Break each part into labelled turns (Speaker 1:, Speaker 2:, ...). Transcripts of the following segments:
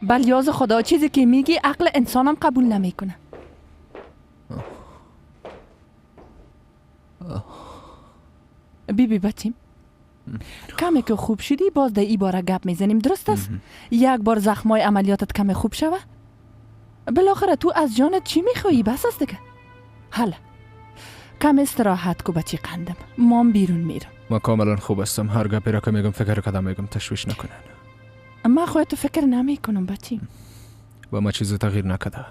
Speaker 1: بلیاز خدا چیزی که میگی عقل انسانم قبول نمیکنه. بیبی بچیم کمی که خوب شدی باز در ای باره گپ میزنیم، درست است؟ یک بار زخمای عملیاتت کمی خوب شوه، بالاخره تو از جانت چی میخوایی؟ بس است دیگه. حالا کم استراحت کو بچی قندم، مام بیرون میرم.
Speaker 2: ما کاملا خوب هستم، هر گپی را که میگم فکر کدام میگم، تشویش نکنن.
Speaker 1: ما خودت تو فکر نمی کنم بچی.
Speaker 2: با ما چیز تغییر نکده.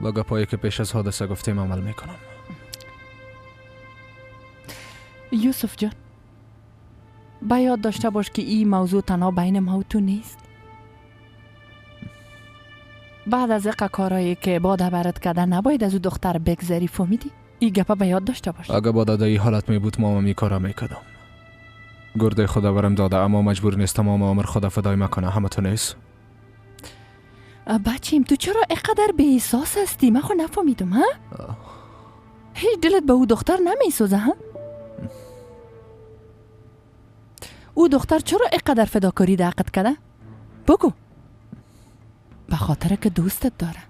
Speaker 2: با گپایی که پیش از حادثه گفتیم عمل میکنم.
Speaker 1: یوسف جان، با یاد داشته باش که این موضوع تنها بین ما و تو نیست. بعد از اقا کارایی که باده برات کرده نباید از او دختر بگذری، فهمیدی؟ این گپا به یاد داشته باش.
Speaker 2: اگه باده در این حالت می بود ماما می کارا میکردم. گرده خدا برم داده، اما مجبور نیست تمام عمر خدا فدای مکنه. همه تو نیست؟
Speaker 1: بچیم تو چرا اینقدر بی احساس هستی؟ من خو نفهمیدم. ها؟ هیچ دلت به او دختر نمیسوزه؟ ها؟ او دختر چرا اینقدر فداکاری در عقد کرده؟ بگو. به خاطر که دوستت داره،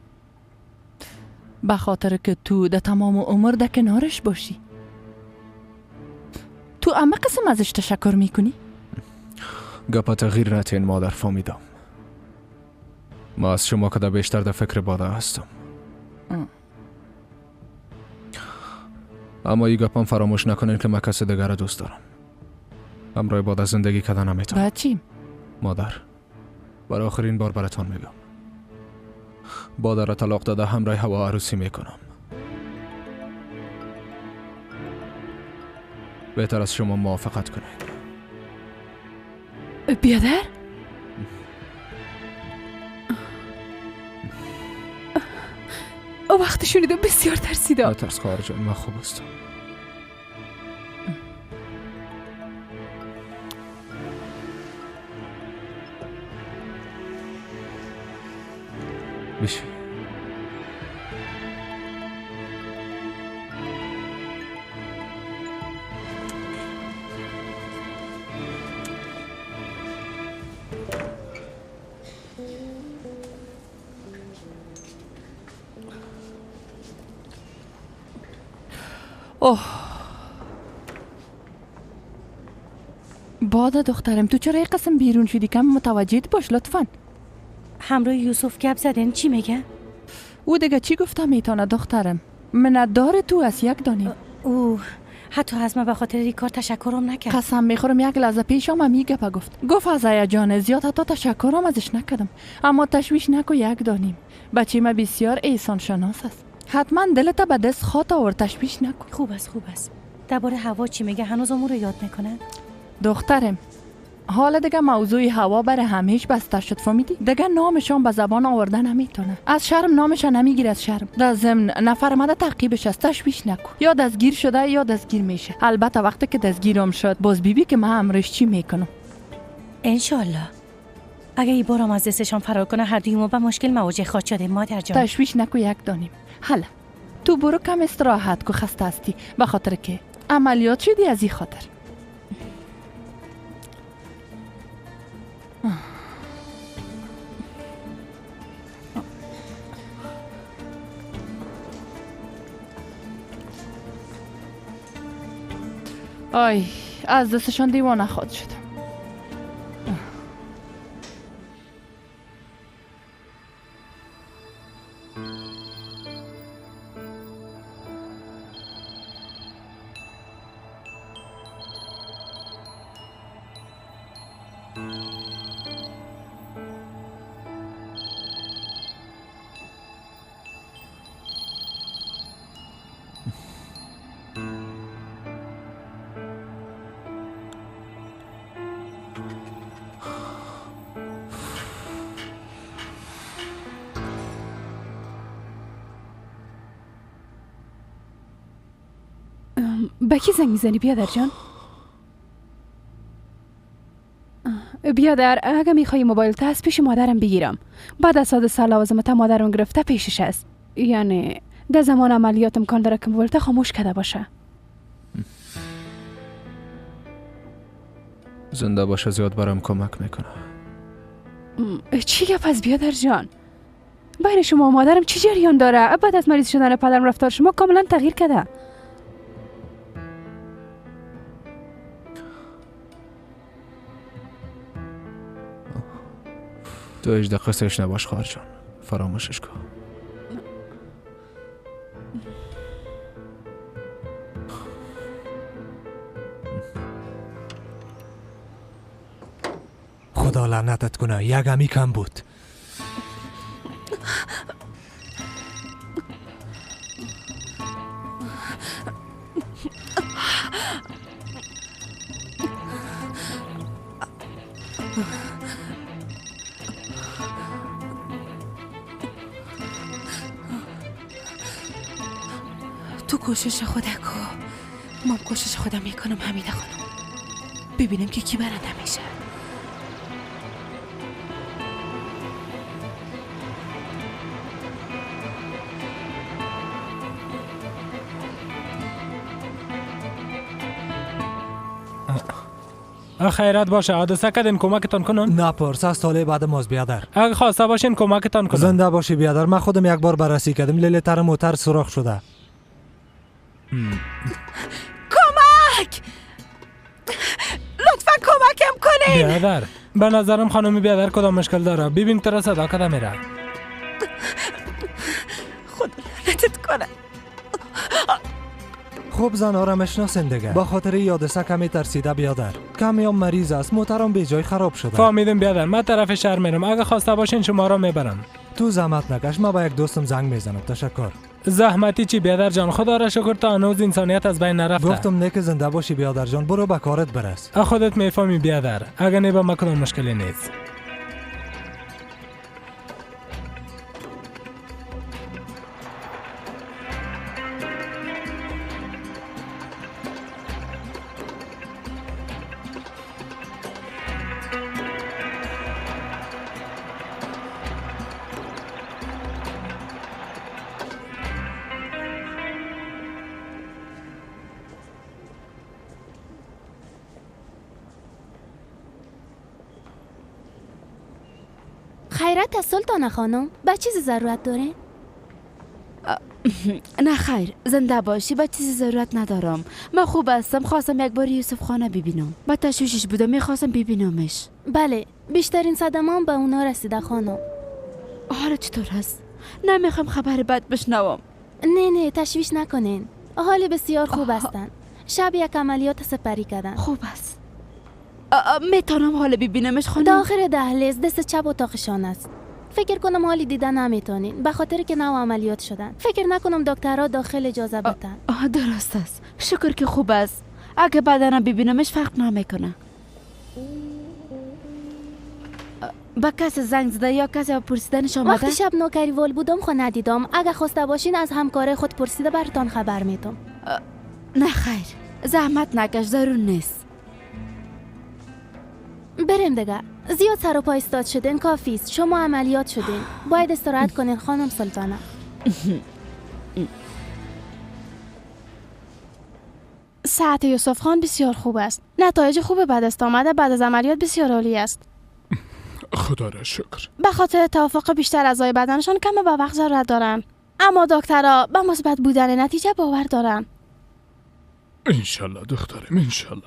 Speaker 1: به خاطر که تو در تمام عمر در کنارش باشی. تو اما قسم ازش تشکر میکنی؟
Speaker 2: گپا تغییر نتین مادر، فهمیدم. ما از شما که بیشتر در فکر باده هستم. اما این گپم فراموش نکنین که من کسی دیگر دوست دارم. همراه باده زندگی کردن نمیتونم.
Speaker 1: بچیم
Speaker 2: مادر، برای آخرین بار براتان میگم، باده را طلاق داده همراه هوا عروسی میکنم. بهتر از شما موافقت کنید.
Speaker 3: بیادر؟ وقتی شنیدم بسیار ترسیدم.
Speaker 2: نترس خواهر جان، من خوب هستم. بشی.
Speaker 1: اوه باده دخترم، تو چرا یک قسم بیرون شدی؟ کم متوجه باش لطفا.
Speaker 4: همراه یوسف گپ زدن، چی میگه؟
Speaker 1: او دیگه چی گفته میتونه دخترم؟ منتدار تو از یک دانیم.
Speaker 4: او حتی از من به خاطر این کار تشکرم نکرد.
Speaker 1: قسم میخورم یک لحظه پیش هم گپ گفت. گفت از هیجان زیاد حتی تشکرم ازش نکردم. اما تشویش نکو یک دانیم. بچه ما بسیار احسان شناس است. حتما دلت به دست خوات آورد، تشویش نکن.
Speaker 4: خوب است خوب است. درباره هوا چی میگه؟ هنوز امور رو یاد میکنه؟
Speaker 1: دخترم حالا دیگه موضوع هوا برای همیش بسته شد، فهمیدی؟ دیگه نامشان به زبان آوردن نمیتونه. از شرم نامش نمیگیره، از شرم. در ضمن نفر مده تعقیبش است، تشویش نکن. یا دستگیر شده یا دستگیر میشه. البته وقتی که دستگیرم شد باز بیبی که من امرش چی میکنم.
Speaker 4: انشالله اگه ای بارم از دستشان فرار کنه هر دوی ما به مشکل مواجه خواهد شدیم مادر جان.
Speaker 1: تشویش نکو یک دانیم. حالا تو برو کم استراحت کو، خسته هستی به خاطر که عملیات شدی از این خاطر. آی از دستشان دیوانه خواهد شد.
Speaker 3: به کی زنگ میزنی بیادر جان؟ بیادر اگه میخوای موبایل تا از پیش مادرم بگیرم. بعد از حادثه لوازمت مادرم گرفته پیشش است. یعنی در زمان عملیات امکان داره که موبایل تا خاموش کرده باشه.
Speaker 2: زنده باشه زیاد برام کمک میکنه.
Speaker 3: چی گپ از بیادر جان؟ بین شما و مادرم چی جریان داره؟ بعد از مریض شدن پدرم رفتار شما کاملا تغییر کرده.
Speaker 2: تو هیچ دقیقه نباش خواهر جان، فراموشش کن.
Speaker 5: خدا لعنتت کنه، یک همی کم بود.
Speaker 6: تو کوشش خودت کو، من کوشش خودم میکنم حمیده خانم، ببینم که کی برنده میشه.
Speaker 7: خیرات باشه، حادثه کردین کمکتان کنن؟
Speaker 5: نپرس، از سال بعد ماست بیادر.
Speaker 7: اگه خواسته باشین کمکتان کنن.
Speaker 5: زنده باشی بیادر، من خودم یک بار بررسی کردم، لیله تر موتر سوراخ شده.
Speaker 6: کمک! لطفا کمکم کنین.
Speaker 7: بیادر، به نظرم خانم بیادر کدام مشکل داره. ببین ترا صدا کده میره.
Speaker 6: خدا لعنتت کنه.
Speaker 5: خوب زنها را میشناسین دیگه. با خاطر یادسه کمی ترسیده بیادر، کمی هم مریض است، موترم به جای خراب شده.
Speaker 7: فهمیدم بیادر، من طرف شهر میرم، اگه خواسته باشین شما را میبرم.
Speaker 5: تو زحمت نکش، من با یک دوستم زنگ میزنم. تشکر.
Speaker 7: زحمتی چی بیادر جان، خدا را شکر تا هنوز انسانیت از بین نرفته.
Speaker 5: گفتم نه که زنده باشی بیادر جان، برو به کارت برس.
Speaker 7: خودت میفهمی بیادر، اگه نه با من کدام مشکلی نیست.
Speaker 8: خیرات سلطانه خانم، به چیزی ضرورت داره؟
Speaker 9: نه خیر، زنده باشی، به چیزی ضرورت ندارم. من خوب هستم، خواستم یک بار یوسف خانه ببینم. با تشویشش بودم، میخواستم ببینمش.
Speaker 8: بله، بیشترین صدمه به اونا رسیده خانم.
Speaker 9: حالا چطور هست؟ نمیخوام خبر بد بشنوم.
Speaker 8: نه نه، تشویش نکنین، حال بسیار خوب هستن. شب یک عملیات سپری کردن.
Speaker 9: خوب است. میتونم حال ببینمش خانم؟
Speaker 8: داخل دهلیز دست چپ اتاقشان است. فکر کنم حالی دیده نمیتونین، به خاطر که نو عملیات شدن. فکر نکنم دکترها داخل اجازه بدن.
Speaker 9: درست است، شکر که خوب است. اگه بعداً ببینمش فرق نمیکنه. با کسی زنگ زده یا کسی پرسیدنش آمده؟
Speaker 8: وقتی شب نوکریوال بودم خو ندیدم. اگه خواسته باشین از همکار خود پرسیده براتان خبر میدم.
Speaker 9: نه خیر، زحمت نکش، ضرور نیست.
Speaker 8: بریم دیگه، زیاد سر و پا ایستاد شدین، کافی است. شما عملیات شدین، باید استراحت کنین خانم سلطانه.
Speaker 3: صحت یوسف خان بسیار خوب است. نتایج خوب به دست آمده بعد از عملیات بسیار عالی است.
Speaker 10: خدا را شکر.
Speaker 3: به خاطر توافق بیشتر اعضای بدنشان کم به وقت ضرورت دارند، اما دکترها به مثبت بودن نتیجه باور دارند.
Speaker 10: انشالله دخترم، انشالله.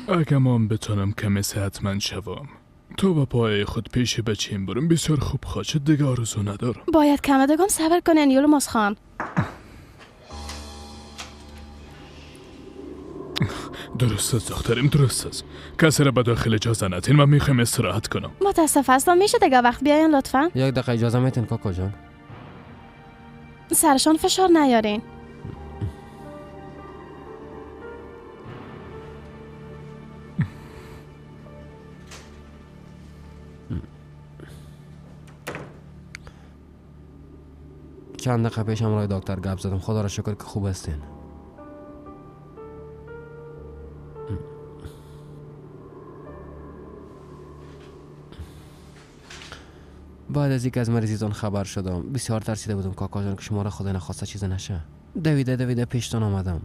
Speaker 10: اگه من بتونم کمی صحتمند شوم تو با پای خود پیش بچیم برم، بسیار خوب خواهد. دیگه آرزو ندارم.
Speaker 3: باید کم دگم صبر کنین یولماز خان.
Speaker 10: درست است دخترم، درست است. کسی را به داخل اجازه ندین، من میخوایم استراحت کنم.
Speaker 3: متاسف هستم، میشه دیگه وقت بیاین لطفا؟
Speaker 11: یک دقیقه اجازه میتین کاکا جان؟
Speaker 3: سرشان فشار نیارین.
Speaker 11: چند دقیقه پیش همراه دکتر گپ زدم، خدا را شکر که خوب هستین. بعد از اینکه از مریضیتان خبر شدم بسیار ترسیده بودم کاکا جان که شما را خدا نخواسته چیزی نشه. دویده دویده پیشتان آمدم.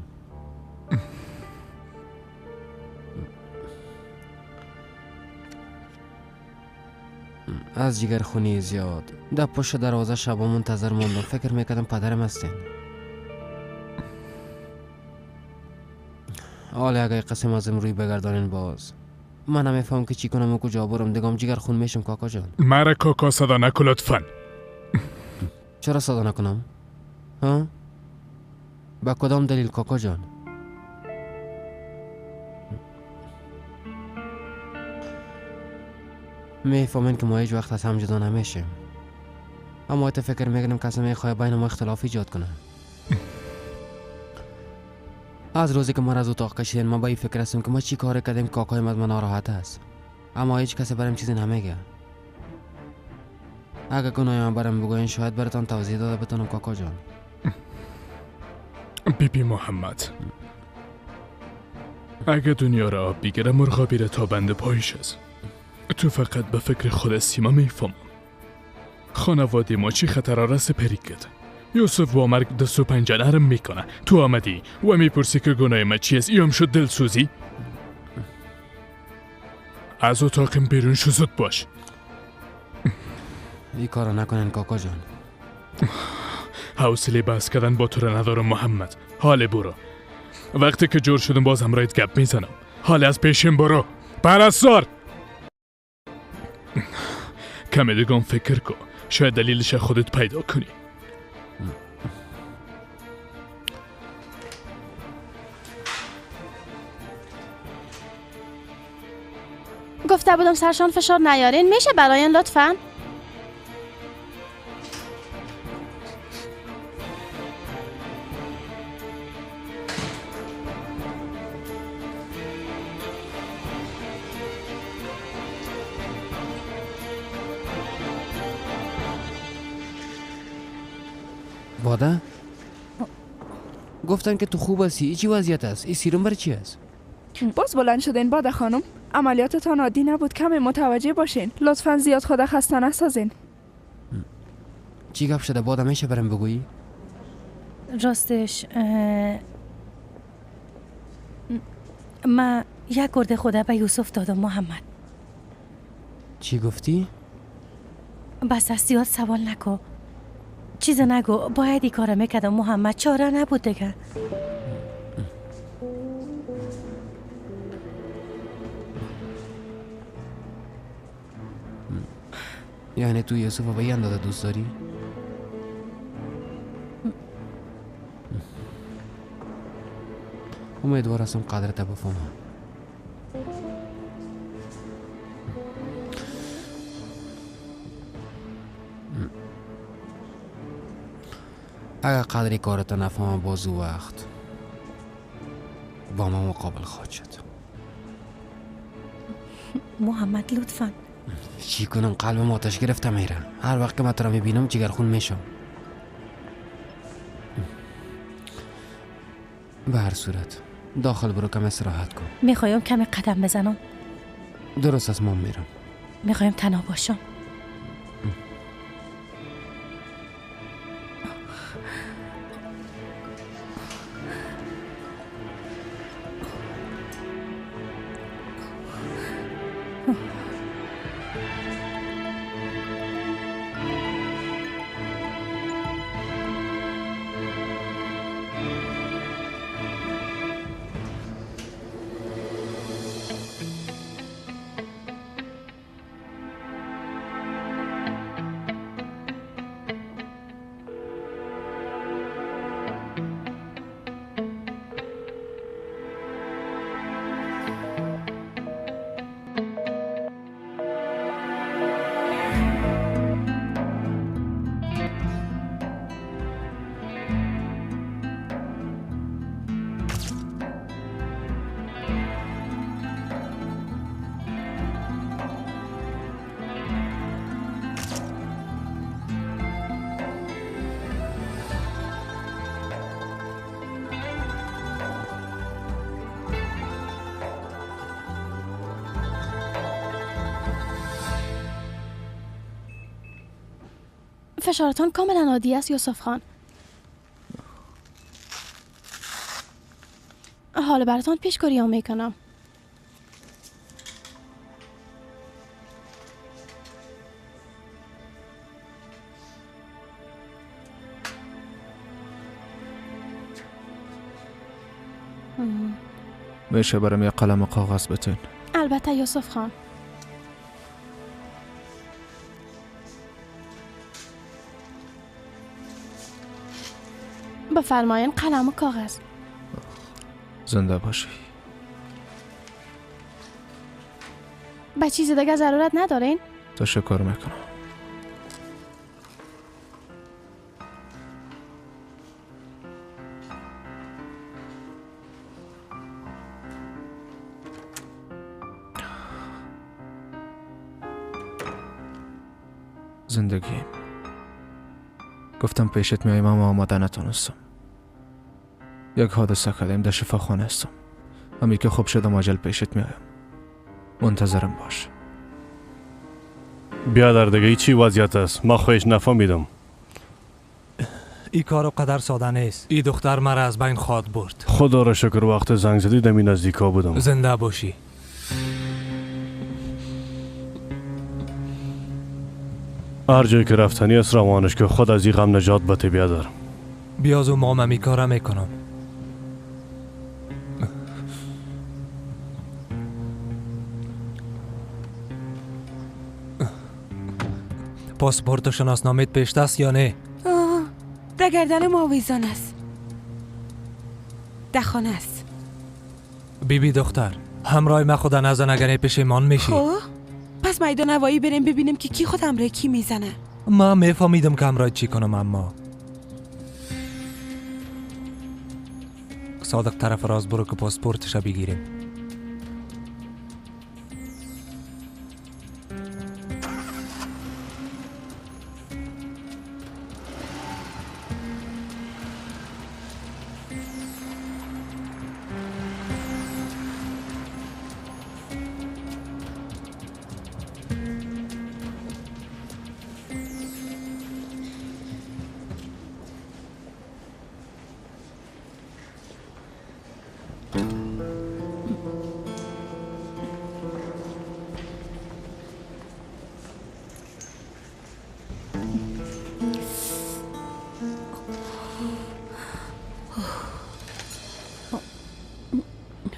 Speaker 11: از جگرخونی زیاد در پشت دروازه شبا منتظر موندم. فکر میکردم پدرم هستین. حالا اگه قسم ازم روی بگردانین باز من نمیفهم که چی کنم و کجا برم. دیگم جگر خون میشم کاکا جان.
Speaker 10: مرا کاکا صدا نکن لطفا.
Speaker 11: چرا صدا نکنم؟ ها؟ با کدام دلیل کاکا جان؟ میفهمین که ما هیچ وقت از هم جدا نمیشیم، اما تا فکر میکنم کسی میخواد بین ما اختلاف ایجاد کنه. از روزی که ما از اتاق کشیدن ما با این فکر هستم که ما چی کار کردیم کاکایم از من ناراحت است، اما هیچ کسی برام چیزی نمیگه. اگه گناه من برام بگوین شاید براتان توضیح داده بتونم کاکا جان.
Speaker 10: بی بی محمد، اگه دنیا را آب بگیره مرغابی را تا بند پایش است. تو فقط به فکر خود هستی. ما میفهمم خانواده ما چی خطر را سپری کرد. یوسف با مرگ دست و پنجه نرم میکنه. تو آمدی و میپرسی که گناه ما چی است. ایام شد دلسوزی. از اتاقم بیرون شو، زود باش.
Speaker 11: این کارو نکنن کاکا جان.
Speaker 10: حوصله بحث کردن با تو را ندارم محمد. حال برو. وقتی که جور شدم باز همراهت گپ میزنم. حال از پیشم برو پرستار. کمی دیگه فکر کن، شاید دلیلش خودت پیدا کنی.
Speaker 8: گفته بودم سرشان فشار نیارین. میشه براین لطفاً؟
Speaker 11: باده؟ گفتن که تو خوب هستی. ای چی وضعیت است؟ ای سیروم برای چی است؟
Speaker 12: باز بلند شدین باده خانم. عملیاتتان عادی نبود، کمی متوجه باشین. لطفا زیاد خود خسته نسازین.
Speaker 11: چی گپ شده باده؟ میشه برام بگویی؟
Speaker 4: راستش من یک گرده خدا به یوسف دادم محمد.
Speaker 11: چی گفتی؟
Speaker 4: بس از زیاد سوال نکن، چیز نگو. باید این کارو میکردم محمد، چاره نبود دیگه.
Speaker 11: یعنی تو یوسف به این اندازه دوست داری؟ امیدوار هستم قدرت بفهمم. اگر قدری کارت نفهمم باز او وقت با ما مقابل خواهد شد.
Speaker 4: محمد لطفا.
Speaker 11: چی کنم؟ قلبم آتش گرفته میره. هر وقت که من تو را میبینم جگرخون میشم. به هر صورت داخل برو، کم استراحت کن.
Speaker 4: میخوایم کمی قدم بزنم.
Speaker 11: درست از ما میرم.
Speaker 4: میخوایم تنها باشم.
Speaker 8: فشارتان کاملا عادی است یوسف خان. حالا براتان پیشکاری ها میکنم.
Speaker 2: میشه برام یه قلم و کاغذ بتین؟
Speaker 3: البته یوسف خان. بفرمایین قلم و کاغذ.
Speaker 2: زنده باشی.
Speaker 3: به چیز دیگه ضرورت ندارین؟
Speaker 2: تشکر میکنم. زندگی گفتم پیشت میایم اما آماده نتونستم. یک حادثه کردیم، در شفاخانه هستم. همی که خوب شدم عجل پیشت میایم. منتظرم باش.
Speaker 13: بیادر دیگه چی وضعیت است؟ ما خودش نفهمیدم.
Speaker 5: این کارو قدر ساده نیست. این دختر مرا از بین خواد برد.
Speaker 13: خدا را شکر وقت زنگ زدی دمی نزدیکا بودم.
Speaker 5: زنده باشی.
Speaker 13: هر جایی که رفتنی است روانش که خود از این غم نجات بده بیادر.
Speaker 5: بیازو مام می کارم میکنم. پاسپورت و شناسنامه‌ت پیش دست یا نه؟
Speaker 6: در گردن ما آویزان است. در خانه است.
Speaker 5: بیبی دختر، همراه ما خدا نزن اگر پشیمان میشی.
Speaker 6: خب پس میدان هوایی بریم ببینیم که کی خود همراه کی میزنه.
Speaker 5: ما میفهمیدم که همراه چی کنم، اما صادق طرف راست برو که پاسپورتش بگیریم.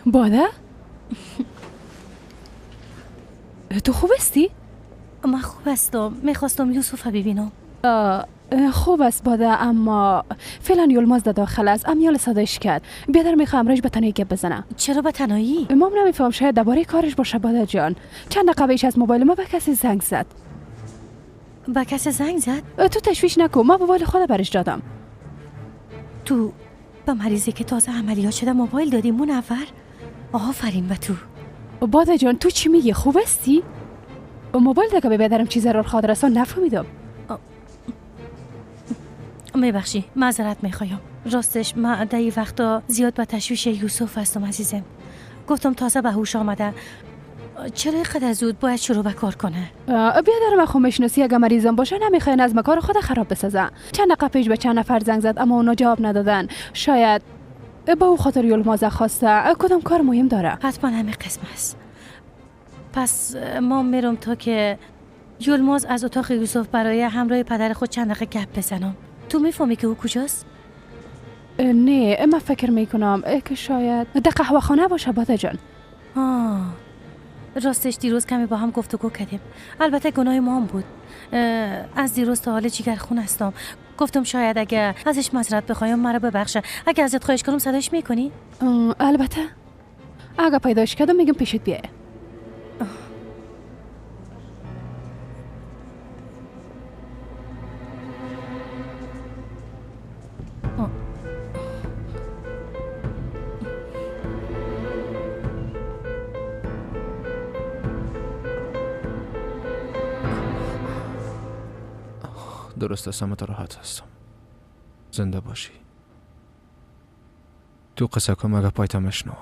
Speaker 3: باده؟ تو خوب هستی؟
Speaker 4: من خوب هستم. میخواستم یوسف ببینم.
Speaker 3: خوب است باده، اما فعلا یلماز در داخل است. امیال صدایش کرد. بیادر میخوام امروز به تنهایی گپ بزنم.
Speaker 4: چرا به تنهایی؟
Speaker 3: امام نمیفهم، شاید درباره کارش باشه. باده جان، چند دقیقه پیش از موبایل ما به کسی زنگ زد.
Speaker 4: به کسی زنگ زد؟
Speaker 3: تو تشویش نکن، ما موبایل خود برش دادم.
Speaker 4: تو به مریضی که تازه عملیات شده موبایل دادی منور؟ آفرین به تو.
Speaker 3: باده جان تو چی میگی؟ خوب هستی؟ موبایل دیگه به بیادرم چیز ضرر خواهد رسان نفهمیدم.
Speaker 4: میبخشی، معذرت میخوایم. راستش من در این وقتا زیاد به تشویش یوسف هستم عزیزم. گفتم تازه به هوش آمده، چرا اینقدر زود باید شروع به کار کنه؟
Speaker 3: بیادر من خو میشناسی، اگه مریضم باشه نمیخوای نظم کار خود خراب بسازه. چند دقیقه پیش به چند نفر زنگ زد اما اونا جواب ندادن. شاید به او خاطر یلمازه خواسته، کدام کار مهم داره.
Speaker 4: حتما همین قسم است. پس ما میرم تا که یلماز از اتاق یوسف برای همراه پدر خود چند دقیقه گپ بزنم. تو میفهمی که او کجاست؟
Speaker 3: نه، من فکر میکنم که شاید در قهوه خانه باشه. باده جان.
Speaker 4: راستش دیروز کمی با هم گفتگو کردیم. البته گناه ما هم بود. از دیروز تا حال جیگر خون هستم. گفتم شاید اگه ازش معذرت بخوایم مرا ببخشه. اگه ازت خواهش کنم صداش میکنی؟
Speaker 3: البته اگه پیداش کردم میگم پیشت بیایه.
Speaker 2: درست هستم و راحت هستم. زنده باشی. تو قصه کن مگه پایتا مشنوم.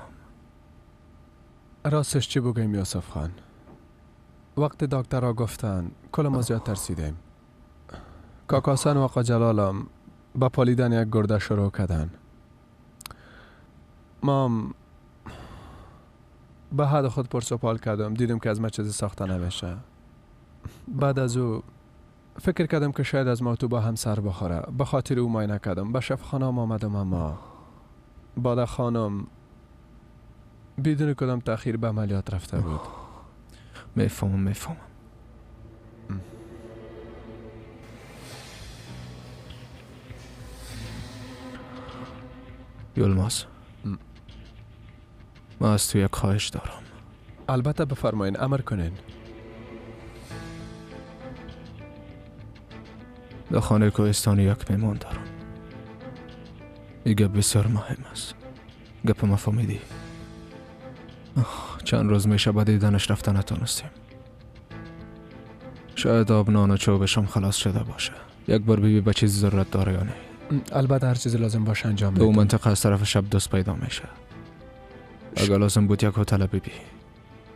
Speaker 14: راستش چی بگویم یوسف خان؟ وقتی دکترها گفتن کل ما زیاد ترسیدیم. کاکاسن و آقا جلالم با پالیدن یک گرده شروع کردن. ما به حد خود پرس و پال کردم، دیدم که از ما چیزی ساخته نمیشه. بعد از او فکر کردم که شاید از ما تو با هم سر بخوره، به خاطر او مای نکردم. به شفخانه آمدم، اما بالا خانم بدون کدام تأخیر به عملیات رفته بود.
Speaker 2: میفهمم. یلماز، من از تو یک خواهش دارم.
Speaker 14: البته بفرمایین، امر کنین.
Speaker 2: در خانه کوهستانی یک میمان دارم. این گپ بسیار مهم است. گپ ما فهمیدی؟ چند روز میشه به دیدنش رفته نتونستیم. شاید آب نان و چوبشم خلاص شده باشه. یک بار بیبی به چیز ضرورت داره یا نه؟
Speaker 14: البته هر چیزی لازم باشه انجام میدم.
Speaker 2: دو منطقه از طرف شب دوست پیدا میشه. اگر لازم بود یک هتل بیبی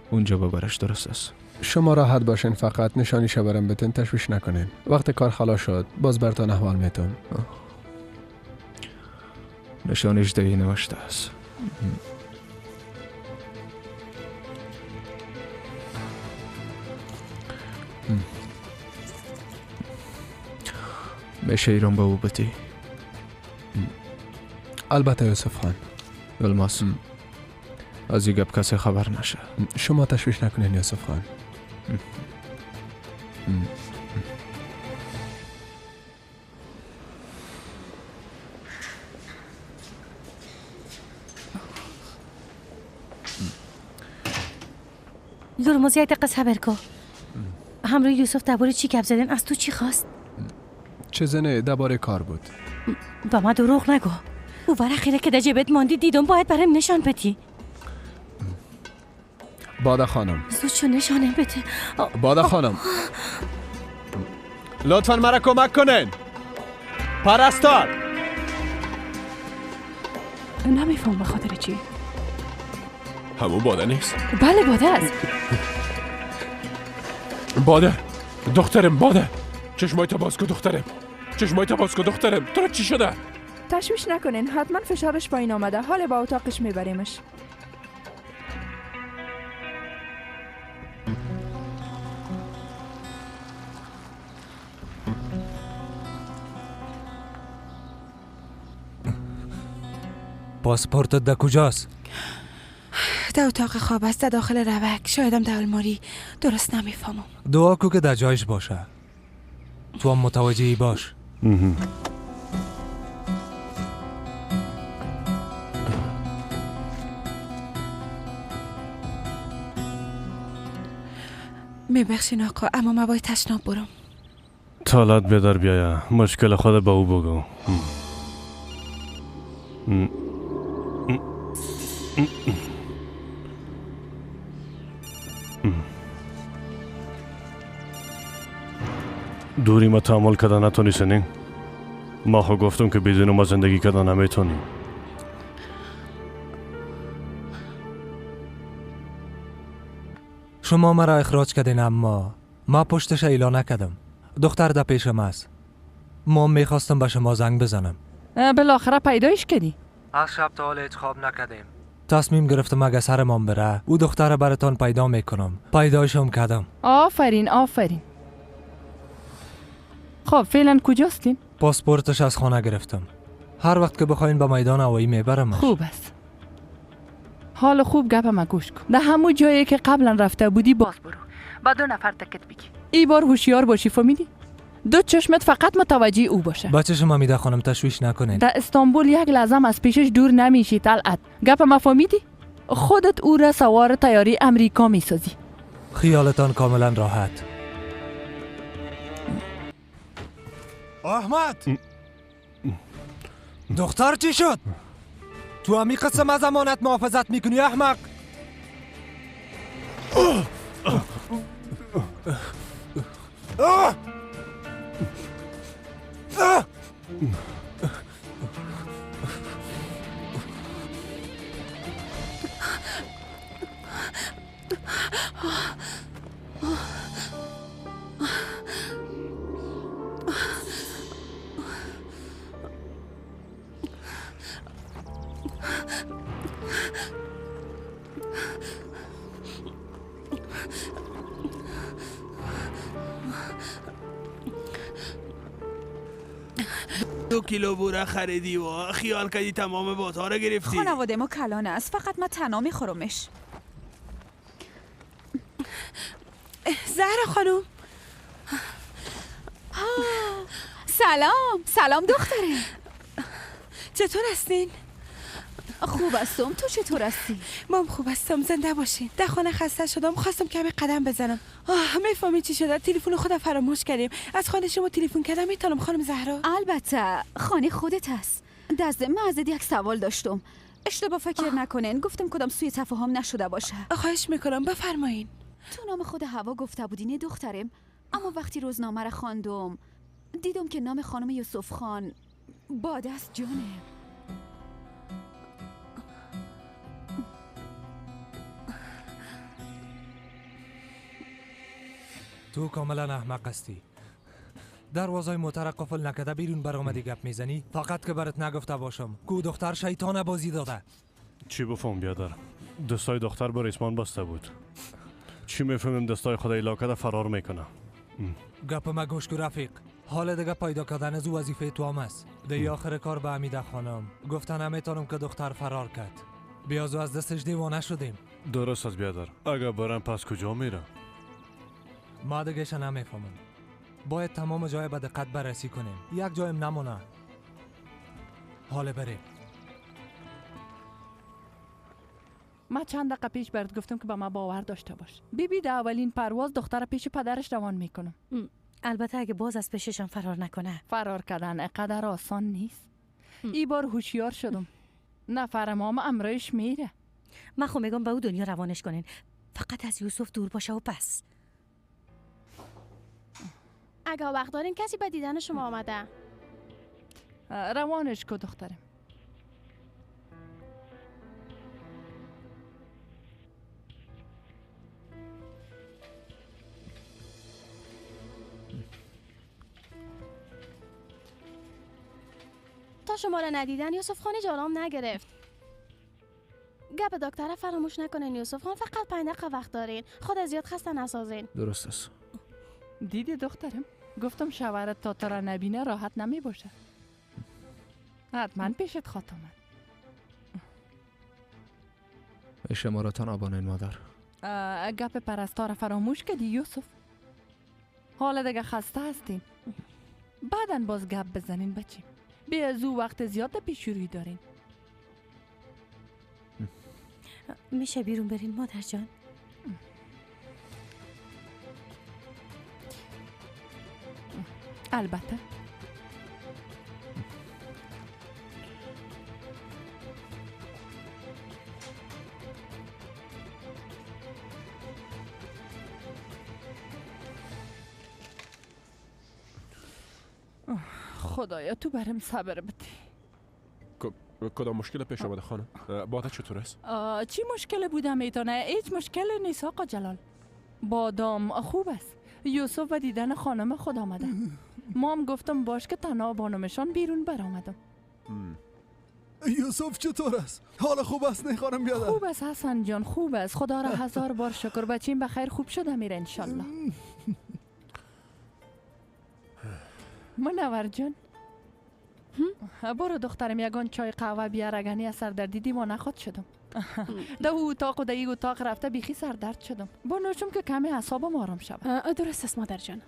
Speaker 2: اونجا ببرش، درست است؟
Speaker 14: شما راحت باشین، فقط نشانی برم بتین، تشویش نکنین. وقت کار خلاص شد باز براتون احوال میتون.
Speaker 2: نشانیش دهی نوشته است. میشه ایران به او بدی؟
Speaker 14: البته یوسف خان.
Speaker 2: یلماز، از این گپ کسی خبر نشه.
Speaker 14: شما تشویش نکنین یوسف خان.
Speaker 4: یلماز یک دقیقه صبر کن. همراه یوسف درباره چی گپ زدن؟ از تو چی خواست؟
Speaker 14: چه نه، درباره کار بود.
Speaker 4: با ما دروغ نگو. او ورقی که در جیبت ماندی دیدم، باید برایم نشان بدی.
Speaker 14: باده خانم،
Speaker 4: زود شو نشانم بده.
Speaker 14: باده خانم، لطفا مرا کمک کنین. پرستار.
Speaker 3: نمیفهم به خاطر چی؟
Speaker 15: همون باده نیست؟
Speaker 3: بله باده است.
Speaker 15: باده دخترم، باده چشمای تا باز کن دخترم، چشمای تا باز کن دخترم. تو چی شده؟
Speaker 12: تشویش نکنین، حتما فشارش پایین آمده. حال با اتاقش میبریمش.
Speaker 5: پاسپورتت در کجاست؟
Speaker 6: در اتاق خواب است، در داخل روک، شایدم در الماری. درست نمیفهمم.
Speaker 5: دعا کو که در جایش باشه. تو هم متوجهی باش.
Speaker 6: میبخشین آقا، اما من باید تشناب برم.
Speaker 13: تالت بیدار بیایا، مشکل خود به او بگو. دوری ما تحمل کردن نتونی. ما خو گفتم که بدون ما زندگی کردن نمیتونی.
Speaker 5: شما مرا اخراج کردین، اما ما پشتش اعلان نکردم. دختر در پیشم است. ما میخواستم به شما زنگ بزنم.
Speaker 1: بالاخره پیدایش کردی؟
Speaker 5: از شب تا حال هیچ خواب نکردیم. تصمیم گرفتم اگه سرمان بره او دختر براتان پیدا میکنم. پیدایشم کردم.
Speaker 1: آفرین آفرین. خب فعلا کجاستین؟
Speaker 5: پاسپورتش از خانه گرفتم. هر وقت که بخواین به میدان هوایی میبرم.
Speaker 1: خوب است. حال خوب گپ ما گوش کن. در همون جایی که قبلا رفته بودی باز برو. با 2 نفر تکت بگی. ای بار هوشیار باشی، فهمیدی؟ دو چشمت فقط متوجه او باشه.
Speaker 5: بچه شما میده خانم، تشویش نکنین.
Speaker 1: در استانبول یک لحظه از پیشش دور نمیشی طلعت. گپ ما فهمیدی؟ خودت او را سوار طیاره امریکا میسازی.
Speaker 5: خیالتان کاملا راحت. احمد، دختر چی شد؟ تو همی قسم از امانت محافظت میکنی احمق؟
Speaker 16: 2 کیلو بوره خریدی و خیال کردی تمام بادها رو گرفتی.
Speaker 17: خانواده ما کلانه است، فقط من تنها میخورمش.
Speaker 6: زهرا خانم.
Speaker 17: سلام سلام دختره،
Speaker 6: چطور هستین؟
Speaker 17: خوب هستم، تو چطور هستی؟
Speaker 6: مام خوب هستم، زنده باشین. در خانه خسته شدم، خواستم کمی قدم بزنم. میفهمی چی شده؟ تلفن خودم فراموش کردیم. از خانه شما تلفن کردم میتونم خانم زهرا؟
Speaker 17: البته، خانه خودت هست. دست من ازت یک سوال داشتم. اشتباه فکر نکنین، گفتم کدام سوی تفاهم نشده باشه.
Speaker 6: خواهش میکنم بفرمایین.
Speaker 17: تو نام خود هوا گفته بودی نه دخترم، اما وقتی روزنامه را خواندم دیدم که نام خانم یوسف خان باد است جانه.
Speaker 5: تو کاملا احمق هستی. دروازه موتر قفل نکرده بیرون برآمدی گپ میزنی؟ فقط که برات نگفته باشم کو دختر شیطان بازی داده.
Speaker 13: چی بفهم بیادر؟ دستای دختر به ریسمان بسته بود. چی میفهمیم دستای خود ایلا کرده فرار میکنه.
Speaker 5: گپ ما گوش کو رفیق، حال دیگه پیدا کردن از وظیفه تو هم است. دی آخر کار به حمیده خانم گفتن نمیتونم که دختر فرار کرد. بیازو از دستش دیوانه شدیم.
Speaker 13: درست است بیادر، اگه برم پس کجا میرم؟
Speaker 5: ما دیگه نمیفهمم. باید تمام جای به دقت بررسی کنیم، یک جایم نمونه. حال بریم.
Speaker 1: ما چند دقیقه پیش برات گفتم که به ما باور داشته باش. بیبی در اولین پرواز دختر پیش پدرش روان میکنم.
Speaker 4: البته اگه باز از پیششان فرار نکنه.
Speaker 1: فرار کردن اقدر آسان نیست. ای بار هوشیار شدم. نفرمام امرایش میره.
Speaker 4: من خو میگم به او دنیا روانش کنین، فقط از یوسف دور باشه و بس.
Speaker 8: اگه وقت دارین کسی به دیدن شما آمده.
Speaker 1: روانش کو دخترم.
Speaker 8: تا شما را ندیدن یوسف خان جالام نگرفت. گپ دکتر فراموش نکنین یوسف خان، فقط 5 دقیقه وقت دارین. خود از زیاد خسته نسازین.
Speaker 2: درست است.
Speaker 1: دیدی دخترم، گفتم شوهرت تا تو را نبینه راحت نمی باشه. حتما پیشت خواهد آمد.
Speaker 2: شما را تنها بانین مادر.
Speaker 1: گپ پرستار فراموش کردی یوسف. حالا دیگه خسته هستین، بعدن باز گپ بزنین بچیم. بی از او وقت زیاد پیش روی دارین.
Speaker 4: میشه بیرون برین مادر جان؟
Speaker 1: البته. خدایا تو برم صبر بدی.
Speaker 15: کدام مشکل پیش آمده خانم؟ باده چطور است؟
Speaker 1: چی مشکل بوده میتونه؟ هیچ مشکل نیست آقا جلال. بادام خوب است. یوسف و دیدن خانم خود آمده. مام گفتم باش که تنها بانومشان بیرون برآمدم.
Speaker 18: یوسف چطور است؟ حال خوب است نه خانم بیادر؟
Speaker 1: خوب است حسن جان، خوب است. خدا را هزار بار شکر. بچیم بخیر خوب شده میره انشالله. منور جان برو دخترم یگان چای قهوه بیار، اگه از سردردی دیوانه خود شدم. در او اتاق و در ای اتاق رفته بیخی سردرد شدم. بنوشم که کمی اعصابم آرام شود.
Speaker 3: درست است مادر جان.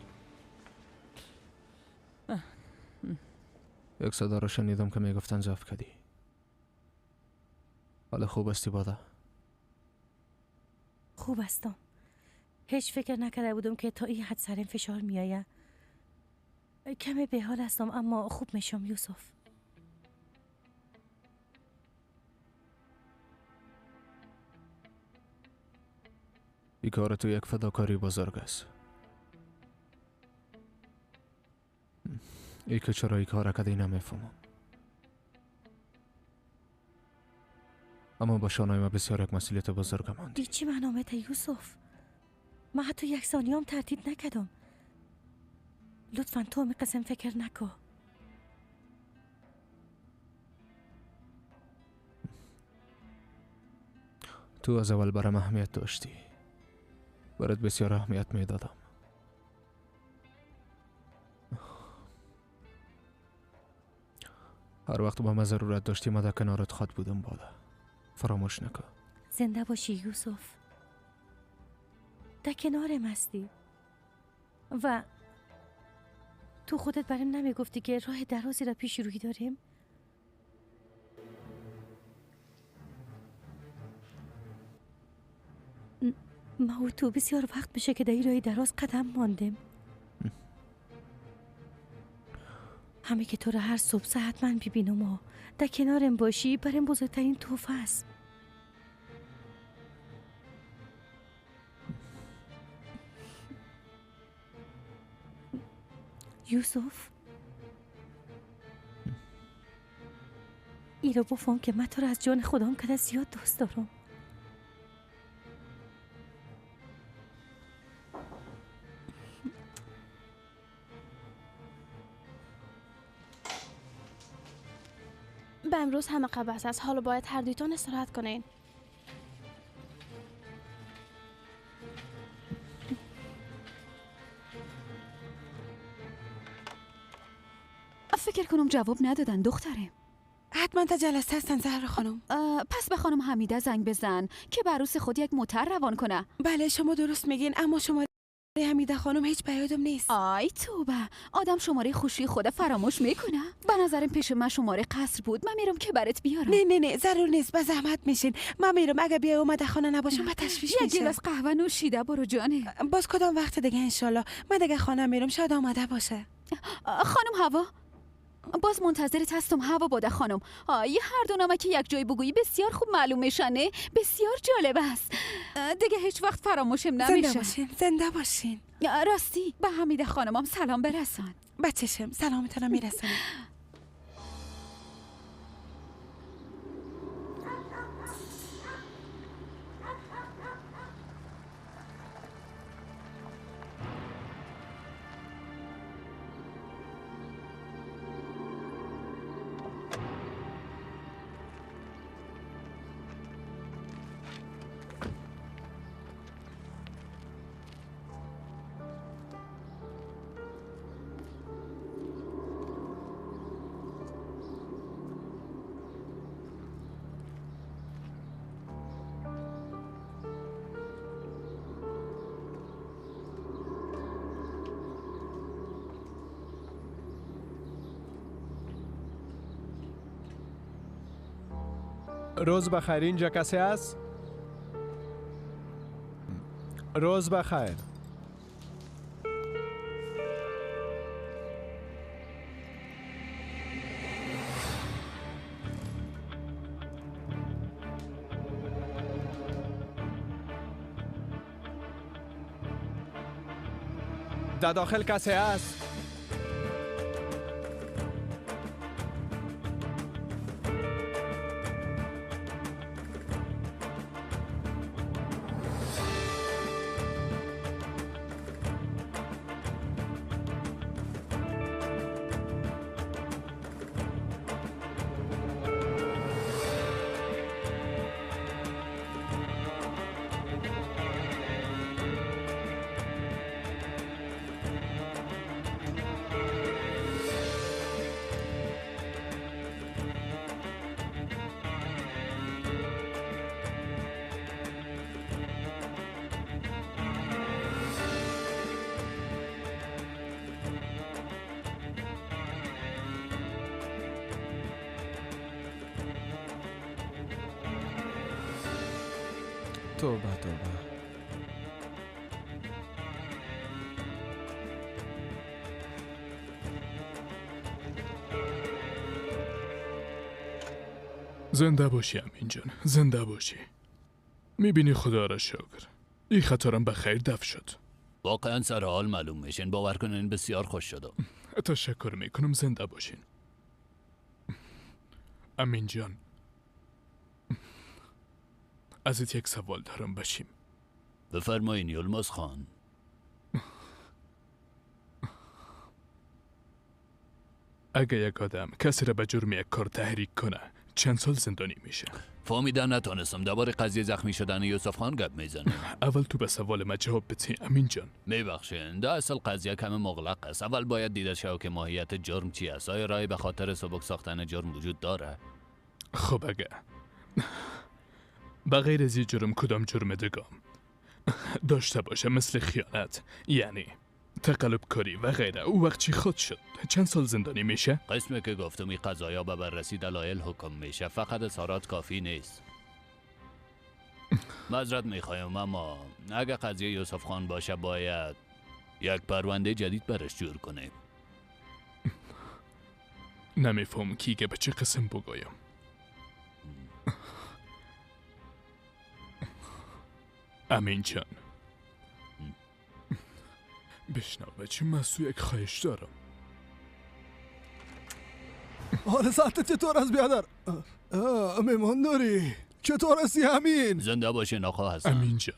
Speaker 2: یک صدا را شنیدم که میگفتن ضعف کردی. حالا خوب استی باده؟
Speaker 4: خوب هستم. هیچ فکر نکرده بودم که تا این حد سرم فشار میآید. کمی بیحال هستم اما خوب میشم یوسف.
Speaker 2: این کار تو یک فداکاری بزرگ است. ای که چرا این کار کردی نمیفهمم، اما با شانای ما بسیار یک مسئولیت بزرگ ماندی.
Speaker 4: چی معنا میته یوسف؟ من حتی یک ثانیه هم تردید نکردم. لطفا تو می قسم فکر نکن.
Speaker 2: تو از اول برام اهمیت داشتی. برات بسیار اهمیت میدادم. هر وقت با ما ضرورت داشتی ما در کنارت خواد بودم باده. فراموش نکن.
Speaker 4: زنده باشی یوسف. در کنارم هستی و تو خودت برام نمیگفتی که راه درازی را پیش روی داریم؟ ما و تو بسیار وقت میشه که در این راه دراز قدم ماندیم. همه که تو را هر صبح ساعت من ببینم و در کنارم باشی برام بزرگترین تحفه است. یوسف، ای رو بفهم که من تو رو از جان خودم که زیاد دوست دارم.
Speaker 3: به امروز همه قبض است. حالا باید هر دویتان استراحت کنین.
Speaker 17: فکر کنم جواب ندادن دختره.
Speaker 6: حتما تا جلسه هستن زهرا خانم.
Speaker 17: پس به خانم حمیده زنگ بزن که عروس خود یک موتر روان کنه.
Speaker 6: بله شما درست میگین، اما شماره حمیده خانم هیچ به یادم نیست.
Speaker 17: آی توبه، آدم شماره خوشی خود فراموش میکنه. به نظرم پیش من شماره قصر بود. من میرم که برات بیارم.
Speaker 6: نه نه نه ضرور نیست، به زحمت میشین. من میرم، اگه بیای اومده خانه نباشم به تشویش میشه. یک گلاس
Speaker 17: قهوه نوشیده برو جانه.
Speaker 6: باز کدام وقت دیگه انشالله. من دیگه خانه میرم، شاید آماده باشه.
Speaker 17: خانم هوا باز منتظرت هستم. هوا باده خانم. آی هر دو نامه که یک جای بگویی بسیار خوب معلوم میشنه. بسیار جالب است. دیگه هیچ وقت فراموشم نمیشه.
Speaker 6: زنده باشین، زنده باشین.
Speaker 17: راستی به حمیده خانمم سلام برسان.
Speaker 6: بچشم سلامتون میرسانم.
Speaker 14: روز بخیر، اینجا کسی هست؟ روز بخیر. در داخل کسی هست؟ توبه توبه.
Speaker 10: زنده باشی امین جان، زنده باشی. میبینی خدا را شکر این خطرم به خیر دفع شد.
Speaker 19: واقعا سر حال معلوم میشین، باور کنین بسیار خوش شدم.
Speaker 10: تشکر میکنم، زنده باشین امین جان. ازت یک سوال دارم بشیم.
Speaker 19: بفرمایین یلماز خان.
Speaker 10: اگه یک آدم کسی را به جرم یک کار تحریک کنه چند سال زندانی میشه؟
Speaker 19: فهمیدن نتونستم. درباره قضیه زخمی شدن یوسف خان گپ میزنیم.
Speaker 10: اول تو به سوال ما جواب بده امین جان.
Speaker 19: میبخشین، در اصل قضیه کم مغلق است. اول باید دیده شو که ماهیت جرم چی است. آیا راهی به خاطر سبک ساختن جرم وجود داره؟
Speaker 10: خب اگه بغیر از جرم کدام جرم دیگه داشته باشه، مثل خیانت، یعنی تقلب کاری و غیره، او وقت چی خود شد؟ چند سال زندانی میشه؟
Speaker 19: قسمی که گفتم این قضایا به بررسی دلایل حکم میشه، فقط اظهارات کافی نیست. معذرت میخوایم، اما اگه قضیه یوسف خان باشه باید یک پرونده جدید برش جور کنیم.
Speaker 10: نمیفهم کی که به چه قسم بگویم. امین جان بشنو بچه، من از تو یک خواهش دارم.
Speaker 18: حال ساعت چطور است بیادر؟ میمان داری؟ چطور هستی امین؟
Speaker 19: زنده باشین آقا حسن.
Speaker 10: امین جان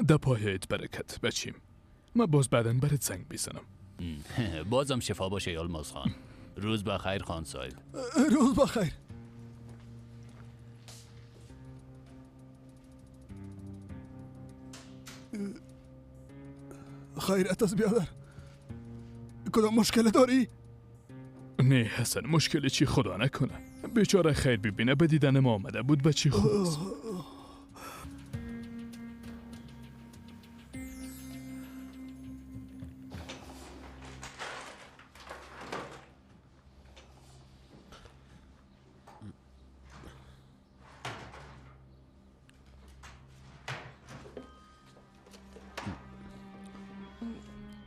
Speaker 10: ده پایت برکت بچیم، من باز بعداً برات زنگ بزنم.
Speaker 19: بازم شفا باشه یلماز خان. روز بخیر خان صاحب.
Speaker 18: روز بخیر. خیرت است بیادر، کدام مشکل داری؟
Speaker 10: نه حسن، مشکل چی خدا نکنه. بیچاره خیر ببینه، به دیدن ما آمده بود، بچی خوب است.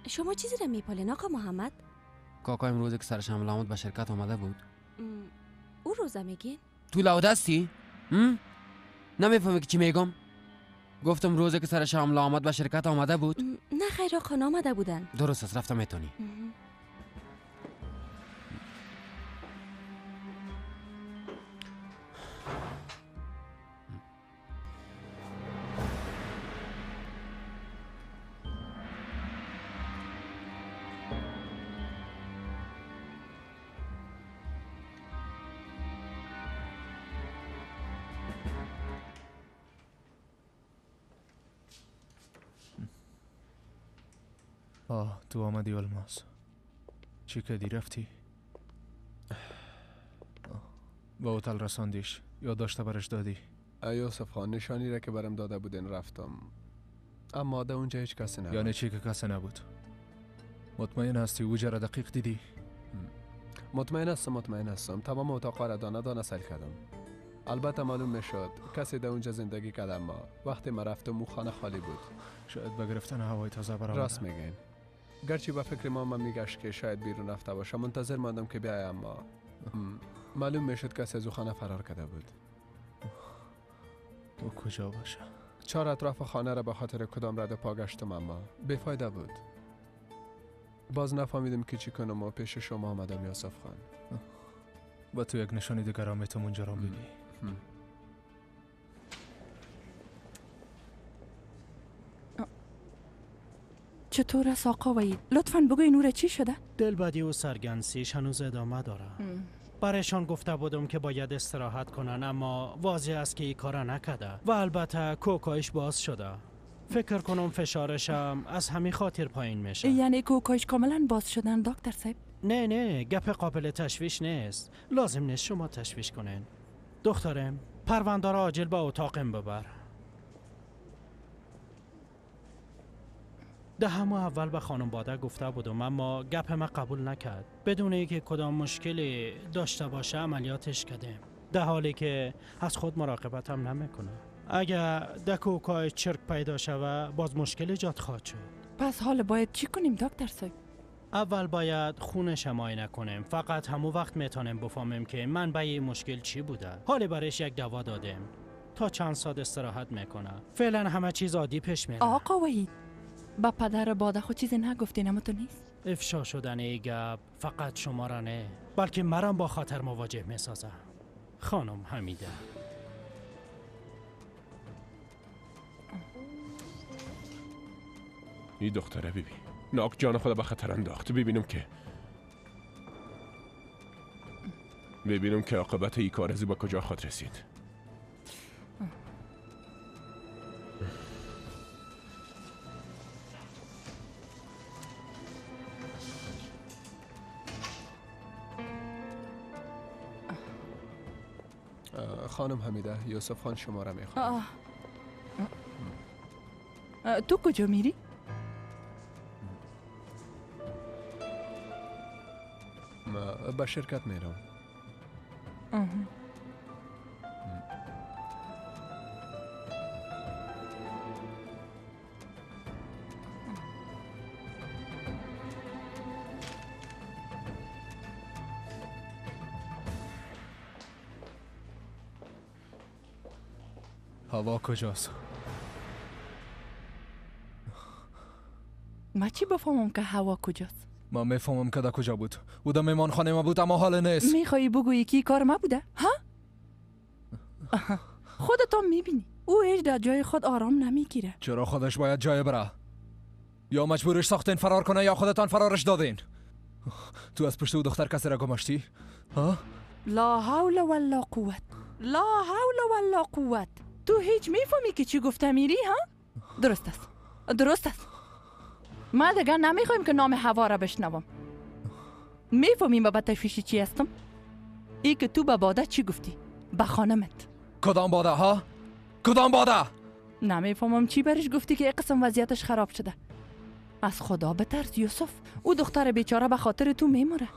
Speaker 4: شما چیزی را میپالین آقا محمد؟
Speaker 11: کاکا امروز که سرش حمله آمد به شرکت آمده بود.
Speaker 4: او روزه میگین؟
Speaker 11: تو لاوده هستی؟ نمیفهمی که چی میگم؟ گفتم روزی که سرش حمله آمد به شرکت آمده بود.
Speaker 4: نه خیر آقا، آمده بودن.
Speaker 11: درست است، رفتم میتونی.
Speaker 2: آه تو آمدی الماس. چی کردی رفتی؟ با هتل رساندیش یا داشته برش دادی؟
Speaker 14: یوسف خان نشانی را که برم داده بودین رفتم، اما در اونجا هیچ کسی نبود.
Speaker 2: یعنی چی که کسی نبود؟ مطمئن هستی اوجا را دقیق دیدی؟
Speaker 14: مطمئن هستم، مطمئن هستم. تمام اتاقا را دانه دانه سیل کردم. البته معلوم میشد کسی در اونجا زندگی کرد، اما وقتی من رفتم او خانه خالی بود.
Speaker 2: شاید به گرفتن هوای تازه برآمده.
Speaker 14: راست میگین. گرچه به فکر ما میگشت که شاید بیرون رفته باشه، منتظر ماندم که بیایم، اما معلوم میشد کسی از او خانه فرار کرده بود.
Speaker 2: او کجا باشه؟
Speaker 14: چهار اطراف خانه را به خاطر کدام رد پا گشتم، اما بیفایده بود. باز نفهمیدم که چی کنم و پیش شما آمدم یوسف خان.
Speaker 2: با تو یک نشانی دیگر هم میتونم اونجا را بگی.
Speaker 1: چطور است آقا وحید؟ لطفاً بگوی نور چی شده؟
Speaker 20: دلبدی و سرگنسیش هنوز ادامه داره. برایشان گفته بودم که باید استراحت کنن، اما واضح است که این کارا نکرده و البته کوکایش باز شده. فکر کنم فشارشم از همین خاطر پایین میشه.
Speaker 1: یعنی کوکایش کاملا باز شدن دکتر صاحب؟
Speaker 20: نه نه، گپ قابل تشویش نیست. لازم نیست شما تشویش کنین. دخترم پرونده را عاجل به اتاقم ببر. ده همه اول به خانم باده گفته بودم، اما گپ ما قبول نکرد. بدون اینکه کدام مشکلی داشته باشه عملیاتش کردیم، در حالی که از خود مراقبت هم نمیکنه. اگر دکوکای چرک پیدا شوه باز مشکل ایجاد خواهد شد.
Speaker 1: پس حالا باید چی کنیم دکتر صاحب؟
Speaker 20: اول باید خونش معاینه کنیم. فقط همون وقت میتونیم بفهمیم که منبع این مشکل چی بوده. حالا برایش یک دوا دادیم تا چند ساعت استراحت میکنه. فعلا همه چیز عادی پیش میره.
Speaker 1: آقا وحید با پدر باده خود چیزی نگفتین اما تو نیست؟
Speaker 20: افشا شدن ای گپ فقط شما را نه، بلکه مرام با خاطر مواجه میسازه. خانم حمیده.
Speaker 15: این دختره ببین ناک جان خدا به خطر انداخت. ببینم که عاقبت این کار از با کجا خود رسید.
Speaker 14: خانم حمیده، یوسف خان شما را میخواد.
Speaker 1: تو کجا میری؟
Speaker 14: من به شرکت میرم.
Speaker 2: هوا کجاست؟
Speaker 1: ما چی بفهمم که هوا کجاست؟
Speaker 2: ما میفهمم که در کجا بود. او در میمانخانه ما بود اما حال نیست.
Speaker 1: میخوایی بگویی کی کار ما بوده؟ ها؟ خودت هم میبینی او هیچ در جای خود آرام نمیگیره.
Speaker 2: چرا خودش باید جای بره؟ یا مجبورش ساختین فرار کنه یا خودتان فرارش دادین. تو از پشت او دختر کسی را گماشتی؟ ها؟
Speaker 1: لا حول ولا قوت، لا حول ولا قوت. تو هیچ میفهمی که چی گفته میری؟ ها؟ درست است، درست است. ما دیگه نمیخوایم که نام هوا را بشنوم. میفهمیم با تشویشی چی هستم؟ ای که تو به باده چی گفتی؟ به خانمت.
Speaker 2: کدام باده ها؟ کدام باده؟
Speaker 1: نمیفهمم چی برش گفتی که قسم وضعیتش خراب شده. از خدا بترس یوسف، او دختر بیچاره به خاطر تو میموره.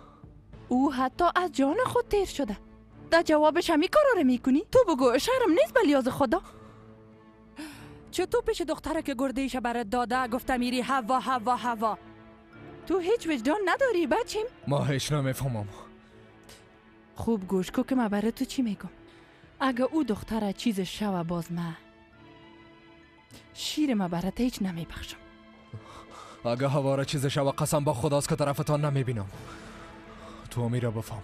Speaker 1: او حتی از جان خود تیر شده. در جوابش همی کارا رو میکنی؟ تو بگو شرم نیست به لیاز خدا؟ چطور پیش دختره که گرده برات داده گفته میری هوا هوا هوا؟ تو هیچ وجدان نداری بچیم؟
Speaker 2: ما هیچ نمیفهمم.
Speaker 1: خوب گوش کو که من برای تو چی میگم. اگه او دختره چیز شوه باز ما شیر ما برات هیچ نمیبخشم.
Speaker 2: اگه هوا را چیز شوه قسم با خداست که طرفتان نمیبینم. تو میره بفهم.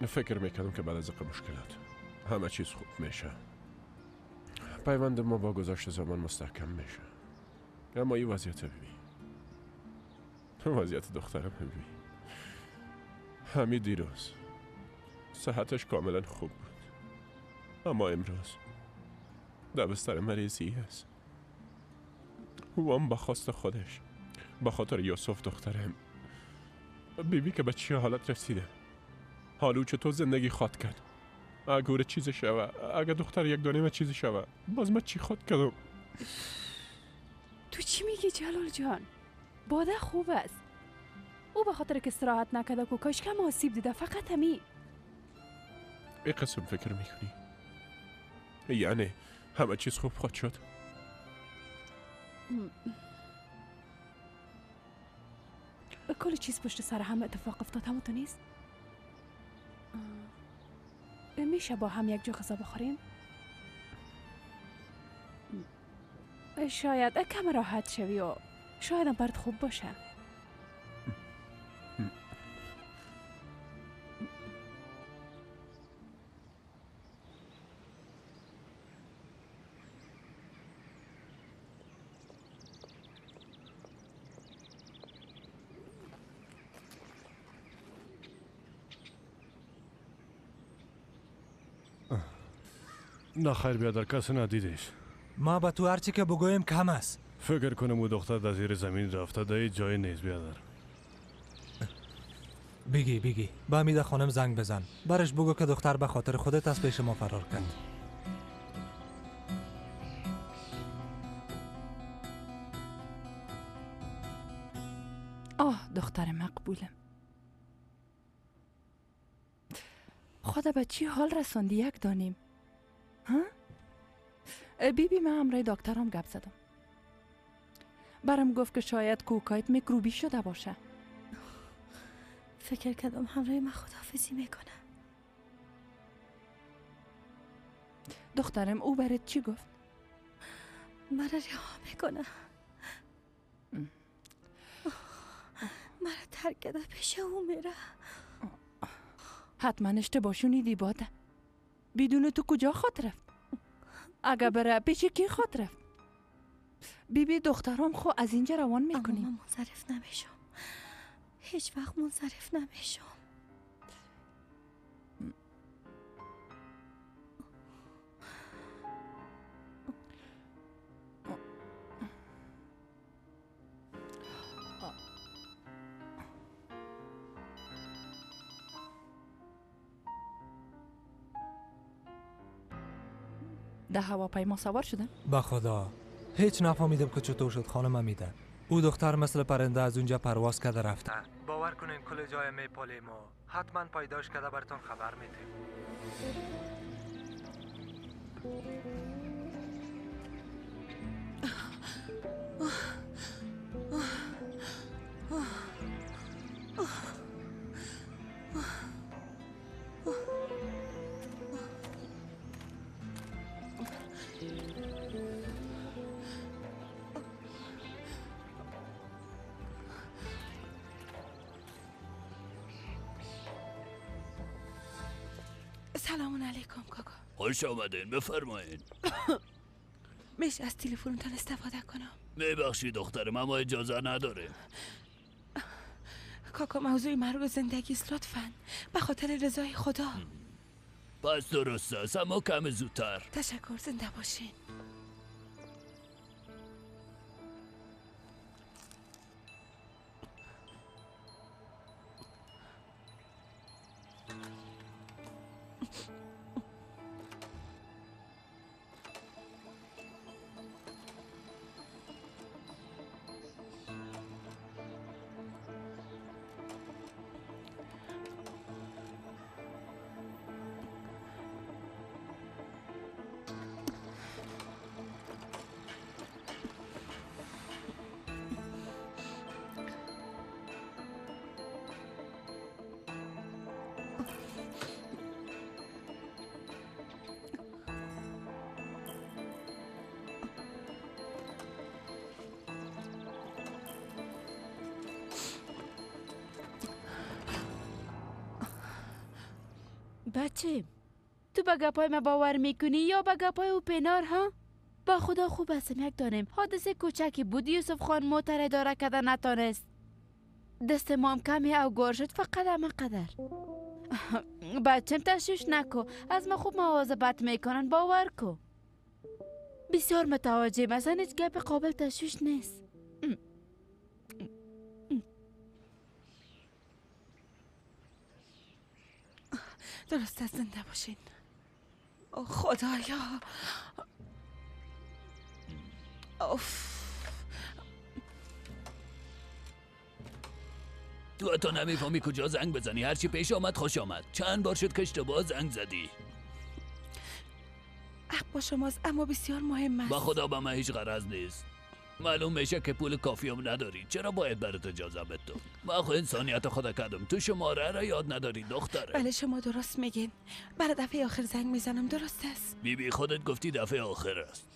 Speaker 15: فکر میکردم که بعد از مشکلات همه چیز خوب میشه، پیوند ما با گذشت زمان مستحکم میشه. اما این وضعیت ببین، وضعیت دخترم ببین. همین دیروز صحتش کاملا خوب بود، اما امروز در بستر مریضی است. او هم با خواست خودش، با خاطر یوسف دخترم. بیبی که به چه حالت رسیده، حالو چطور زندگی خواد کرد؟ اگه چیز شوه، اگه دختر یک دانه چیز شوه، باز من چی خواد کردم؟
Speaker 3: تو چی میگی جلال جان؟ باده خوب است. او به خاطر که استراحت نکرده کوکاش کم آسیب دیده، فقط همی.
Speaker 15: ای قسم فکر میکنی؟ یعنی همه چیز خوب خواد شد؟
Speaker 3: کل چیز پشت سر هم اتفاق افتاد، همون تو نیست؟ میشه با هم یک جا غذا بخوریم؟ شاید کم راحت شوی و شاید هم برات خوب باشه.
Speaker 13: نه خیر بیادر، کسی ندیدش.
Speaker 5: ما به تو هرچی که بگویم کم است.
Speaker 13: فکر کنم او دختر در زیر زمین رفته، در هیچ جایی نیست بیادر.
Speaker 5: بگی به حمیده خانم زنگ بزن، برش بگو که دختر به خاطر خودت از پیش ما فرار کرد.
Speaker 1: آه دختر مقبولم، خدا به چی حال رساندی یک دانیم. ها؟ بیبی من همراه دکترم گپ زدم، برام گفت که شاید کوکایت میکروبی شده باشه.
Speaker 4: فکر کردم همراه من خداحافظی میکنه.
Speaker 1: دخترم او برات چی گفت؟
Speaker 4: مرا رها میکنه. ترک کرده پیش او میره.
Speaker 1: حتما اشتباه شنیدی باده. بدون تو کجا خواد رفت؟ اگه بره پیش کی خواد رفت؟ بی بی دخترام خو از اینجا روان میکنیم.
Speaker 4: اما من منصرف نمیشم، هیچ وقت منصرف نمیشم.
Speaker 1: در هواپیما سوار شدن؟
Speaker 5: به خدا هیچ نفهمیدم که چطور شد خانم امیده. او دختر مثل پرنده از اونجا پرواز کرده رفته. باور کنین کل جای میپالیم و حتما پیداش کرده براتون خبر میدیم.
Speaker 6: سلام علیکم کاکا.
Speaker 19: خوش آمدین، بفرمایین.
Speaker 6: میشه از تلفنتان استفاده کنم؟
Speaker 19: میبخشید دخترم اما اجازه نداریم.
Speaker 6: کاکا موضوع مرگ و زندگی است، لطفاً به خاطر رضای خدا.
Speaker 19: پس درست است اما کم زودتر.
Speaker 6: تشکر، زنده باشین.
Speaker 9: بچه تو به گپای ما باور میکنی یا به گپای او پینار؟ ها با خدا خوب هستم یک دانم. حادثه کوچکی بود، یوسف خان موتر اداره کرده نتانست. دست ما هم کمی اوگار شد، فقط همه قدر. بچم تشویش نکو، از ما خوب مواظبت میکنن، باور کو. بسیار متوجه، مثلا هیچ گپ قابل تشویش نیست.
Speaker 6: درست است، زنده باشین. خدایا. اوف.
Speaker 19: تو حتی نمیفهمی کجا زنگ بزنی. هرچی پیش آمد خوش آمد. چند بار شد که اشتباه زنگ زدی.
Speaker 6: حق با شماست اما بسیار مهم است.
Speaker 19: با خدا با من هیچ غرض نیست. معلوم میشه که پول کافی هم نداری. چرا باید برات اجازه بدم؟ من خو انسانیت خدا کردم. تو شماره را یاد نداری دختره.
Speaker 6: بله شما درست میگین. برای دفعه آخر زنگ میزنم، درست است؟
Speaker 19: بی بی خودت گفتی دفعه آخر است.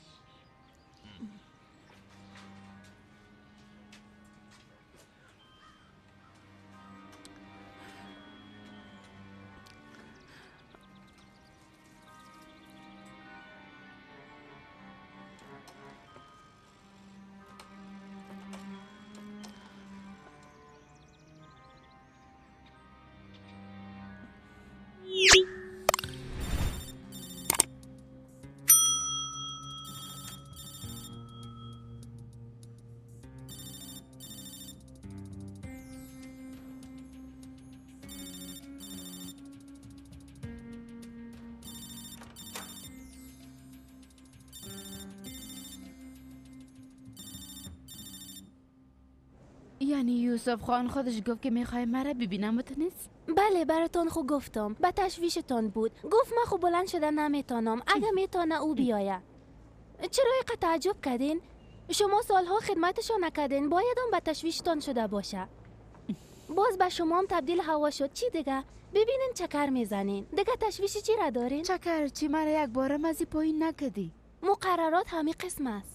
Speaker 9: یعنی یوسف خان خودش گفت که میخوای مرا ببینم نیست؟
Speaker 8: بله براتون خو گفتم، به تشویشتان بود. گفت من خو بلند شده نمیتونم، اگه میتونه او بیایه. چرا اینقدر تعجب کردین؟ شما سالها خدمتشان نکردین، باید هم به تشویشتان شده باشه. باز به شما هم تبدیل هوا شد. چی دیگه؟ ببینین چکر میزنین. دیگه تشویش چی را دارین؟
Speaker 9: چکر چی؟ مرا یک بارم از پایین نکردی.
Speaker 8: مقررات همین قسم است.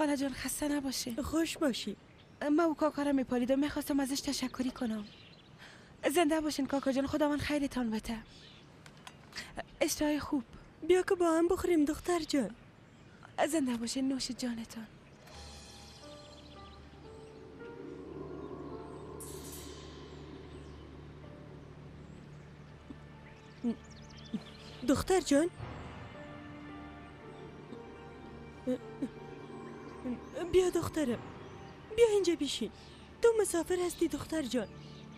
Speaker 6: خاله جان خسته نباشی.
Speaker 21: خوش باشی.
Speaker 6: من و کاکا را میپالیدم، میخواستم ازش تشکری کنم. زنده باشین کاکا جان، خداوند خیرتان بده. اشتهای خوب.
Speaker 21: بیا که با هم بخوریم دختر جان.
Speaker 6: زنده باشین، نوش جانتان.
Speaker 21: دختر جان بیا دخترم، بیا اینجا بیشین. تو مسافر هستی دختر جان،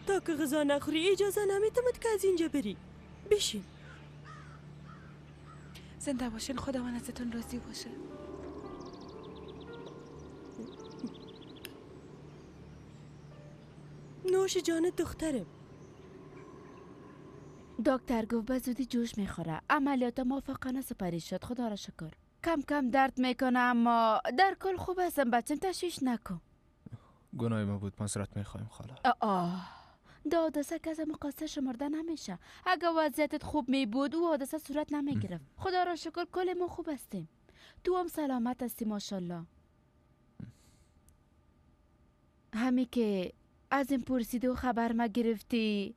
Speaker 21: تا که غذا نخوری اجازه نمیتمد که از اینجا بری. بشین.
Speaker 6: زنده باشین، خداوند ازتون راضی باشه.
Speaker 21: نوش جان دخترم.
Speaker 9: دکتر گفت به زودی جوش میخوره. عملیات موفقانه سپری شد، خدا را شکر. کم کم درد میکنه اما در کل خوب هستم بچم، تشویش نکن.
Speaker 2: گناه ما بود، معذرت میخوایم خاله.
Speaker 9: آه حادثه که از مقاصد شمرده نمیشه. اگه وضعیتت خوب می بود او حادثه صورت نمیگرفت. خدا را شکر کل ما خوب هستیم. تو هم سلامت هستی ماشاءالله. همی که از این پرسیده و خبر ما گرفتی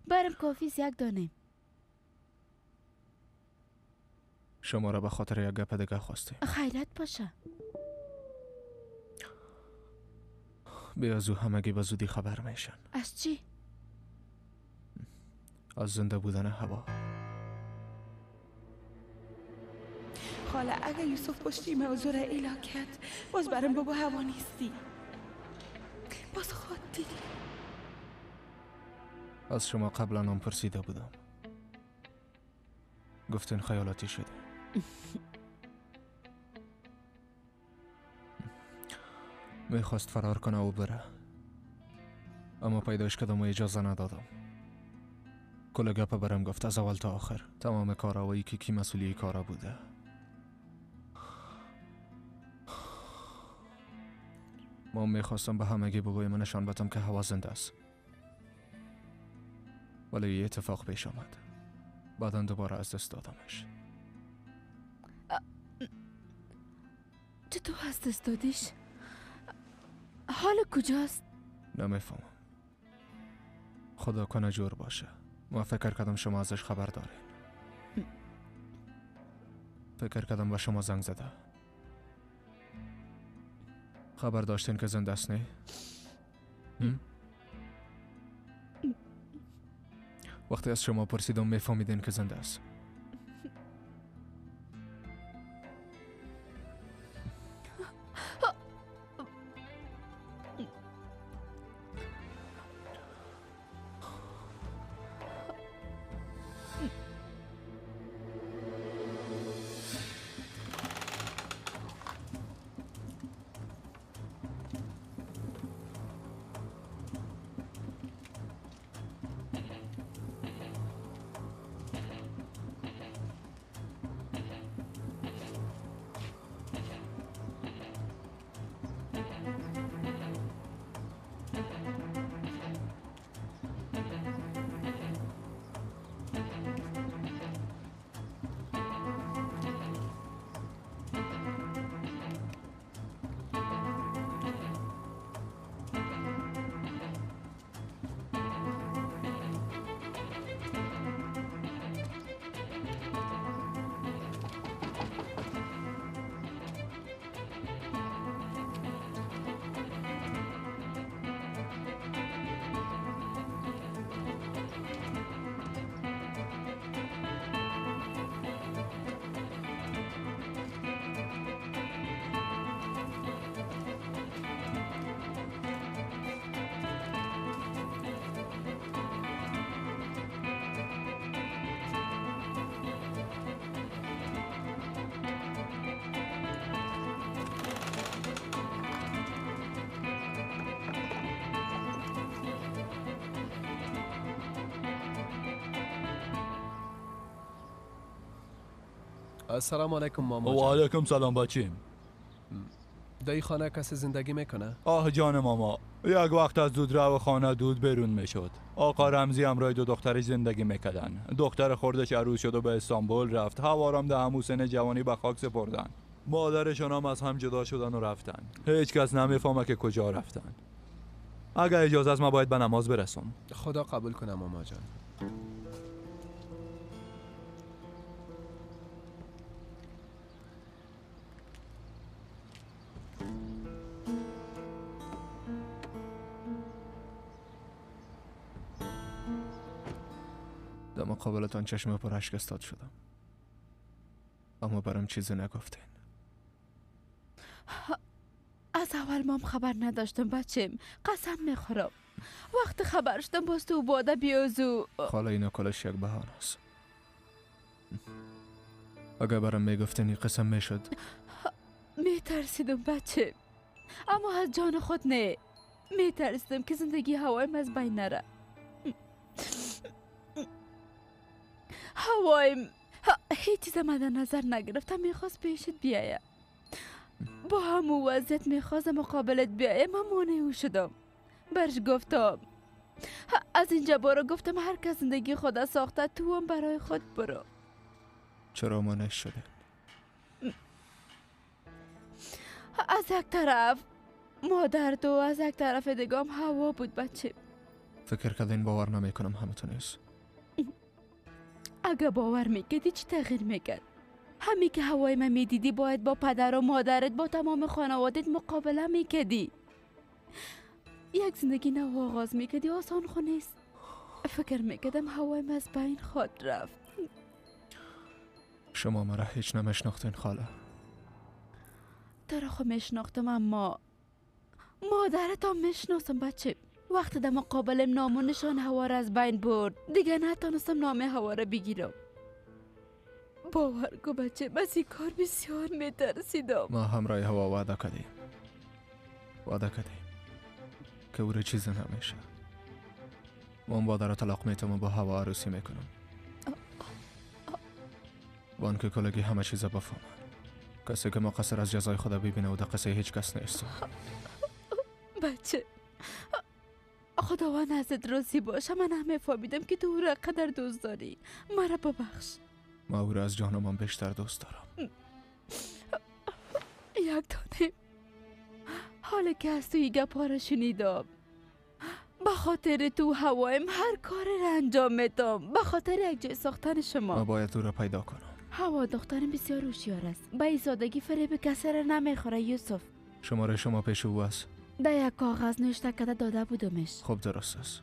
Speaker 9: برم کافیست یک دانیم.
Speaker 2: شما را به خاطر یک گپ دیگه خواستیم.
Speaker 9: خیرت باشه.
Speaker 2: بیا زو همگی به زودی خبر میشن.
Speaker 9: از چی؟
Speaker 2: از زنده بودن هوا.
Speaker 6: خاله اگه یوسف پشتی موضوع را ایلا کرد باز برم بابا هوا نیستی. باز خود دیدی.
Speaker 2: از شما قبلا هم پرسیده بودم، گفتین خیالاتی شده. میخواست فرار کنه و بره، اما پیداش کردم و اجازه ندادم. کل گپ برم گفت از اول تا آخر، تمام کارهایی که کی مسئولی کارا بوده. ما میخواستم به همگی بگویم نشان بدم که هوا زنده است، ولی یه اتفاق پیش آمد. بعدا دوباره از دست دادمش.
Speaker 9: چطور از دست دادیش؟ حال کجاست؟
Speaker 2: نمیفهمم. خدا کنه جور باشه. ما فکر کردم شما ازش خبر دارین. فکر کردم به شما زنگ زده. خبر داشتین که زنده است نه؟ وقتی از شما پرسیدم میفهمیدین که زنده است.
Speaker 14: السلام علیکم ماما.
Speaker 22: و علیکم سلام بچیم.
Speaker 14: در خانه کسی زندگی میکنه؟
Speaker 22: آه جان ماما، یک وقت از دود رو خانه دود بیرون میشد. آقا رمزی همراه دو دخترش زندگی میکردن. دختر خردش عروس شد و به استانبول رفت. هوارام ده همو سن جوانی به خاک سپردن. مادرشان هم از هم جدا شدن و رفتن. هیچ کس نمیفهمه که کجا رفتن. اگر اجازه است من باید به نماز برسم.
Speaker 14: خدا قبول کنه ماما جان.
Speaker 2: در مقابلتان چشم پر اشک استاد شدم، اما برام چیزی نگفتین.
Speaker 9: از اول مام خبر نداشتم بچم، قسم میخورم. وقت خبر شدم باز تو باده بیازو.
Speaker 2: خاله اینا کلش یک بهانه است. اگر برام میگفتین قسم میشد.
Speaker 9: میترسیدم بچه، اما از جان خود نه. میترسیدم که زندگی هوایم از بین نره. هوایم هیچ چیز من در نظر نگرفتم، میخواست پیشت بیایه. با همون وضعیت میخواست مقابلت بیایه، من مانع او شدم. برش گفتم از اینجا برو، گفتم هر کس زندگی خود ساخته تو هم برای خود برو.
Speaker 2: چرا مانع شده؟
Speaker 9: از یک طرف مادر تو، از یک طرف دیگه هم هوا بود بچه.
Speaker 2: فکر کردین باور نمیکنم همتون نیست.
Speaker 9: اگه باور میکردی چی تغییر میکرد؟ همی که هوای من میدیدی باید با پدر و مادرت، با تمام خانوادت مقابله میکردی. یک زندگی نو آغاز میکردی، آسان خو نیست. فکر میکردم هوایم از بین خود رفت.
Speaker 2: شما مرا هیچ نمیشناختین خاله.
Speaker 9: تو را خو میشناختم، اما مادرت هم میشناسم بچه. وقتی در مقابلم نام و نشان هوا را از بین برد، دیگه نتانستم نام هوا را بگیرم. باور کو بچه، من از این کار بسیار میترسیدم.
Speaker 2: ما همراه هوا وعده کردیم، وعده کردیم که او را چیزی نمیشه. من باده را طلاق میتم و با هوا عروسی میکنم. با آنکه کلگی همه چیز بفهمن. کسی که مقصر از جزای خدا ببینه و در قصه هیچ کس نیست.
Speaker 9: بچه خداوند ازت راضی باشه. من همه فهمیدم که تو او را قدر دوست داری. مرا ببخش.
Speaker 2: ما او را از جانمان بیشتر دوست دارم.
Speaker 9: یک دانه حالا که از توی گپا را شنیدم، به خاطر تو هوایم هر کار را انجام میدم، به خاطر یک جای ساختن شما.
Speaker 2: ما باید او را پیدا کنم.
Speaker 9: هوا دخترم بسیار هوشیار است، به این سادگی فریب کسی را نمیخوره. یوسف
Speaker 2: شماره شما پیش او است؟
Speaker 9: در یک کاغذ نوشته کرده داده بودمش.
Speaker 2: خب درست است.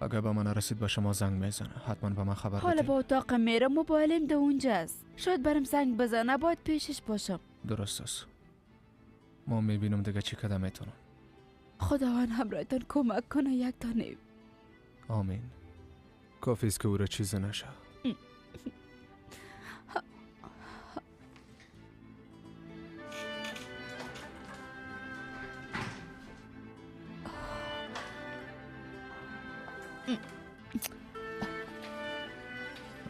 Speaker 2: اگر به من رسید به شما زنگ میزنه، حتما به من خبر
Speaker 9: حالا
Speaker 2: بدین.
Speaker 9: با اتاق میرم، موبایلم در اونجا است، شاید برم زنگ بزنه، باید پیشش باشم.
Speaker 2: درست است. ما میبینم دیگه چی کده میتونم.
Speaker 9: خداوند همراهتان کمک کنه یک دانه.
Speaker 2: آمین. کافی است که او را چیزی نشه.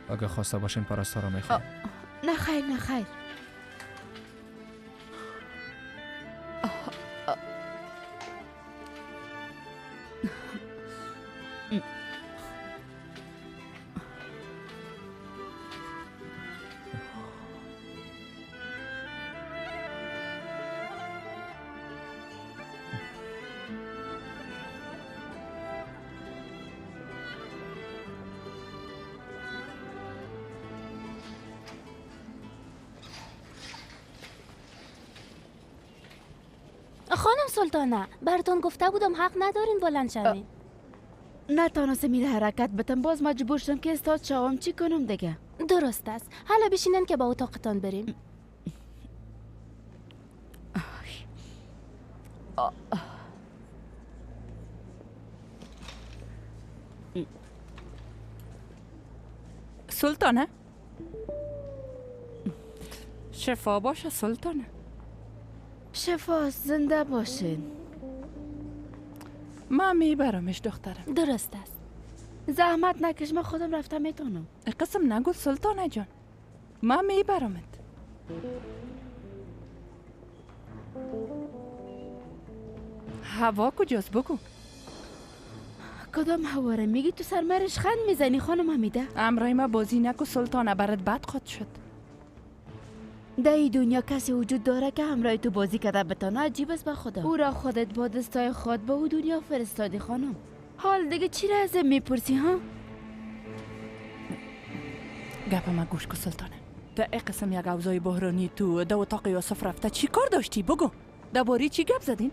Speaker 2: اگه خواسته باشین پرستارا میخوام.
Speaker 9: نه خیر نه خیر.
Speaker 8: خانم سلطانه، براتون گفته بودم حق ندارین بلند شوین.
Speaker 9: نتانستم این حرکت بتم، باز مجبور شدم که استاد شوم. چی کنم دیگه؟
Speaker 8: درست است. حالا بشینن که با اتاقتان بریم.
Speaker 1: سلطانه، شفا باشه سلطانه.
Speaker 9: شفا، زنده باشین.
Speaker 1: ما میبرمش دخترم.
Speaker 8: درست است.
Speaker 9: زحمت نکش، من خودم رفتم میتونم.
Speaker 1: قسم نگو سلطانه جان، ما میبرمت. هوا کجاست بگو؟
Speaker 9: کدام هوا را میگی؟ تو سرمرش خند میزنی خانم حمیده.
Speaker 1: امرای ما بازی نکو سلطانه، برات بد خود شد.
Speaker 9: در این دنیا کسی وجود داره که همراه تو بازی کرده بتانه؟ عجیب است به خدا. او را خودت با دستای خود به او دنیا فرستادی خانم. حال دیگه چی را ازم میپرسی ها؟
Speaker 1: گپ ما گوش کو سلطانه. در ای قسم یک اوضاع بحرانی تو در اتاق یوسف رفته چی کار داشتی؟ بگو درباره چی گپ زدین؟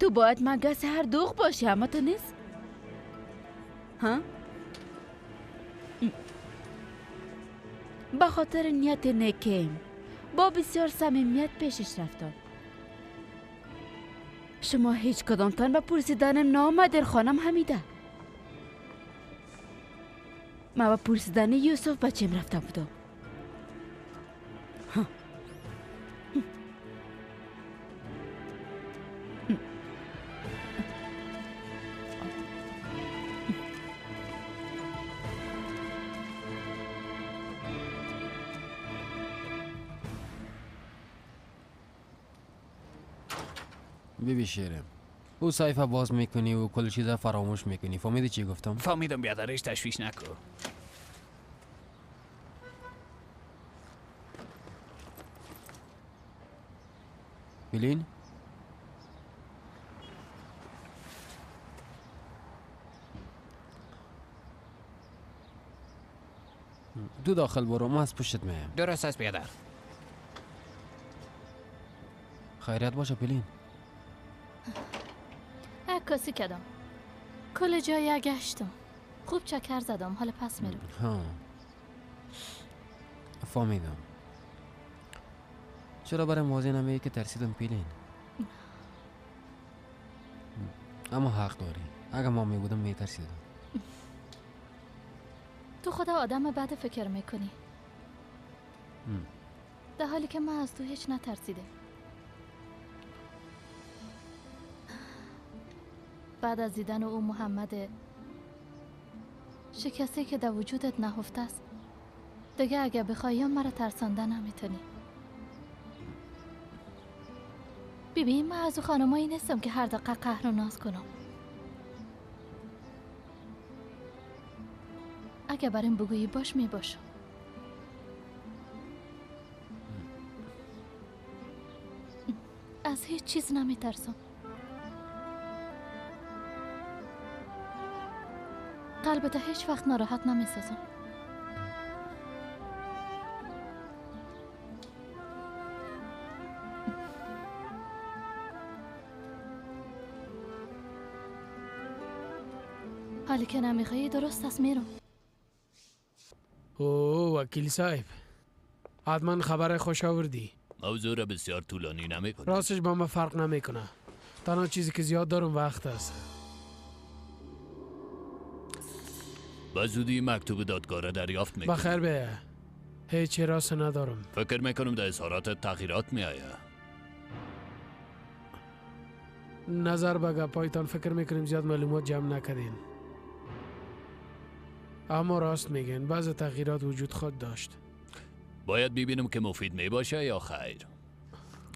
Speaker 9: تو باید مگس هر دوغ باشی، اما تو نیست ها؟ به خاطر نیت نیکیم با بسیار صمیمیت پیشش رفتم. شما هیچ کدامتان به پرسیدنم نامدر خانم حمیده. ما به پرسیدن یوسف بچیم رفته بودم.
Speaker 11: بیبی شیرم، او صحیفه باز میکنی و کل چیزا فراموش میکنی. فهمیدی چی گفتم؟
Speaker 7: فهمیدم بیادرش، تشویش نکن.
Speaker 11: بلین دو داخل برو، ما از پشتت میایم.
Speaker 7: درست است بیادر.
Speaker 11: خیریت باشه پلین.
Speaker 8: عکاسی کردم، کل جای گشتم، خوب چکر زدم، حالا پس میرم.
Speaker 11: ها فهمیدم. چرا برای واضح نمیگی که ترسیدم پیلین؟ اما حق داری، اگه ما می بودم میترسیدم.
Speaker 8: تو خدا آدم بد فکر میکنی، در حالی که من از تو هیچ نترسیدم. بعد از دیدن او محمد شکسته که در وجودت نهفته است، دیگه اگه بخوایم مرا ترسانده نمیتونی. ببین من از او خانمایی نیستم که هر دقیقه قهر و ناز کنم. اگه برام بگویی باش میباشم. از هیچ چیز نمیترسم. قلبت هیچ وقت ناراحت نمیسازم. حالی که نمیخوایی درست است میرم.
Speaker 12: او وکیل صاحب، حتما خبر خوش آوردی.
Speaker 19: موضوع را بسیار طولانی نمیکنه.
Speaker 12: راستش با من فرق نمیکنه. تنها چیزی که زیاد دارم وقت است.
Speaker 19: به زودی مکتوب دادگاه را دریافت میکنم.
Speaker 12: بخیر به هیچ راست ندارم.
Speaker 19: فکر میکنم در اظهارات تغییرات میآید.
Speaker 12: نظر به گپایتان فکر میکنیم زیاد معلومات جمع نکردین، اما راست میگن بعض تغییرات وجود خود داشت.
Speaker 19: باید ببینم که مفید میباشه یا خیر.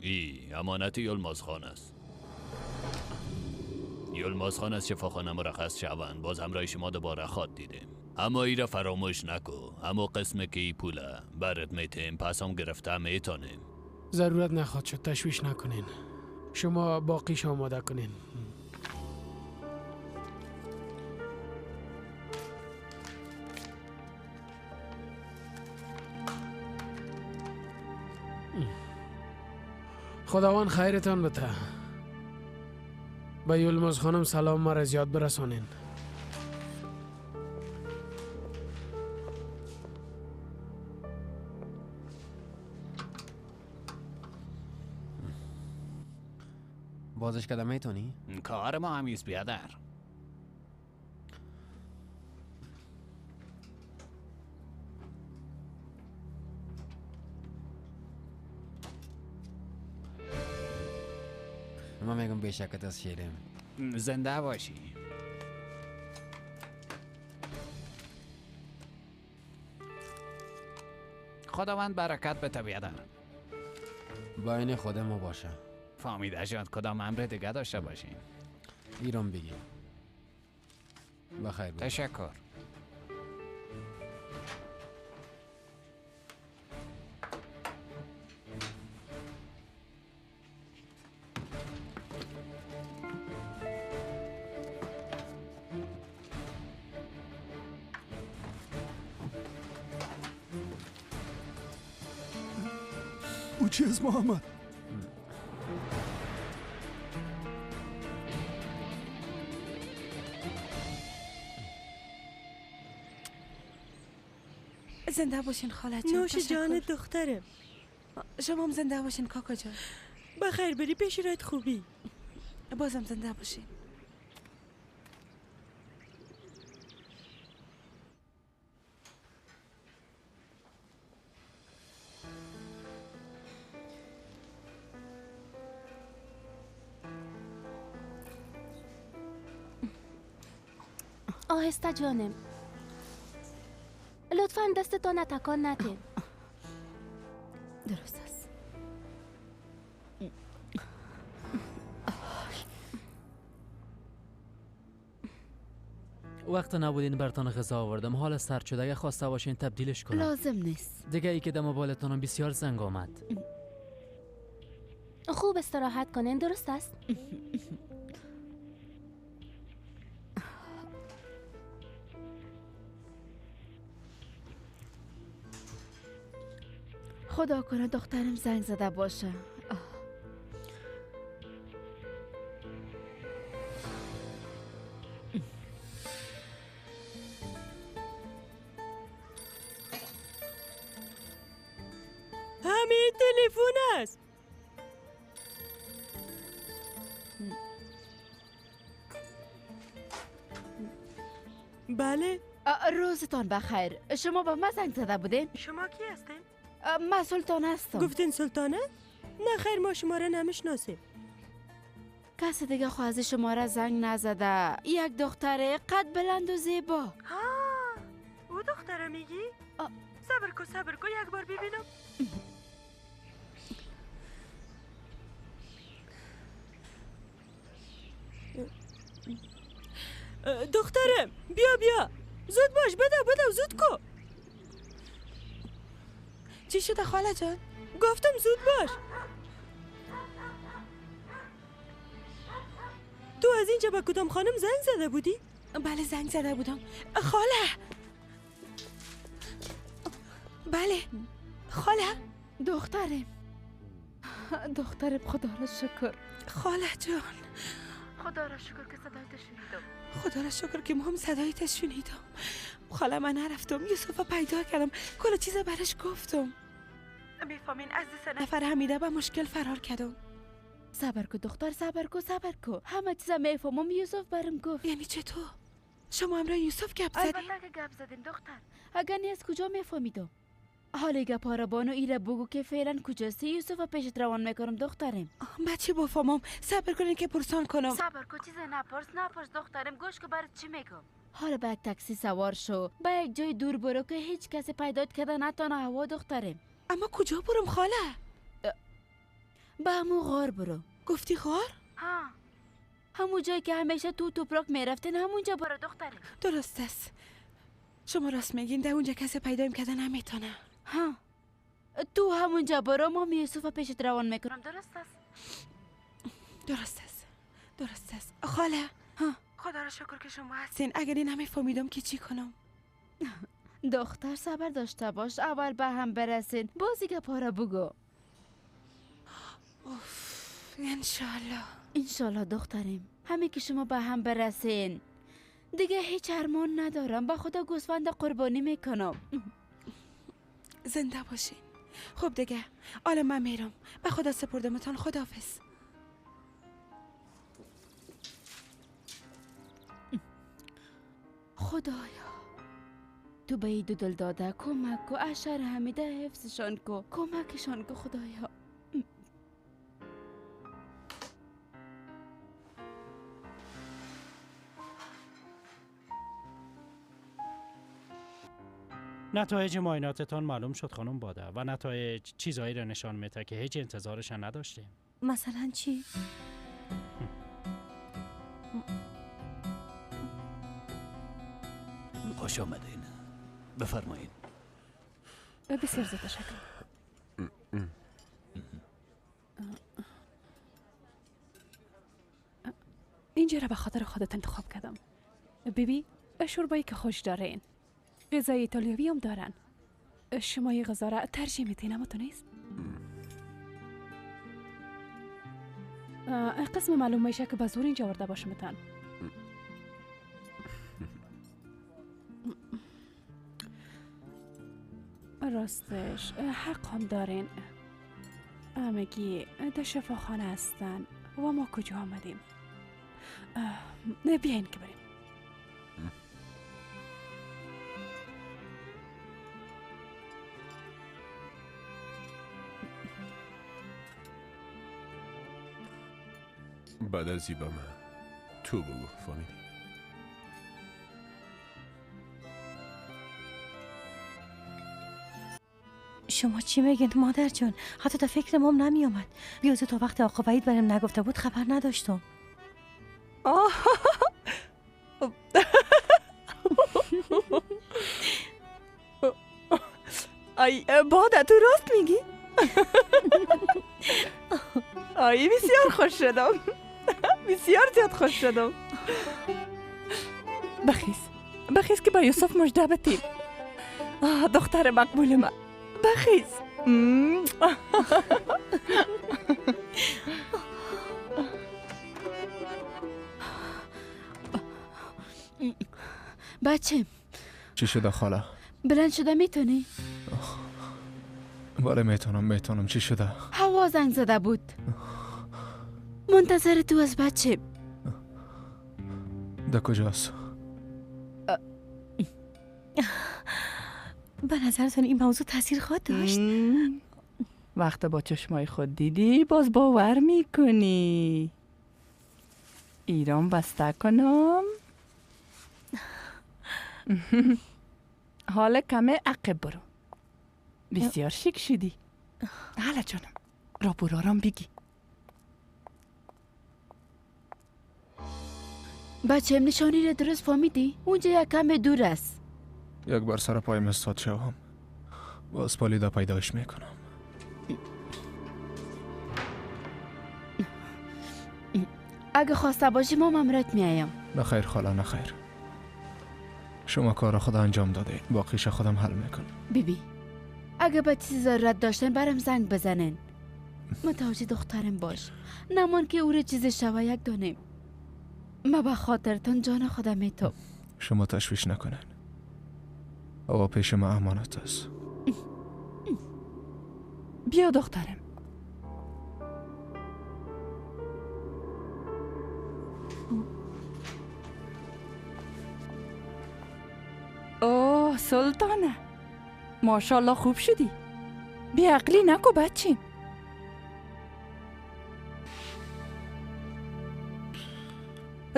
Speaker 19: ای امانت یلماز خان است. یلماز خان از شفاخانه مرخص شوند باز همراه شما دوباره خواد دیدیم. اما ای را فراموش نکو، اما قسم که ای پوله برات میتیم پس هم گرفته میتونیم.
Speaker 12: ضرورت نخواد شد، تشویش نکنین. شما باقیش آماده کنین. خداوند خیرتان بده. به یلماز خانم سلام مرا زیاد برسانین.
Speaker 11: بازش کردم میتونی؟
Speaker 7: کار ما همیز بیادر.
Speaker 11: من میگم بیشکت از شیرم.
Speaker 7: زنده باشی. خداوند برکت بده بیادر.
Speaker 11: با این خود ما باشه.
Speaker 7: فهمیده شد کدام امر دیگه داشته باشیم.
Speaker 11: ایران بگی. بخیر.
Speaker 7: تشکر.
Speaker 18: او چی است محمد؟
Speaker 6: زنده باشین خاله جان.
Speaker 21: نوش جان دخترم.
Speaker 6: شما هم زنده باشین کاکا جان.
Speaker 21: بخیر بری پیش رایت خوبی.
Speaker 6: بازم زنده باشین.
Speaker 8: آهسته جانم، لطفا دستتان تکان ندین.
Speaker 9: درست است.
Speaker 16: وقت نبودین برتان غذا آوردم. حال سرد شده، اگه خواسته باشین تبدیلش کنم.
Speaker 9: لازم نیست.
Speaker 16: دیگه ای که در موبایلتونم بسیار زنگ آمد.
Speaker 8: خوب استراحت کنین، درست است؟
Speaker 9: خدا کنه دخترم زنگ زده باشه.
Speaker 21: همین تلفن است. بله.
Speaker 9: روزتان بخیر. شما با ما زنگ زده بودین؟
Speaker 21: شما کی هستین؟
Speaker 9: من سلطانه هستم.
Speaker 21: گفتین سلطانه؟ نه خیر، ما شما را نمیشناسیم.
Speaker 9: کس دیگه خو از شما را زنگ نزده. یک دختر قد بلند و زیبا.
Speaker 21: ها، او دختره میگی؟ صبر کو صبر کو، یک بار ببینم. دخترم بیا بیا، زود باش، بده بده، زود کو.
Speaker 6: چی شده خاله جان؟
Speaker 21: گفتم زود باش. تو از اینجا به کدام خانم زنگ زده بودی؟
Speaker 6: بله زنگ زده بودم خاله. بله خاله.
Speaker 9: دخترم، دخترم، خدا را شکر.
Speaker 6: خاله جان
Speaker 9: خدا را شکر که صدایت شنیدم.
Speaker 6: خدا را شکر که ما هم صدایت شنیدم. خاله من نرفتم، یوسف پیدا کردم، کل چیز برش گفتم. میفهمین از 3 نفر حمیده به مشکل فرار کردم.
Speaker 9: صبر کو دختر، صبر کو، صبر کو، همه چیز میفهمم. یوسف برم گفت.
Speaker 6: یعنی چطور؟ شما همراه یوسف گپ زدین؟
Speaker 9: البته که گپ زدیم دختر، اگر نی از کجا میفهمیدم؟ حالا گپ را بانو ایره بگو که فعلا کجاستی یوسف پیشت روان میکنم دخترم.
Speaker 6: بچه بفهمم، صبر کنین که پرسان کنم.
Speaker 9: صبر کو، چیز نپرس، نپرس دخترم، گوش کو برات چی میگم. حالا به یک تاکسی سوار شو، به یک جای دور برو که هیچ کسی پیدات کرده نتانه هوا دخترم.
Speaker 6: اما کجا برم خاله؟
Speaker 9: به همون غار برو.
Speaker 6: گفتی غار؟
Speaker 9: ها، همون جایی که همیشه تو توپراک میرفتین، همونجا برو دخترم.
Speaker 6: درست است، شما راست میگین، در اونجا کسی پیدایم کرده نمیتونه.
Speaker 9: ها، تو همونجا برو، ما یوسف پیشت روان میکنم. درست است؟
Speaker 6: درست است، درست است خاله.
Speaker 9: ها،
Speaker 6: خدا را شکر که شما هستین، اگر این نمیفهمیدم که چی کنم.
Speaker 9: دختر صبر داشته باش، اول به هم برسین، بازی گپا را بگو.
Speaker 6: اوف، انشالله.
Speaker 9: انشالله دخترم، همه که شما به هم برسین دیگه هیچ ارمان ندارم. با خدا گوسفند قربانی میکنم.
Speaker 6: زنده باشین. خب دیگه حالا من میرم، به خدا سپردمتان، خداحافظ.
Speaker 9: خدایا تو به این دو دل داده کمک کو، اشر حمیده حفظشان کو، کمکشان کو خدایا.
Speaker 20: نتایج معایناتتان معلوم شد خانم باده و نتایج چیزایی را نشان میده که هیچ انتظارش نداشتیم.
Speaker 4: مثلا چی؟
Speaker 19: خوش آمدین، بفرمایید.
Speaker 3: بسیار زیاد تشکر. اینجا را به خاطر خودت انتخاب کردم. بیبی، شوربایی که خوش دارین، غذای ایتالیایی هم دارن. شما یه غذا را ترجیح میدین، اما تو نیست؟ قسم معلوم میشه که به زور اینجا آورده باشمتان. راستش حق هم دارین. همگی در شفاخانه هستن و ما کجا آمدیم؟ بیاین که بریم.
Speaker 15: بعد از با من تو بگو، فهمیدی؟
Speaker 4: شما چی میگین مادر جان؟ حتی تا فکر مام نمی آمد. بیازه تا وقت آقا وحید برم نگفته بود خبر نداشتم.
Speaker 6: ای باده تو راست میگی؟ آی بسیار خوش شدم، بسیار زیاد خوش شدم. بخیز بخیز که با یوسف مژده بدیم. دختر مقبول من، بخیز.
Speaker 9: بچه
Speaker 2: چی شده خاله؟
Speaker 9: بلند شده میتونی؟
Speaker 2: بله میتونم. چی شده؟
Speaker 9: هوا زنگ زده بود، منتظر تو از بچه.
Speaker 2: ده کجاست؟
Speaker 4: به نظرتون این موضوع تاثیر خواهد داشت؟
Speaker 1: وقت با چشمای خود دیدی باز باور میکنی. ایران بسته کنم. حالا کمه عقب برو. بسیار شیک شدی. حالا جانم را برارم بگی.
Speaker 9: بچه نشانی را درست فهمیدی؟ اونجا یک کم دور است.
Speaker 2: یک بار سر پایم استاد شوم باز پالیده پیدایش میکنم.
Speaker 9: اگه خواسته باشی ما ممرت میایم.
Speaker 2: نه خیر خاله، نه خیر. شما کار خود انجام داده، باقیش خودم حل میکنم.
Speaker 9: بیبی اگه به چیزی ضرورت داشتن برم زنگ بزنن. متوجه دخترم باش، نمان که او رو چیز شوه یک دانیم. ما به خاطرتون جان خودم میتوب.
Speaker 2: شما تشویش نکنن، هوا پیش ما امانت است.
Speaker 1: بیا دخترم. اوه سلطانه، ماشاءالله خوب شدی. بی عقلی نکو بچیم.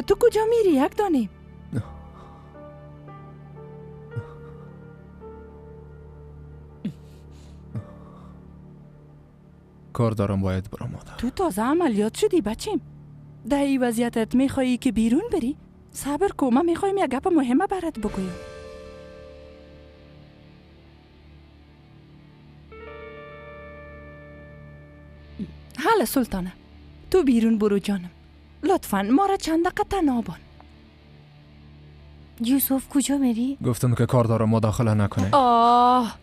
Speaker 1: تو کجا میری یک دانیم؟
Speaker 2: کار دارم باید برم مادر.
Speaker 1: تو تازه عملیات شدی بچیم. در این وضعیتت میخوایی که بیرون بری؟ صبر کو، من میخوایم یک گپ مهمه برات بگویم. حالا سلطانه تو بیرون برو جانم، لطفاً ما را چند دقیقه تنها بان.
Speaker 4: یوسف کجا میری؟
Speaker 2: گفتم که کار دارم، مداخله نکنه.
Speaker 1: آه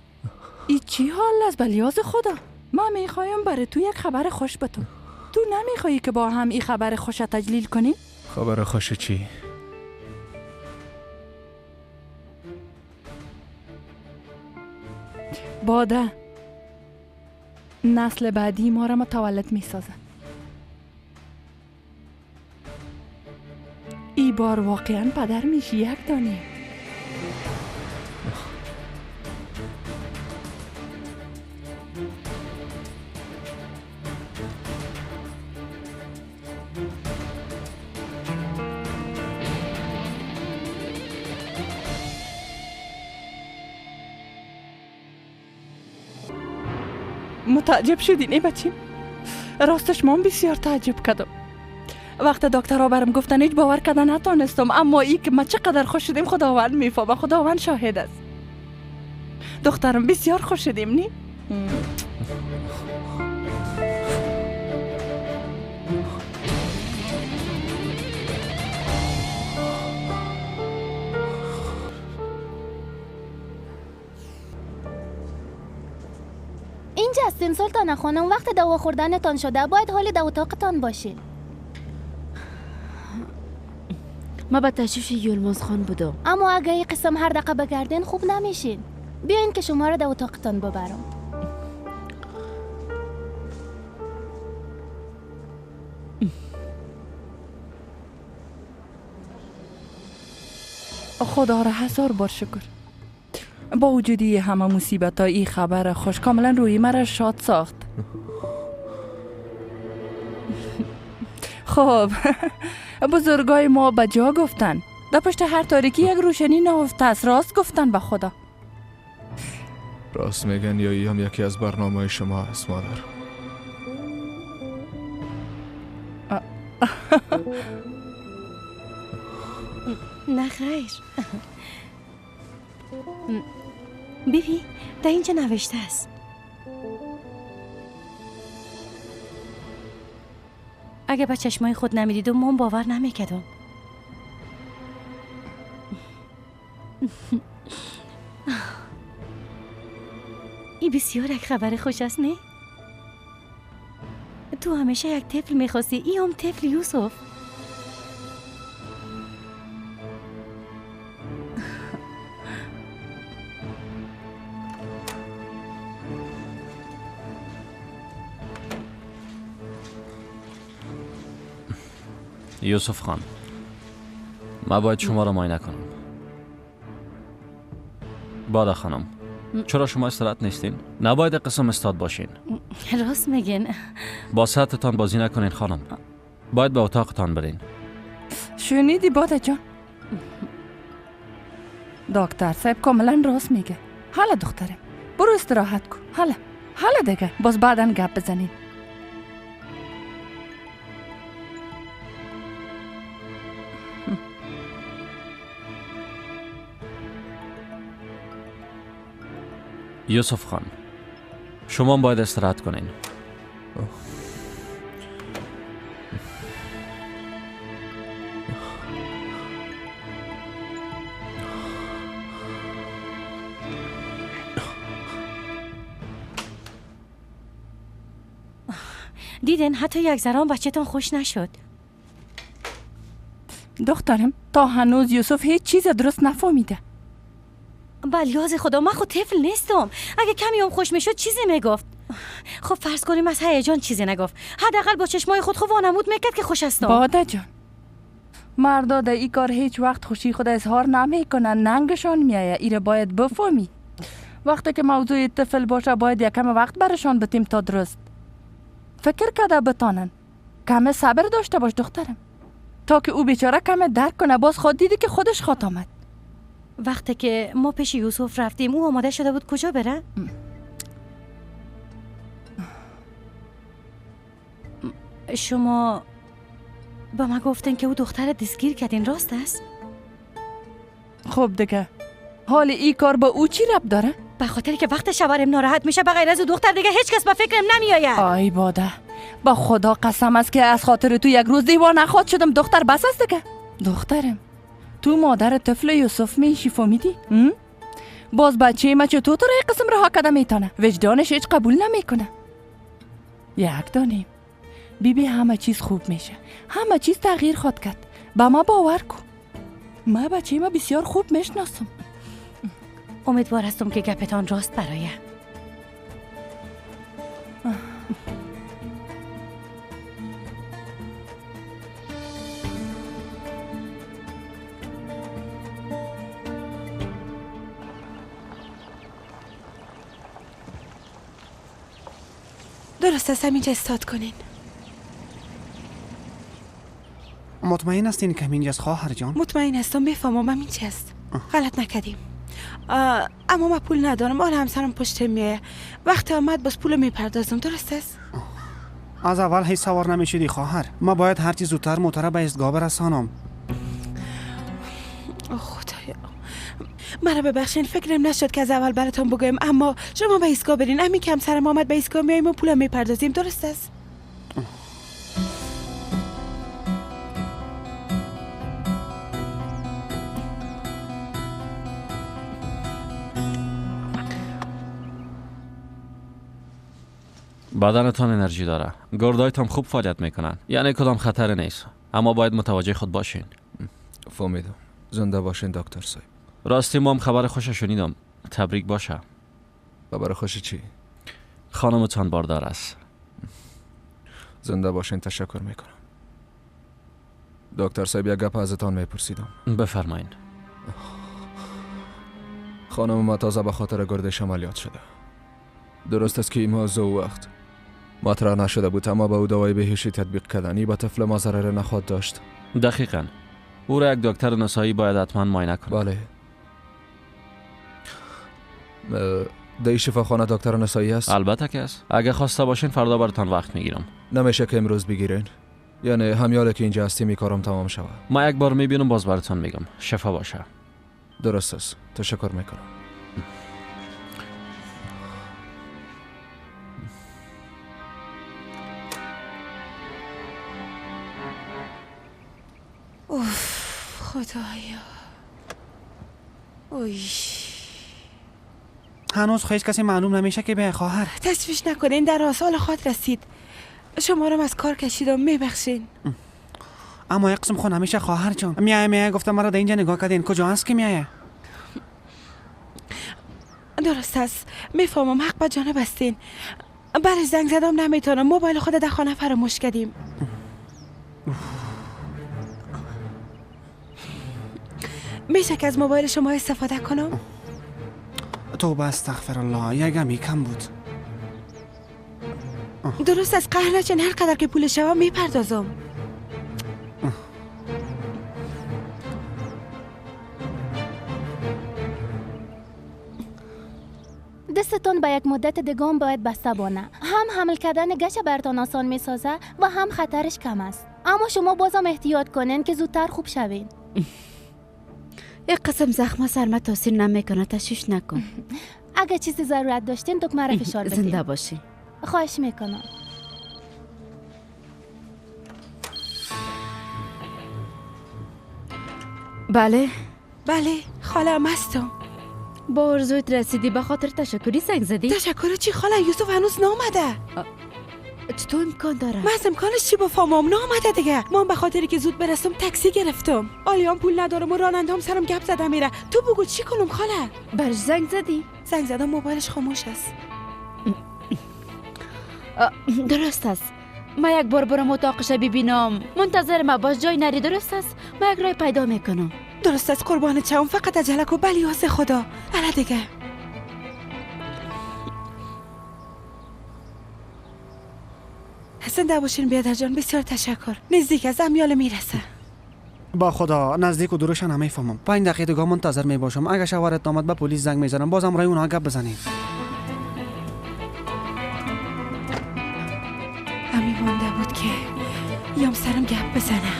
Speaker 1: ای چی حال از بلیاز خدا. ما میخوایم برای تو یک خبر خوش بتم. تو نمیخوایی که با هم این خبر خوش تجلیل کنیم؟
Speaker 2: خبر خوش چی؟
Speaker 1: باده نسل بعدی ما را متولد میسازه. ای بار واقعا پدر میشی یک دانه. متعجب شدی نه بچیم؟ راستش من بسیار تعجب کردم. وقت دکترها برم گفتن هیچ باور کردن نتانستم، اما ای که ما چقدر خوش شدیم خداوند میفهمه، خداوند شاهد است. دخترم بسیار خوش شدیم نی؟
Speaker 8: اینجا هستین سلطانه خانم، وقت دوا خوردنتان شده، باید حال در اتاقتان باشین.
Speaker 9: ما به تشویش یلماز خان بودم.
Speaker 8: اما اگه این قسم هر دقیقه بگردین خوب نمیشین. بیاین که شما را در اتاقتان ببرم.
Speaker 1: خدا را هزار بار شکر. با وجودی همه مصیبت های این خبر خوش کاملا روی مرا شاد ساخت. خب بزرگای ما به جا گفتن در پشت هر تاریکی یک روشنی نهفته است. راست گفتن به خدا.
Speaker 14: راست میگن یا ای هم یکی از برنامه شما است مادر؟
Speaker 4: نه خیر. بیبی در اینجا نوشته است. اگه با چشمای خود نمیدیدم من باور نمیکردم. این بسیار یک خبر خوش است نه؟ تو همیشه یک طفل میخواستی، این هم طفل یوسف.
Speaker 10: یوسف خان، ما باید شما را معاینه کنم. بادا خانم، چرا شما استراحت نیستین؟ نباید قسم استاد باشین.
Speaker 4: راست میگین.
Speaker 10: با ساعتتان بازی نکنین خانم. باید به اتاقتان برین.
Speaker 1: شنیدی بادا جان؟ دکتر صاحب کاملا راست میگه. حالا دخترم برو استراحت کن. حالا دیگه باز بعدا گپ بزنین.
Speaker 10: یوسف خان، شما باید استراحت کنین.
Speaker 4: دیدن حتی یک ذره بچه‌تان خوش نشد.
Speaker 1: دخترم تا هنوز یوسف هیچ چیز درست نفهمیده.
Speaker 4: بلیاز خدا من خود طفل نیستم. اگه کمی هم خوش میشد چیزی میگفت. خب فرض کنیم از هیجان چیزی نگفت، حداقل با چشمای خود خو وانمود میکرد که خوش هستم.
Speaker 1: باده جان، مردا در این کار هیچ وقت خوشی خود اظهار نمیکنن، ننگشان میآید. ایره باید بفهمی. وقتی که موضوع طفل باشه باید یکم وقت برشان بتیم تا درست فکر کرده بتانن. کم صبر داشته باش دخترم، تا که او بیچاره کم درک کنه. باز خود دیدی که خودش خواد آمد.
Speaker 4: وقتی که ما پیش یوسف رفتیم او آماده شده بود کجا بره؟ شما با ما گفتن که او دختر دستگیر کردین، راست است؟
Speaker 1: خب دیگه حال این کار با او چی ربط داره؟
Speaker 4: به خاطر که وقت شوهرم ناراحت میشه به غیر از او دختر دیگه هیچ کس به فکرم نمیآید.
Speaker 1: آی باده، با خدا قسم است که از خاطر تو یک روز دیوانه خواهد شدم. دختر بس است دیگه. دخترم تو مادر طفل یوسف میشی، فهمیدی؟ باز بچه ما چطور تو را یک قسم رها کده میتونه؟ وجدانش هیچ قبول نمیکنه. یک دانیم بیبی همه چیز خوب میشه، همه چیز تغییر خواهد کرد. به ما باور کن، ما بچه ما بسیار خوب میشناسم.
Speaker 4: امیدوار هستم که گپتان راست برایم.
Speaker 6: درست است همینجا استاد کنین.
Speaker 17: مطمئن هستین که همینجاست خواهر جان؟
Speaker 6: مطمئن هستم، بفهمم همینجا است. غلط نکردیم. اما من پول ندارم، حالا همسرم پشت میایه. وقتی آمد باز پول میپردازم، درست است؟
Speaker 17: از اول هیچ سوار نمیشدی خواهر. ما باید هرچی زودتر موتور به ایستگاه برسانم.
Speaker 6: خدایا مرا ببخشین، فکرم نشد که از اول براتون بگویم، اما شما به ایستگاه برین. همین که همسرم آمد به ایستگاه میاییم و پول میپردازیم، درست است؟
Speaker 10: بدنتان انرژی داره، گردایتان خوب فعالیت میکنن، یعنی کدام خطر نیست، اما باید متوجه خود باشین.
Speaker 2: فهمیدم. زنده باشین دکتر صاحب.
Speaker 10: راستی ما هم خبر خوش شنیدم. تبریک باشه.
Speaker 2: خبر خوش چی؟
Speaker 10: خانمتان باردار است.
Speaker 2: زنده باشین، تشکر میکنم. دکتر صاحب یک گپ ازتان میپرسیدم.
Speaker 10: بفرمایین.
Speaker 2: خانم ما تازه به خاطر گردش عملیات شده. درست است که این موضوع وقت مطرح نشده بود، اما به او دوای بهشی تطبیق کردنی به طفل ما ضرر نخواهد داشت.
Speaker 10: دقیقاً. او را یک دکتر نسایی باید حتما معاینه کند.
Speaker 2: بله. در شفاخانه دکتر نسایی است؟
Speaker 10: البته که است. اگه خواسته باشین فردا براتان وقت میگیرم.
Speaker 2: نمیشه که امروز بگیرین؟ یعنی همیاله که اینجا هستیم کارم تمام شود.
Speaker 10: ما یک بار میبینم باز براتان میگم. شفا باشه.
Speaker 2: درست است. تشکر میکنم.
Speaker 6: اوف خدایا. اوی
Speaker 17: هنوز هیچ کسی معلوم نمیشه که به خواهر.
Speaker 6: تشویش نکنین، در آسال خود رسید. شما رو از کار کشیدم، میبخشین.
Speaker 17: اما یک قسم خون همیشه خواهر جان. میایه گفتم مرا در اینجا نگاه کردین. کجا هست که میایه؟
Speaker 6: درست است، میفهمم، حق به جانب هستین. برش زنگ زدم نمیتونم، موبایل خود در خانه فراموش کردیم. میشه که از موبایل شما استفاده کنم؟
Speaker 17: توبه استغفر الله، یکمی کم بود.
Speaker 6: درست از قهر نچین، هر قدر که پول شوم میپردازم.
Speaker 8: دستتون به یک مدت دگام باید بسته بانه. هم حمل کردن گچ برتان آسان میسازه و هم خطرش کم است. اما شما بازم احتیاط کنین که زودتر خوب شوین.
Speaker 9: یک قسم زخم سرما تاثیر نمیکنه، تشویش نکن.
Speaker 8: اگه چیزی ضرورت داشتین دکمه را فشار بدین.
Speaker 9: زنده باشی.
Speaker 8: خواهش میکنم.
Speaker 9: بله
Speaker 6: بله خاله هستم.
Speaker 9: با آرزویت رسیدی، به خاطر تشکری زنگ زدی؟
Speaker 6: تشکر چی خاله؟ یوسف هنوز نامده.
Speaker 9: چطور امکان داره؟
Speaker 6: من از امکانش چی بفهمم؟ نامده دیگه. من به خاطری که زود برسم تاکسی گرفتم. آلیام پول ندارم و راننده‌ام سرم گپ زده میره. تو بگو چی کنم خاله؟
Speaker 9: برش زنگ زدی؟
Speaker 6: زنگ زدم، موبایلش خاموش است.
Speaker 9: درست است. ما یک بار برم اتاقش ببینم. منتظر ما باش، جای نری. درست است؟ ما یک راه پیدا میکنم.
Speaker 6: درست است قربان چم، فقط عجله کو. بلی واسه خدا. بله دیگه. زنده باشین بیادر جان، بسیار تشکر. نزدیک از امیال میرسه.
Speaker 17: با خدا نزدیک و دورشان نمیفهمم. 5 دقیقه دیگه منتظر میباشم. اگه شوهرت آمد به پلیس زنگ میزنم، بازم رای اونها گپ بزنیم.
Speaker 6: امی مانده بود که یام سرم گپ بزنه.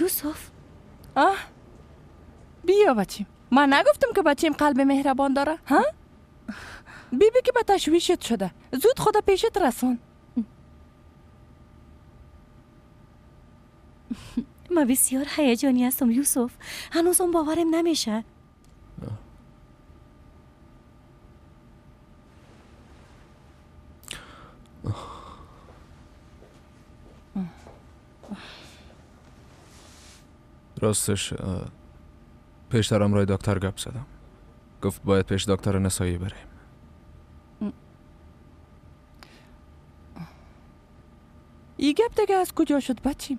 Speaker 4: یوسف.
Speaker 1: آه بیا بچیم. من نگفتم که بچیم قلب مهربان داره؟ ها؟ بیبی که به تشویشت شده، زود خدا پیشت رسون.
Speaker 4: من بسیار هیجانی هستم یوسف، هنوزم باورم نمیشه.
Speaker 2: راستش پیشترم رای دکتر گپ زدم. گفت باید پیش دکتر نسایی بریم.
Speaker 1: ای گپ دیگه از کجا شد بچیم؟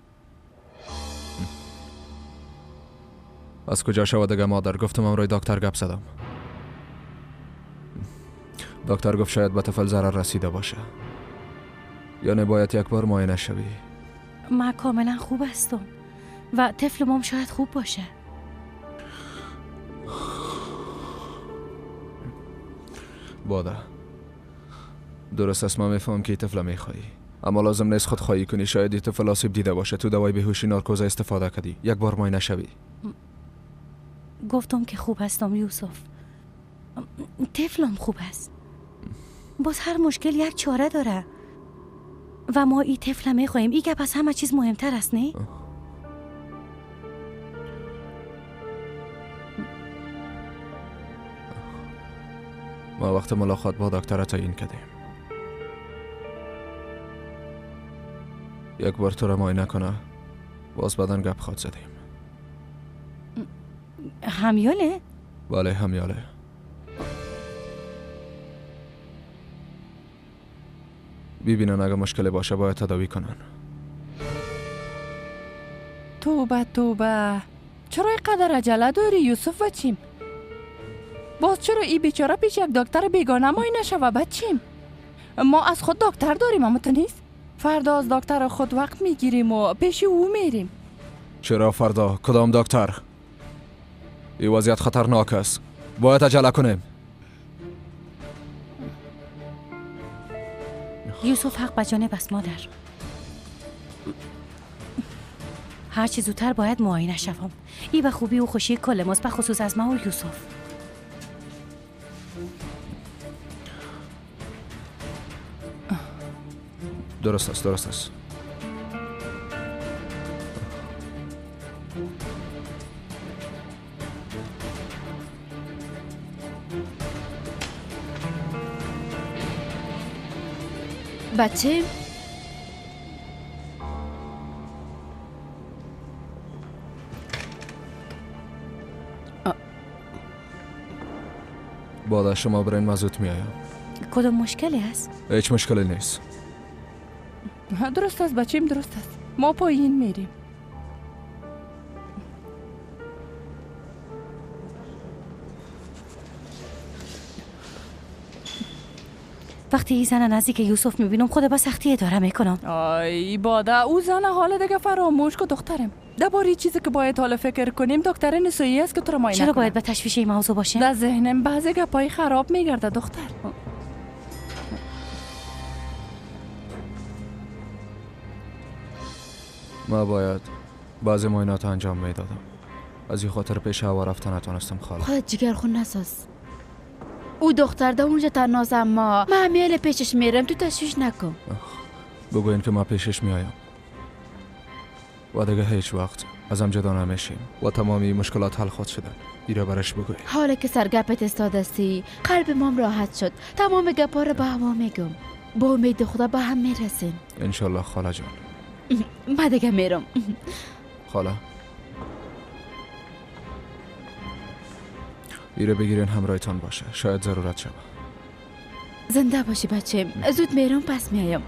Speaker 2: از کجا شود دیگه مادر؟ گفتم امرای دکتر گپ زدم. دکتر گفت شاید به طفل ضرر رسیده باشه، یعنی باید یک بار معاینه شوی.
Speaker 4: من کاملا خوب هستم و طفل مام شاید خوب باشه.
Speaker 2: باده درست است، من میفهمم که طفل میخوایی، اما لازم نیست خودخواهی کنی. شاید طفل آسیب دیده باشه، تو دوای بیهوشی نارکوز استفاده کردی. یک بار معاینه شوی.
Speaker 4: گفتم که خوب هستم یوسف، طفلم خوب است. باز هر مشکل یک چاره داره و ما ای طفل میخواهیم. ای گپ از همه چیز مهمتر است، نه؟
Speaker 2: ما وقت ملاقات با دکتر تعیین کردیم. یک بار تو را معاینه کنه، باز بعدن گپ خواد زدیم.
Speaker 4: همیاله؟
Speaker 2: بله همیاله. ببینن اگه مشکل باشه باید تداوی کنن.
Speaker 1: توبه توبه، چرا اینقدر عجله داری یوسف بچیم؟ باز چرا ای بیچاره پیش یک دکتر بیگانه معاینه شوه بچیم؟ ما از خود دکتر داریم اما تو نیست. فردا از دکتر خود وقت میگیریم و پیش او میریم.
Speaker 2: چرا فردا؟ کدام دکتر؟ این وضعیت خطرناک است، باید عجله کنیم.
Speaker 4: یوسف حق به جانب است مادر. هرچی زودتر باید معاینه شوم. ای به خوبی و خوشی کل ماست، به خصوص از ما و یوسف.
Speaker 2: درست است، درست است.
Speaker 9: بچه
Speaker 2: بادا شما برین، من زود میایم.
Speaker 4: کدام مشکلی هست؟
Speaker 2: هیچ مشکلی نیست.
Speaker 1: درست است بچیم، درست است. ما پایین میریم.
Speaker 4: وقتی این زن نزدیک یوسف میبینم خود با سختی اداره میکنم.
Speaker 1: آی بادا، او زن حال دیگه فراموش کو دخترم. درباره چیزی که باید حالا فکر کنیم دکتر نسایی است که تو رو معاینه
Speaker 4: چرا باید به تشویش این موضوع باشیم؟
Speaker 1: در ذهنم بعضی گپای خراب میگرده دختر.
Speaker 2: ما باید بعضی معاینات انجام میدادم، از این خاطر پیش هوا رفتن نتونستم خاله.
Speaker 9: خودت جگر خون نساز. او دختر ده اونجا تناز، اما من همیال پیشش میرم، تو تشویش نکن.
Speaker 2: بگوین که ما پیشش میایم و دیگه هیچ وقت ازم جدا نمیشیم و تمامی مشکلات حل خود شدن. ایره برش بگوی.
Speaker 9: حالا که سرگپت استادستی قلب مام راحت شد. تمام گپا رو به هوا میگم. با امید خدا به هم میرسیم
Speaker 2: انشالله خاله جان.
Speaker 9: من دیگه میرم
Speaker 2: خاله. ایره بگیرین همراهتان باشه، شاید ضرورت شود.
Speaker 9: زنده باشی بچه، زود میرم پس میایم.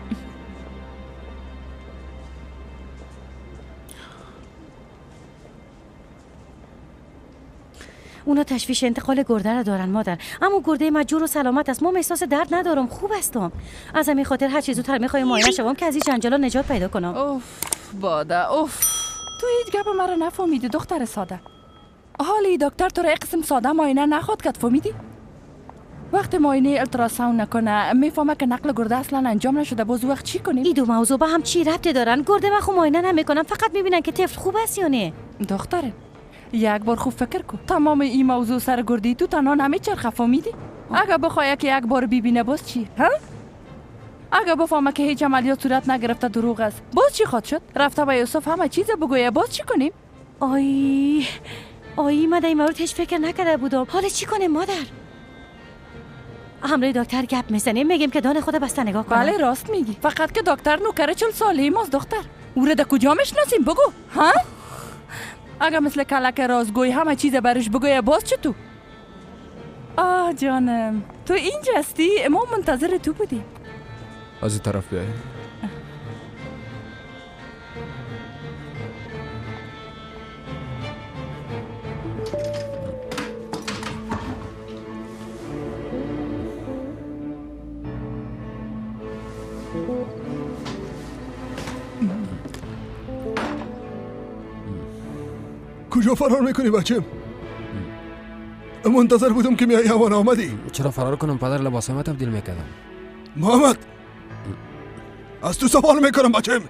Speaker 4: اونا تشویش انتقال گرده را دارن مادر، اما گرده من جور و سلامت است. ما احساس درد ندارم، خوب هستم. از همین خاطر هر چیز زودتر میخوایم معاینه شوم که از این جنجالا نجات پیدا کنم.
Speaker 1: اوف بادا، اوف تو هیچ گپ مرا نفهمیدی دختر ساده. حالی دکتر تو را یک قسم ساده معاینه نخواد کرد، فهمیدی؟ وقتی معاینه التراساوند نکنه میفهمه که نقل گرده اصلا انجام نشده. باز وقت چی کنیم؟
Speaker 4: این دو موضوع با هم چی ربطی دارن؟ گرده من خو معاینه نمیکنم، فقط میبینن که طفل خوب است یا نه.
Speaker 1: دختره یک بار خوب فکر کن، تمام این موضوع سر گردی تو تنها نمیچرخه، فهمیدی؟ اگه بخوای که یک بار ببینه باز چی؟ ها؟ اگه بفهمه که هیچ عملیات صورت نگرفته دروغ است، باز چی خواد شد؟ رفته به یوسف همه چیز بگویه، باز چی کنیم؟
Speaker 4: آی آی من در این مورد هیچ فکر نکرده بودم. حالا چی کنیم مادر؟ همراه دکتر گپ میزنیم، میگیم که دان خود بسته نگاه کنه.
Speaker 1: بله راست میگی، فقط که دکتر نوکر 40 ساله ماست دختر. او را در کجا میشناسیم بگو؟ ها؟ اگه مثل کلک رازگوی همه چیز برش بگویه باز چه تو؟ آه جانم تو اینجا هستی؟ ما منتظر تو بودیم.
Speaker 2: از این طرف بیایی.
Speaker 18: کجا فرار میکنی بچه؟ منتظر بودم که میایی، همان آمدی.
Speaker 11: چرا فرار کنم پدر؟ لباسم تبدیل میکردم.
Speaker 18: محمد از تو سوال میکنم بچم.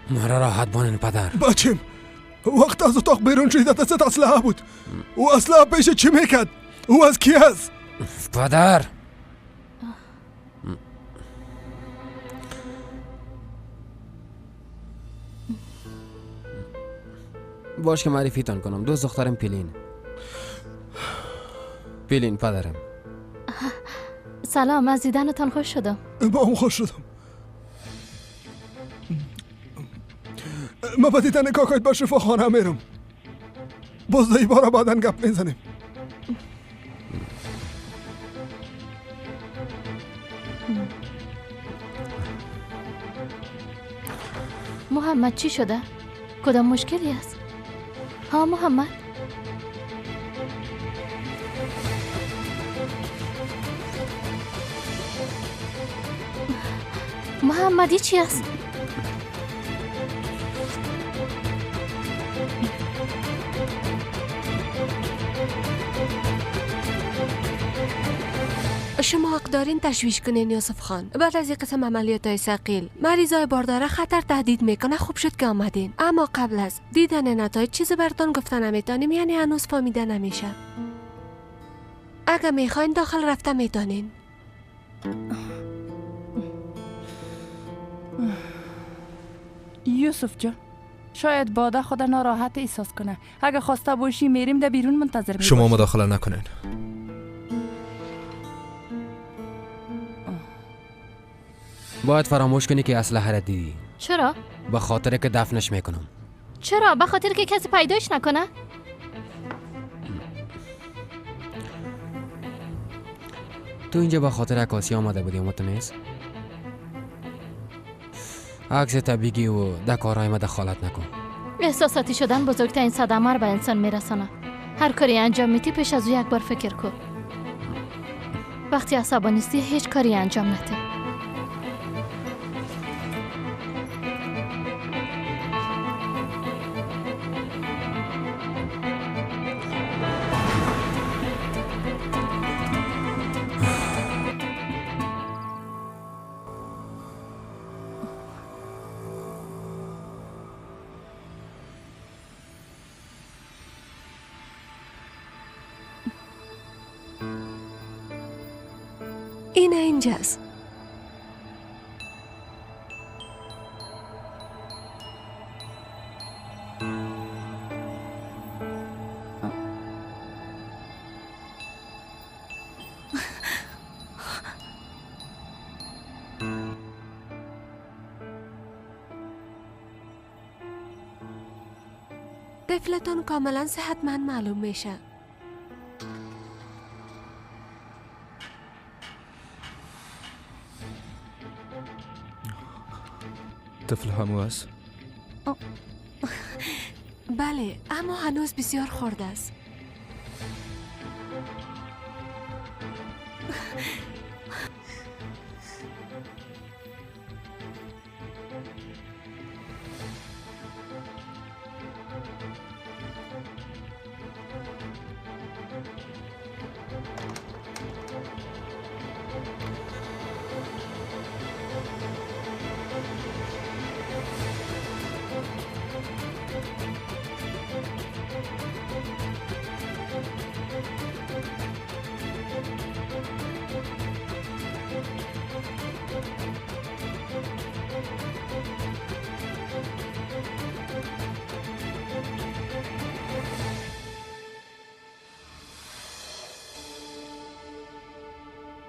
Speaker 11: مرا راحت بانین پدر.
Speaker 18: بچم وقت از اتاق بیرون شدی دستت اسلحه بود. او اسلحه پیش چی میکرد؟ او از کی است؟
Speaker 11: پدر باش که معرفیتان کنم. دوست دخترم پیلین. پیلین پدرم.
Speaker 4: سلام، از دیدنتان خوش شدم.
Speaker 18: با هم خوش شدم. ما با دیدن کاکایت با شفاخانه میرم. باز در باره بعدا گپ میزنیم.
Speaker 4: محمد چی شده؟ کدام مشکلی است؟ ها محمد؟ محمدی چی است؟
Speaker 5: شما حق دارین تشویش کنین یوسف خان. بعد از این قسم عملیات های ثقیل مریضای بارداره خطر تهدید میکنه. خوب شد که آمدین، اما قبل از دیدن نتایج چیزی براتون گفته نمیتونیم، یعنی هنوز فهمیده نمیشه. اگه میخواین داخل رفته میتونین.
Speaker 1: یوسف جان، شاید باده خود ناراحت احساس کنه. اگه خواسته باشی میریم در بیرون منتظر میباشیم.
Speaker 2: شما مداخله نکنین.
Speaker 11: باید فراموش کنی که اسلحه را دیدی.
Speaker 4: چرا؟
Speaker 11: به خاطر که دفنش میکنم.
Speaker 4: چرا؟ به خاطر که کسی پیداش نکنه؟
Speaker 11: تو اینجا به خاطر عکاسی آمده بودی متنیز؟ عکس طبیعی و در کارهای ما دخالت نکن.
Speaker 4: احساساتی شدن بزرگترین صدمه رو به انسان میرسانه. هر کاری انجام میدی پیش از او یک بار فکر کن. وقتی عصبانی هستی هیچ کاری انجام نده.
Speaker 5: اینه اینجاست. طفلتون کاملا صحتمند معلوم میشه.
Speaker 2: طفل همو است؟
Speaker 5: بله، اما هنوز بسیار خرد است.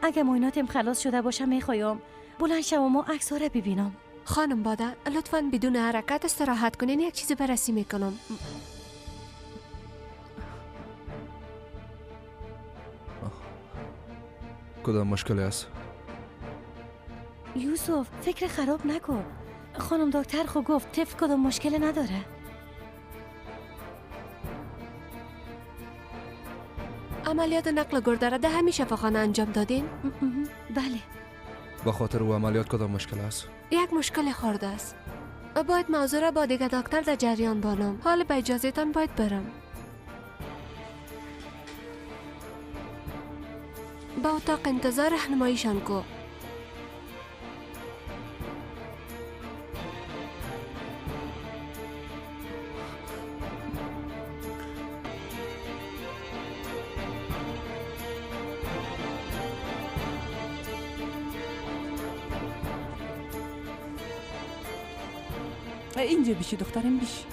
Speaker 4: اگه معایناتم خلاص شده باشه میخوایم بلند شوم و عکس‌ها رو ببینم.
Speaker 5: خانم باده، لطفاً بدون حرکت استراحت کنین. یک چیزی بررسی میکنم.
Speaker 2: کدام مشکلی است؟
Speaker 4: یوسف فکر خراب نکن. خانم دکتر خو گفت طفل کدام مشکل نداره.
Speaker 5: عملیات نقل گرده را در همین شفاخانه انجام دادین؟
Speaker 4: بله.
Speaker 2: با خاطر او عملیات کدام مشکل است؟
Speaker 5: یک مشکل خورده است. باید موضوع را با دیگر دکتر در جریان بانم. حال به اجازهتان باید برم. با اتاق انتظار راهنماییشان کو.
Speaker 1: اینجا بیشی دخترم بیشی.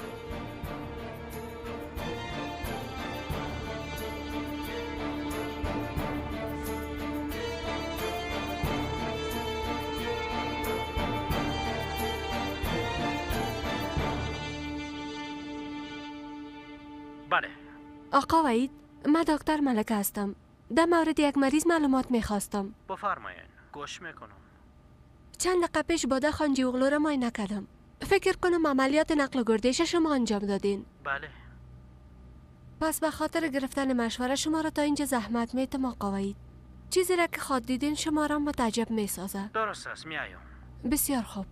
Speaker 20: بله.
Speaker 5: آقا وحید، من دکتر ملکه هستم. در مورد یک مریض معلومات میخواستم.
Speaker 20: بفرمایین، گوش میکنم.
Speaker 5: چند دقیقه پیش باده خانجی اغلو را معاینه کردم. فکر کنم عملیات نقل گردش شما انجام دادین.
Speaker 20: بله.
Speaker 5: پس به خاطر گرفتن مشوره شما را تا اینجا زحمت میتم آقا وحید. چیزی را که خواد دیدین شما را متعجب میسازه.
Speaker 20: درست است، میایم.
Speaker 5: بسیار خوب.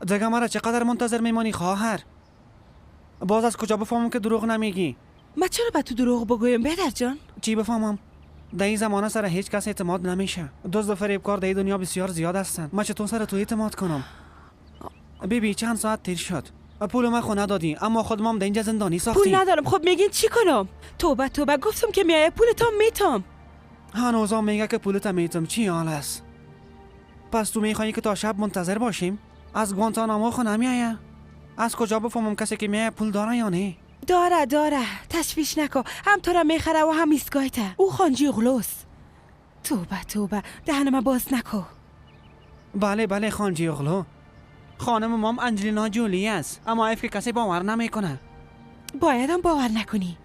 Speaker 17: دیگه مرا چقدر منتظر میمانی خواهر؟ باز از کجا بفهمم که دروغ نمیگی؟
Speaker 6: من چرا به تو دروغ بگویم بیادر جان؟
Speaker 17: چی بفهمم؟ در این زمانه سر هیچ کس اعتماد نمیشه. دزد و فریبکار در این دنیا بسیار زیاد هستن. من چطور سر تو اعتماد کنم؟ بیبی چند ساعت تیر شد. پول من خو ندادی، اما خود مام در اینجا زندانی ساختی.
Speaker 6: پول ندارم. خب میگین چی کنم؟ توبه توبه، گفتم که میایه پولت میتم.
Speaker 17: هنوزم میگه که پولت میتم. چی حال است؟ پس تو میخوایی که تا شب منتظر باشیم؟ از گوانتانامو خو نمیایه. از کجا بفهمم کسی که میایه پول داره یا نه؟
Speaker 6: داره داره، تشویش نکن. هم تو را میخره و هم ایستگاهته. او خانجی اغلوست. توبه توبه، دهن من باز نکن.
Speaker 17: بله بله خانجی اغلو. خانم مام انجلینا جولی است، اما حیف که کسی باور نمیکنه.
Speaker 6: بایدم باور نکنی.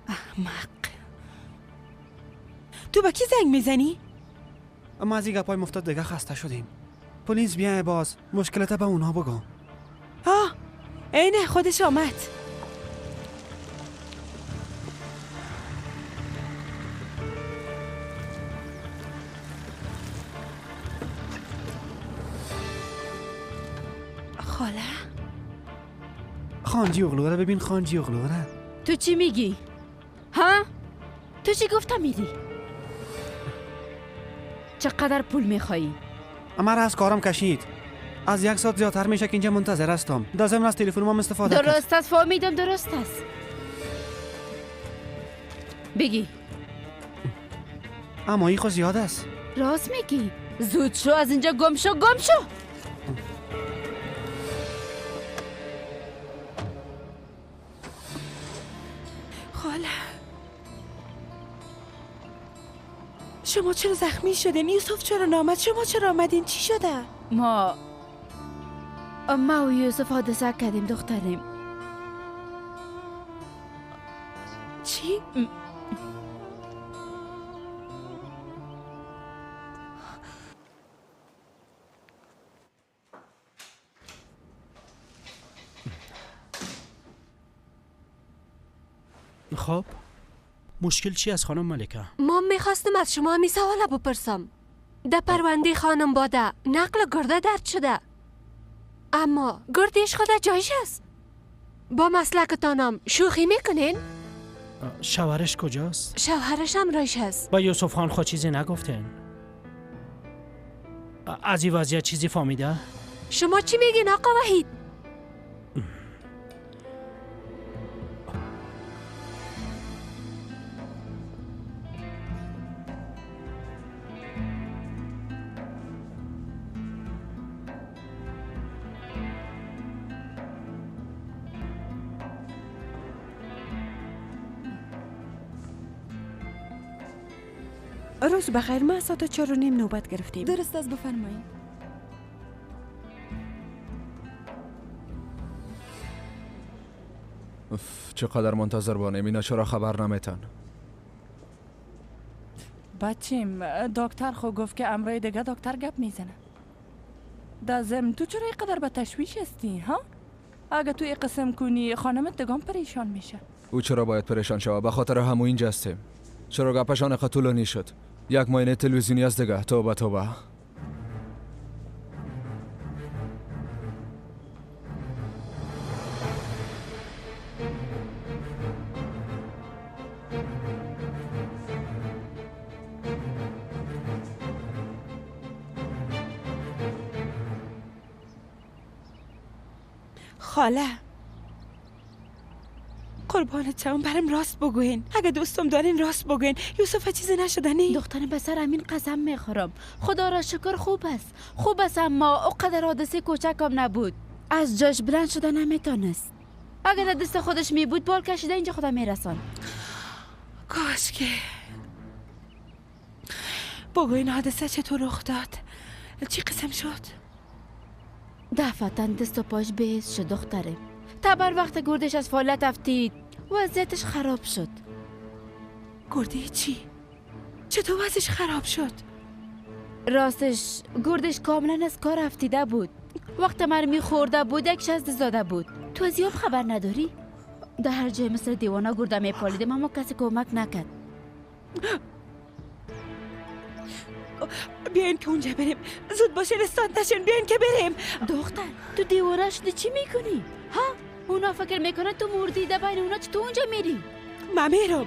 Speaker 6: احمق. تو با کی زنگ میزنی؟
Speaker 17: اما از این گپای مفتاد دیگه خسته شدیم. پلیس بیای باز مشکلت به اونها بگو.
Speaker 6: آه اینه خودش آمد. خاله
Speaker 17: خانجی اغلو را ببین. خانجی اغلو را.
Speaker 9: تو چی میگی؟ ها؟ تو چی گفتم میدی؟ چقدر پول میخوایی؟
Speaker 17: مرا از کارم کشید. از یک ساعت زیادتر میشه که اینجا منتظر هستم. در ضمن از تلفن ما استفاده کرد.
Speaker 9: درست است، فهمیدم، درست است. بگی.
Speaker 17: اما این خو زیاد است.
Speaker 9: راست میگی. زود شو از اینجا گم شو، گم شو.
Speaker 6: خاله شما چرا زخمی شدین؟ یوسف چرا نامد؟ شما چرا آمدین؟ چی شده؟
Speaker 9: ما و یوسف حادثه کردیم دختریم.
Speaker 6: چی؟
Speaker 20: خب مشکل چی از خانم ملکه؟
Speaker 5: ما میخواستم از شما می سوال بپرسم. در پرونده خانم باده نقل گرده درد شده، اما گردش خود جایش است. با مسلکتانم شوخی میکنین؟
Speaker 20: شوهرش کجاست؟
Speaker 5: شوهرش هم رایش است.
Speaker 20: با یوسف خان خود چیزی نگفتین؟ از این وضعیت چیزی فهمیده؟
Speaker 5: شما چی میگین آقا وحید؟
Speaker 6: روز بخیر، ما ساعت 4:30 نوبت گرفتیم.
Speaker 13: درست است، بفرمایید.
Speaker 2: چقدر منتظر بانیم، اینا چرا خبر نمیتن؟
Speaker 1: بچیم دکتر خو گفت که امرای دیگه دکتر گپ میزنه. در ضمن تو چرا اینقدر به تشویش هستی ها؟ اگه تو این قسم کنی خانمت دگام پریشان میشه.
Speaker 2: او چرا باید پریشان شوه؟ به خاطر همو اینجا هستیم. چرا گپشان اینقدر طولانی شد؟ یک ماینه تلویزیونی است دیگه. توبه توبه.
Speaker 6: خاله قربانت شوم، برم راست بگوین. اگه دوستم دارین راست بگوین. یوسف چیزی نشدنی؟
Speaker 9: دخترم به سر همین قسم میخورم. خدا را شکر خوب است، خوب است، اما اوقدر حادثه کوچکم نبود. از جاش بلند شده نمیتونست. اگر در دست خودش می بود بال کشیده اینجا خدا میرسان.
Speaker 6: کاش که بگو این حادثه چطور رخ داد؟ چی قسم شد؟
Speaker 9: دفعتا دست و پاش بیز شد دختره. تبر وقت گردش از فعالیت افتید وضعیتش خراب شد.
Speaker 6: گرده چی؟ چطور وضعش خراب شد؟
Speaker 9: راستش گردش کاملا از کار افتیده بود. وقت مرمی خورده بود، یک شست زاده بود. تو از یاب خبر نداری؟ در هر جای مثل دیوانه گرده میپالیدم اما کسی کمک نکرد.
Speaker 6: بیاین که اونجا بریم. زود باشین استاد نشین، بیاین که بریم.
Speaker 9: دختر تو دیوانه شدی، چی میکنی؟ ها؟ اونا فکر میکنن تو مردی، در بین اونا چطور اونجا میری؟
Speaker 6: من میرم،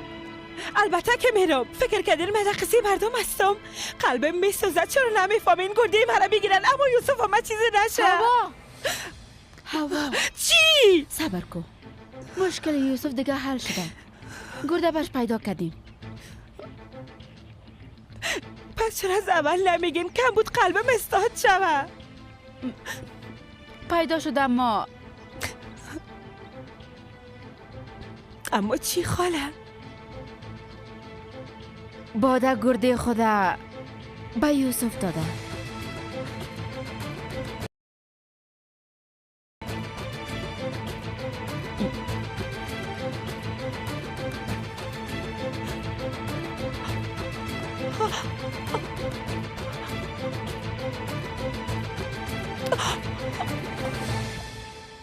Speaker 6: البته که میرم. فکر کردین من قصه مردم هستم؟ قلبم میسوزد. چرا نمیفهمین؟ گرده مرا میگیرن اما یوسف ما چیزی نشه.
Speaker 9: هوا هوا
Speaker 6: چی؟
Speaker 9: صبر کن، مشکل یوسف دیگه حل شده. گرده برش پیدا کردیم.
Speaker 6: پس چرا از اول نمیگین؟ کم بود قلبم استاد شوه.
Speaker 9: پیدا شد اما
Speaker 6: اما چی خاله؟
Speaker 9: باده گرده خدا به یوسف داده.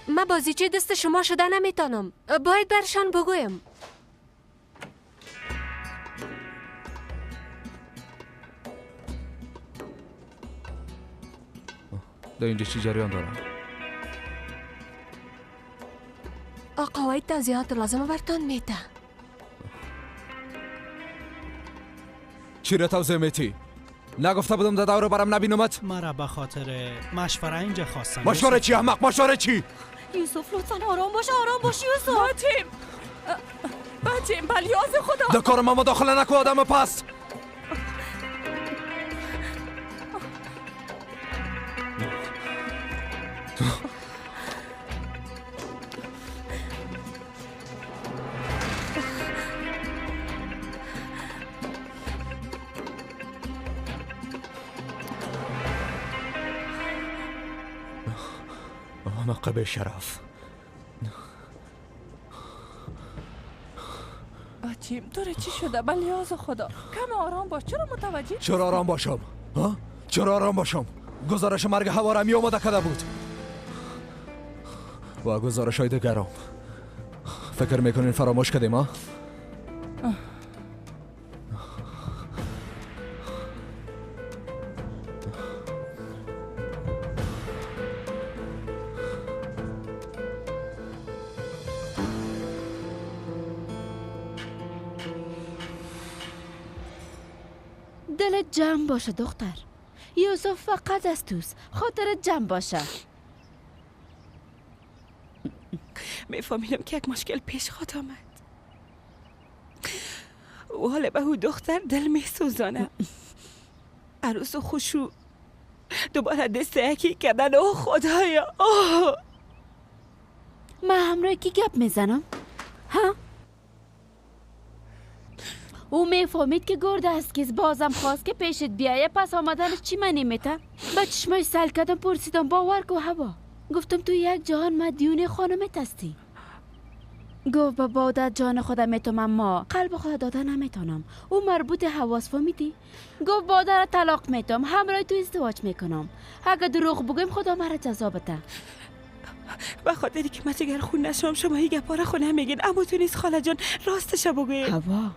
Speaker 5: من بازیچه دست شما شده نمیتونم. باید برشان بگویم.
Speaker 2: در اینجا چی جریان داره؟
Speaker 5: آقا وحید توضیحات لازم برتان میده.
Speaker 2: چی را توضیح میتی؟ نگفته بودم در دور برم نبینمت؟
Speaker 20: مرا به خاطر مشوره اینجا خواستم.
Speaker 2: مشوره چی احمق؟ مشوره چی؟
Speaker 4: یوسف لطفا آرام باش، آرام باش یوسف.
Speaker 1: بچیم بچیم بلیاز خدا.
Speaker 2: در کار ما مداخله نکو آدم پست. احمق به شرف.
Speaker 1: بچیم تو چی شده؟ بلیاز خدا کم آرام باش. چرا متوجه؟
Speaker 2: چرا آرام باشم؟ ها؟ چرا آرام باشم؟ گزارش مرگ هوارمی آماده کرده بود و گزارش های دیگرم. فکر میکنین فراموش کردیم ها؟
Speaker 9: دلت جمع باشه دختر. یوسف فقط از توست، خاطرت جمع باشه.
Speaker 6: میفهمیدم که یک مشکل پیش خواهد آمد. و حالا به او دختر دل میسوزانه. عروس و خوشو دوباره دست یکی کردن. او خدایا. اوه.
Speaker 9: من همراه کی گپ میزنم؟ ها؟ او میفهمید که گرده است که بازم خواست که پیشت بیایه. پس آمدنش چی منی میته؟ با چشماش سل کردم پرسیدم باور کو هوا. گفتم تو یک جهان مدیون خانمت هستی. گفت به بادت جان خودم میتونم اما قلب خود داده نمیتونم. او مربوط حواس فهمیدی؟ گفت باده را طلاق میتم، همراه تو ازدواج میکنم. اگه دروغ بگویم خدا مرا جزا بده.
Speaker 6: به خاطری که من جگر خون نشم شما هی گپا را خونه میگین، اما تو نیست خاله جان راستش بگوی.
Speaker 9: هوا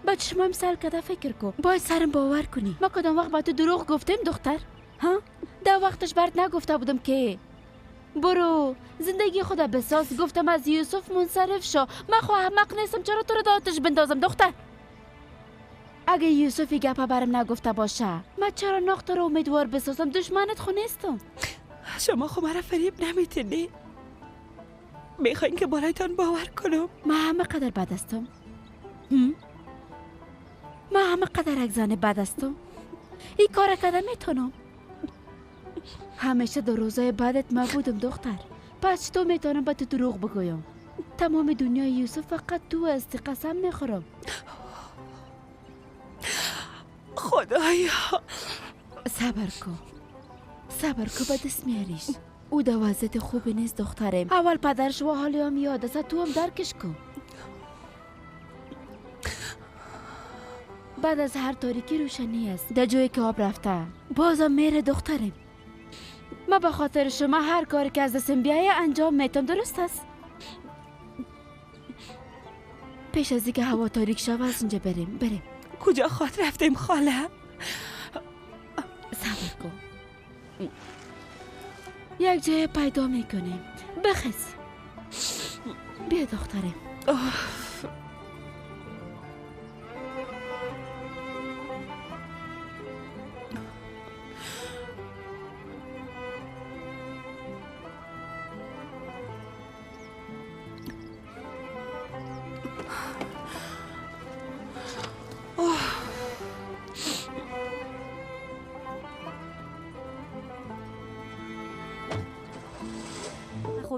Speaker 9: با چشمام سر کده فکر کن، باید سرم باور کنی. ما کدام وقت با تو دروغ گفتیم دختر؟ ها؟ در وقتش برات نگفته بودم که برو زندگی خدا بساز. گفتم از یوسف منصرف شو. من خو احمق نیستم، چرا تو رو در آتش بندازم دختر؟ اگه یوسف گپا برم نگفته باشه من چرا نقطه رو امیدوار بسازم؟ دشمنت خو نیستم.
Speaker 6: شما خو مرا فریب نمیتونی. میخواین که بالایتان باور کنم؟
Speaker 9: من همه قدر بد هستم. من همه قدر یک زن بد هستم. این کار کده میتونم. همیشه در روزای بعدت ما بودم دختر. پس تو میتونم به تو دروغ بگویم؟ تمام دنیای یوسف فقط تو هستی، قسم میخورم.
Speaker 6: خدایا
Speaker 9: صبر کن، صبر کن، به دست میاریش. او در وضعیت خوبی نیست دخترم. اول پدرش و حالی هم یاد است، تو هم درکش کن. بعد از هر تاریکی روشنی است. در جایی که آب رفته بازم میره دخترم. ما به خاطر شما هر کاری که از دستم بیایه انجام میتم، درست است؟ پیش از اینکه هوا تاریک شود از اینجا بریم. بریم.
Speaker 6: کجا خواد رفتیم خاله؟
Speaker 9: صبر کن، یک جای پیدا میکنیم. بخیز بیا دخترم.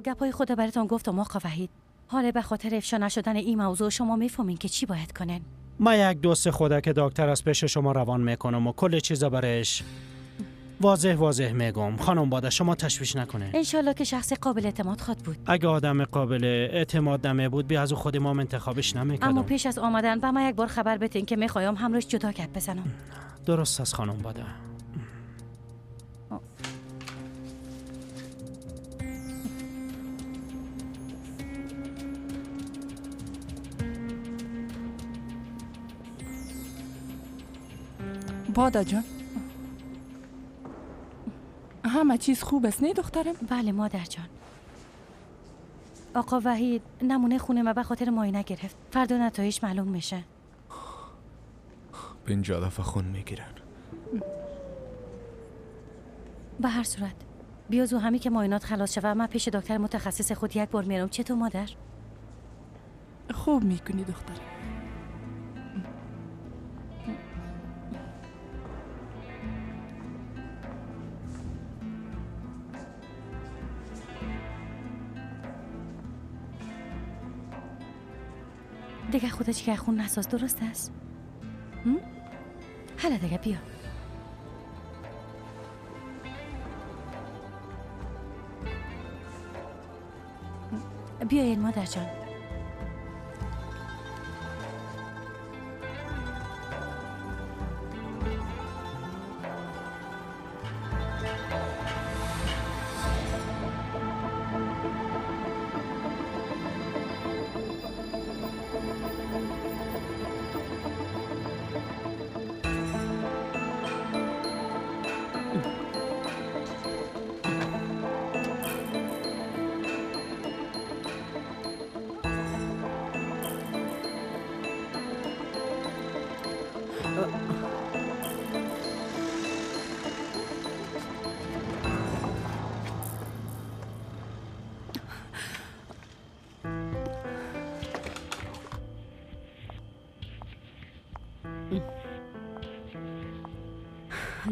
Speaker 4: گپای خدا براتون گفتم آقا وحید. حالا به خاطر افشا نشدن این موضوع شما میفهمین که چی باید کنن.
Speaker 20: ما یک دوست خدا که دکتر از پیش شما روان میکنم و کل چیزا برش واضح واضح میگم. خانم باده شما تشویش نکنه.
Speaker 4: انشالله که شخص قابل اعتماد خواد بود.
Speaker 20: اگه آدم قابل اعتماد نمی بود بی از خود ما انتخابش نمیکردم.
Speaker 4: اما پیش از آمدن به ما یک بار خبر بدین که میخوایم همراهش جدا گپ بزنم.
Speaker 20: درست است خانم باده.
Speaker 1: باده جان همه چیز خوب است نه دخترم؟
Speaker 4: بله مادر جان. آقا وحید نمونه خونه ما به خاطر معاینه گرفت. فردا نتایج معلوم میشه.
Speaker 2: 50 دفعه خون میگیرن.
Speaker 4: به هر صورت بیا زو همی که معاینات خلاص شوه من پیش دکتر متخصص خود یک بار میرم. چطور مادر؟
Speaker 1: خوب میکنی دخترم.
Speaker 4: دیگه خودش که خون نساز، درست است؟ حالا دیگه بیا. بیاین مادر جان.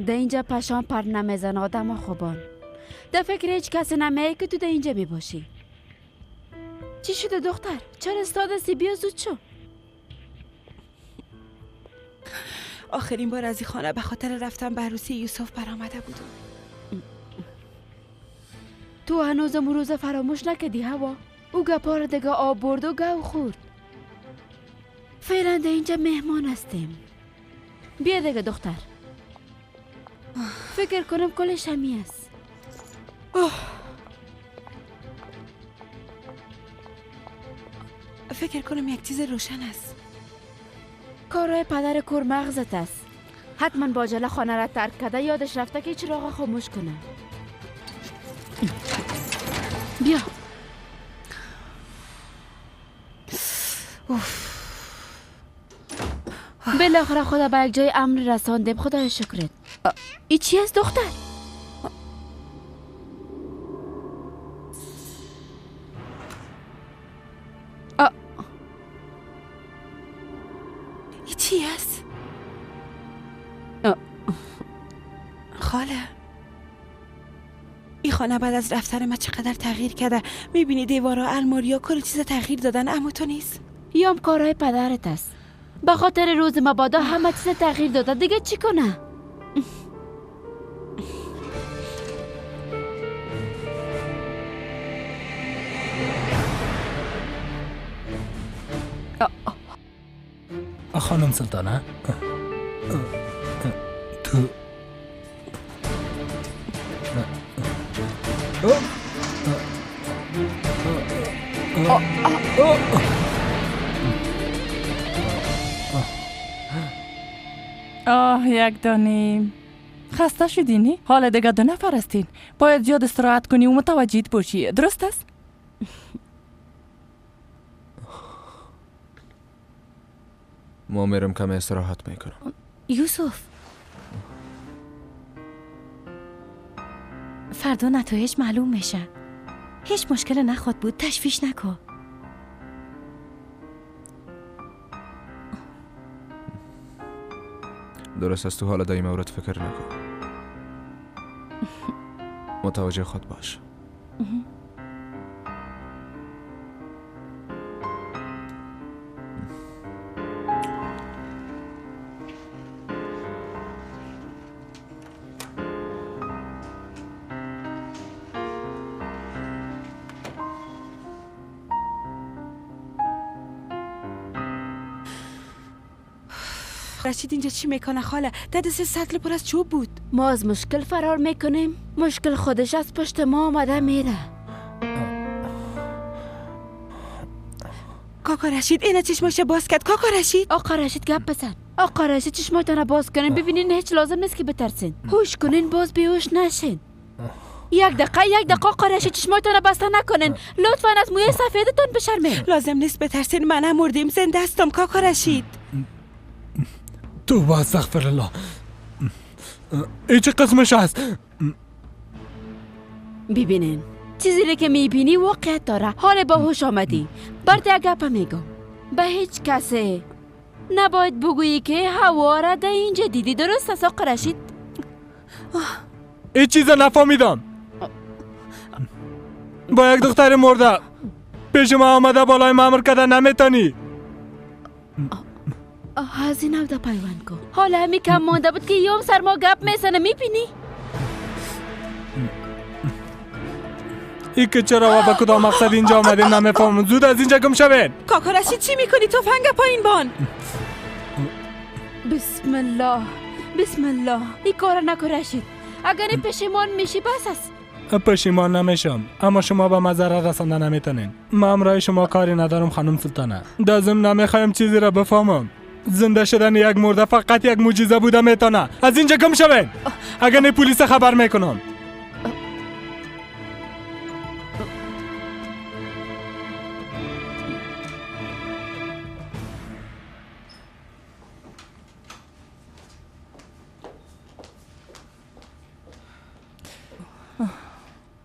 Speaker 9: ده اینجا پشان پر نمیزن آدم خوبان. ده فکر هیچ کسی نمیه که تو ده اینجا میباشی. چی شده دختر؟ چرا استاد هستی؟ بیا زود شو.
Speaker 6: آخرین بار از این خانه به خاطر رفتن به عروسی یوسف برآمده بودم.
Speaker 9: تو هنوز امروز فراموش نکردی هوا؟ او گپار دیگه آب برد و گو خورد. فعلا ده اینجا مهمان هستیم. بیا دیگه دختر. فکر کنم کلش همی است.
Speaker 6: فکر کنم یک چیز روشن است.
Speaker 9: کارای پدر کور مغزت است. حتما با عجله خانه را ترک کرده، یادش رفته که چراغ خاموش کنه. بیا. بالاخره خدا به یک جای امن رساندیم، خدای شکرت. ای چی است دختر؟
Speaker 6: ای چی است؟ خاله ای خانه بعد از رفتن من چقدر تغییر کرده. میبینی دیوارا، الماریا، کل چیز تغییر دادن، اما تو نیست.
Speaker 9: یام کارهای پدرت است. به خاطر روز مبادا همه چیز تغییر داده، دیگه چی کنه؟
Speaker 13: خانم سلطانه، تو
Speaker 1: آه یک دانه خسته شدی نی؟ حالا دیگه 2 نفر هستین، باید زیاد استراحت کنی و متوجه باشی، درست است؟
Speaker 2: ما میرم کم استراحت میکنم.
Speaker 4: یوسف، فردا نتایج معلوم میشه. هیچ مشکل نخواد بود، تشویش نکن.
Speaker 2: درست است، تو حالا در این مورد فکر نکن. متوجه خود باش.
Speaker 6: رشید اینجا چی میکنه خاله؟ دست سطل پر از چوب بود.
Speaker 9: ما از مشکل فرار میکنیم، مشکل خودش از پشت ما آمده میره.
Speaker 6: کاکا رشید اینا چشماش باز کرد. کاکا رشید،
Speaker 9: آقا رشید گپ بزن. آقا رشید چشماتون باز کنین، ببینین هیچ لازم نیست که بترسین. هوش کنین، باز بیهوش نشین. یک دقیقه، یک دقیقه آقا رشید چشماتون بسته نکنین لطفا، از موی سفیدتون بشرمین.
Speaker 6: لازم نیست بترسین، من نمردیم، زنده هستم کاکا رشید.
Speaker 13: توبه استغفر الله. ای چه قسمش هست؟
Speaker 9: ببینین چیزی که میبینی واقعیت داره. حال باهوش آمدی، برات یک گپ میگم، به هیچ کسی نباید بگویی که هوا را در اینجا دیدی، درست است آقا رشید؟
Speaker 13: ای چیز نفهمیدم. با یک دختر مرده پیش ما آمده بالای مامر کده نمیتونی.
Speaker 9: از این ده پیوند کن. حالا همی کم مانده بود که یوم سر ما گپ میزنه، میبینی؟
Speaker 13: ای که چرا و به کدام مقصد اینجا آمدیم نمیفهمم. زود از اینجا گم شوین.
Speaker 6: کاکا رشید چی میکنی؟ تفنگ پایین بان.
Speaker 9: بسم الله بسم الله، این کار نکن رشید، اگر پشیمان میشی بس است.
Speaker 13: پشیمان نمیشم، اما شما به من ضرر رسانده نمیتونین. من همراه شما کاری ندارم خانم سلطانه. در ضمن نمیخوایم چیزی را بفهمم. زنده شدن یک مرده فقط یک معجزه بوده میتونه. از اینجا گم شوین، اگر نه پلیس خبر میکنم.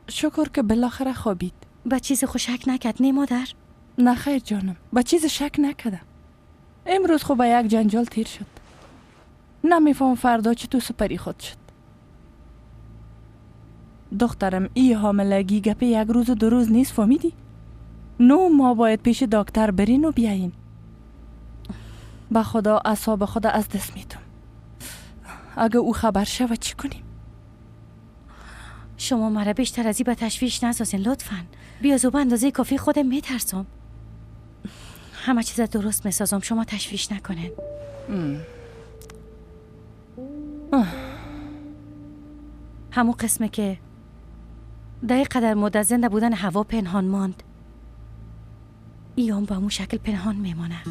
Speaker 1: شکر که بالاخره خوابید.
Speaker 4: با چیز خوشک نکرد نه مادر؟
Speaker 1: نه خیر جانم، با چیز شک نکردم. امروز خب یک جنجال تیر شد. نمیفهم فردا چه تو سپری خود شد. دخترم ای حاملگی گپ یک روز و 2 روز نیست، فهمیدی؟ 9 ماه باید پیش دکتر برین و بیاین. به خدا اعصاب خدا از دست میتم. اگه او خبر شود چی کنیم؟
Speaker 4: شما مرا بیشتر از این به تشویش نسازین لطفاً. بیا زوب اندازه کافی خودم میترسم. همه چیز درست میسازم، شما تشویش نکنین. همون قسمه که در قدر مدت زنده بودن هوا پنهان ماند، ایام با همون شکل پنهان میمانه.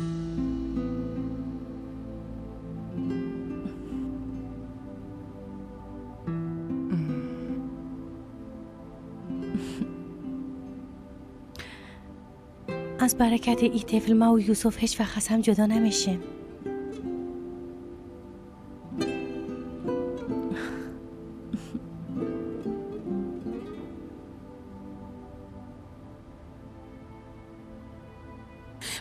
Speaker 4: از برکت ای طفل ما و یوسف هیچ وقت از هم جدا نمیشیم.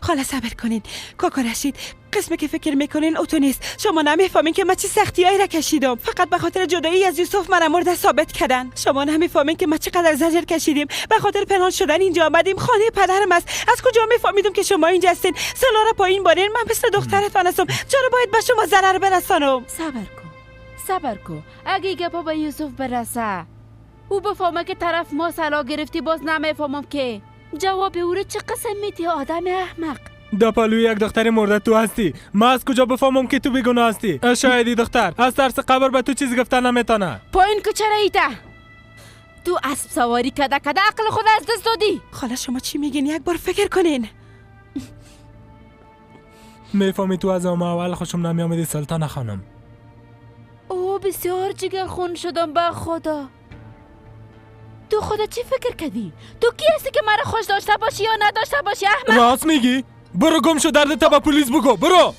Speaker 6: خاله صبر کنین. کاکا رشید قسمی که فکر میکنین اوتو نیست. شما نمیفهمین که من چه سختیایی را کشیدم. فقط به خاطر جدایی از یوسف مرا مرده ثابت کردن. شما نمیفهمین که من چقدر زجر کشیدیم. به خاطر پنهان شدن اینجا آمدیم. خانه پدرم است. از کجا میفهمیدم که شما اینجا هستین؟ سلا را پایین بارین. من مثل دخترتان هستم. چرا باید به شما ضرر برسانم؟
Speaker 9: صبر کن، صبر کن. اگه گپا به یوسف برسه، او بفهمه که طرف ما سلا گرفتی، باز نمیفهمم که جواب او رو چه قسم میدی آدم احمق.
Speaker 13: در پالوی یک دختر مرده تو هستی. ما از کجا بفهمم که تو بیگناه هستی؟ شاید دختر از ترس قبر به تو چیز گفته نمیتونه.
Speaker 9: پایین که چرا ایته؟ تو اسب سواری کده کده عقل خود از دست دادی.
Speaker 6: خاله شما چی میگین؟ یک بار فکر کنین.
Speaker 13: میفهمی تو از اول خوشم نمیامدی سلطان خانم.
Speaker 9: او بسیار جگر خون شدم به خدا. تو خدا چی فکر کردی؟ تو کی هستی که مرا خوش داشته باشی یا نداشته باشی احمد؟
Speaker 13: راست میگی؟ برو گم شو، دردت با پلیس بگو. برو.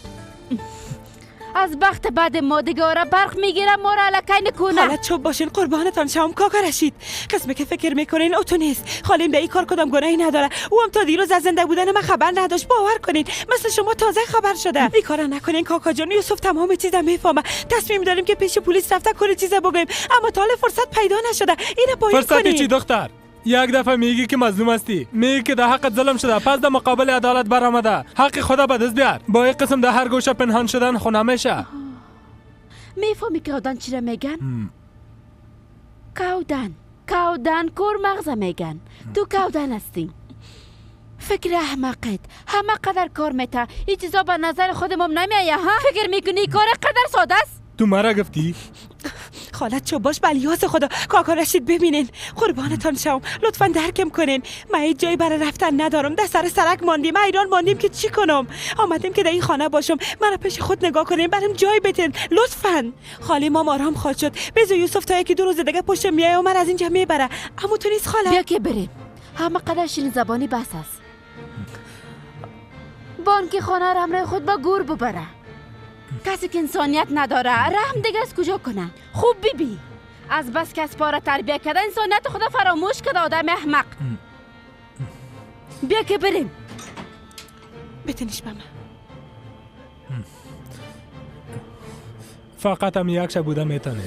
Speaker 9: از بخت بعد ما دیگه آره برق میگیرم ما را الکی نکنه.
Speaker 6: خاله چوب باشین قربانتان شام کاکا رشید. قسمی که فکر میکنین او تو نیست. خالیم به این کار کدام گناهی نداره. او هم تا دیروز از زنده بودن من خبر نداشت. باور کنین مثل شما تازه خبر شده. این کارا نکنین کاکا جان. یوسف تمام چیزا میفهمه. تصمیم داریم که پیش پلیس رفته کل چیزا بگویم، اما تا حالا فرصت پیدا نشده. اینو پایین کنین.
Speaker 13: فرصت چی دختر؟ یک دفعه میگی که مظلوم هستی، میگی که در حقت ظلم شده، پس در مقابل عدالت برآمده، حق خدا به دست بیار. با این قسم در هر گوشه پنهان شدن خو نمیشه.
Speaker 9: میفهمی کودن چی را میگن؟ کودن، کودن کور مغزه میگن. تو کودن هستی. فکر احمقت همه قدر کار میته. این چیزا به نظر خودم نمیایه ها؟ فکر میکنی کار قدر ساده است؟
Speaker 13: تو مرا گفتی؟
Speaker 6: خالت چو باش بلیاز خدا. کاکا رشید ببینین قربانتان شوم، لطفا درکم کنین. من هیچ جایی برای رفتن ندارم. در سر سرک ماندیم، ایران ماندیم که چی کنم؟ آمدیم که در این خانه باشم. مرا پیش خود نگاه کنین، برام جای بتین لطفا. خاله ما آرام خواهد شد. بذار یوسف تا یکی دو روز دیگه پشت میای و من از اینجا میبره. اما تو نیست خاله.
Speaker 9: بیا که بریم. همه قدر شیرین زبانی بس است. بانک خانه را همراه خود با گور ببره. کسی که انسانیت نداره رحم دیگه از کجا کنه؟ خوب بی از بس که از پاره تربیه کرده انسانیت خدا فراموش کرده آدم احمق. بیا که بریم.
Speaker 6: بتنیش به من.
Speaker 13: فقط هم یک شب بوده میتونه.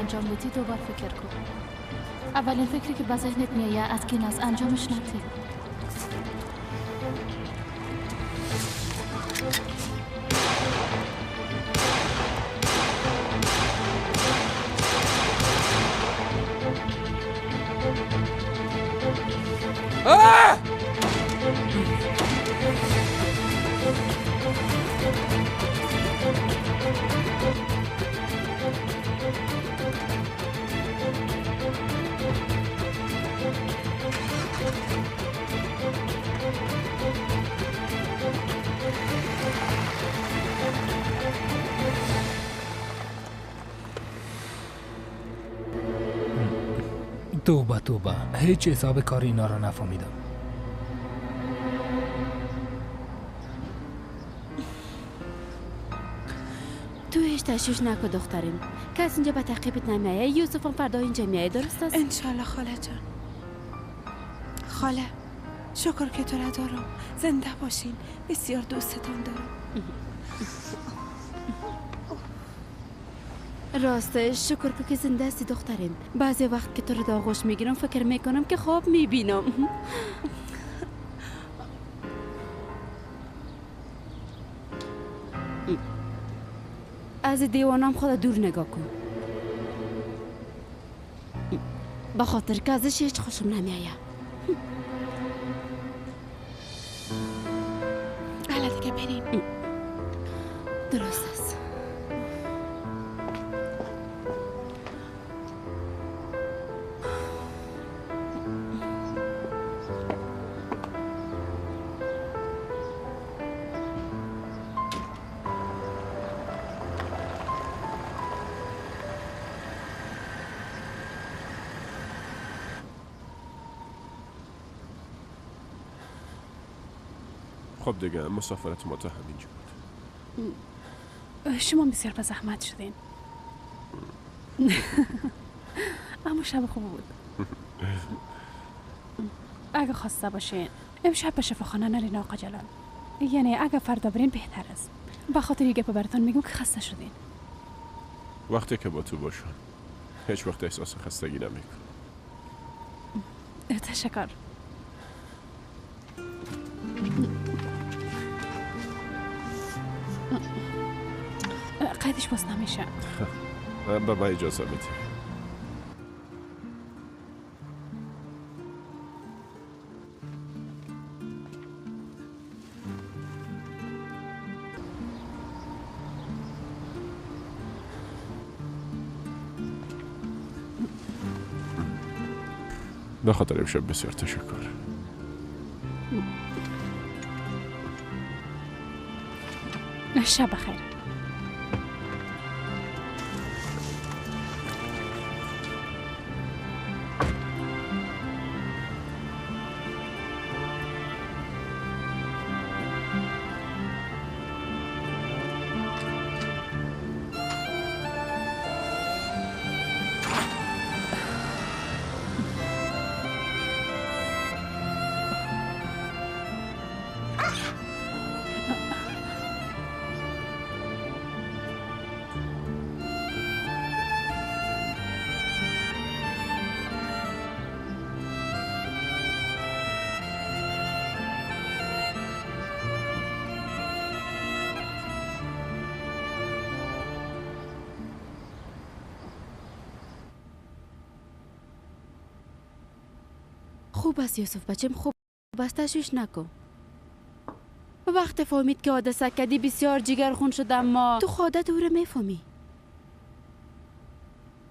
Speaker 12: انجام بدی دوبار فکر کن. اولین فکری که به ذهنت میآید از کین است، انجامش نده.
Speaker 13: توبه توبه، هیچ حساب کار اینا را نفهمیدم.
Speaker 9: تو هیچ تشویش نکن دخترم، کس اینجا به تعقیبت نمیایه. یوسف هم فردا اینجا میایه، درست است؟
Speaker 6: انشالله خاله جان. خاله شکر که تو را دارم. زنده باشین، بسیار دوستتان دارم.
Speaker 9: راستش شکر که زنده هستی دخترم. بعضی وقت که تو رو آغوش میگیرم فکر میکنم که خواب میبینم. از دیوانم خود دور نگاه کن، به خاطر که ازش هیچ خوشم نمیآید.
Speaker 3: ببینین.
Speaker 9: درست است.
Speaker 15: خب دیگه مسافرت ما تا همینجا بود.
Speaker 3: شما بسیار به زحمت شدین. اما شب خوب بود. اگه خواسته باشین امشب به شفاخانه نرین آقا جلال، یعنی اگه فردا برین بهتر است. به خاطر یه گپ براتون میگم که خسته شدین.
Speaker 15: وقتی که با تو باشم هیچ وقت احساس خستگی نمیکنم.
Speaker 3: تشکر. قیدش باز نمیشه.
Speaker 15: به من اجازه بدی. به خاطر امشب بسیار تشکر.
Speaker 3: شب بخیر.
Speaker 9: خوب است یوسف بچم، خوب است، تشویش نکن. وقت فهمید که حادثه کردی بسیار جگر خون شد، اما تو خودت او رو میفهمی.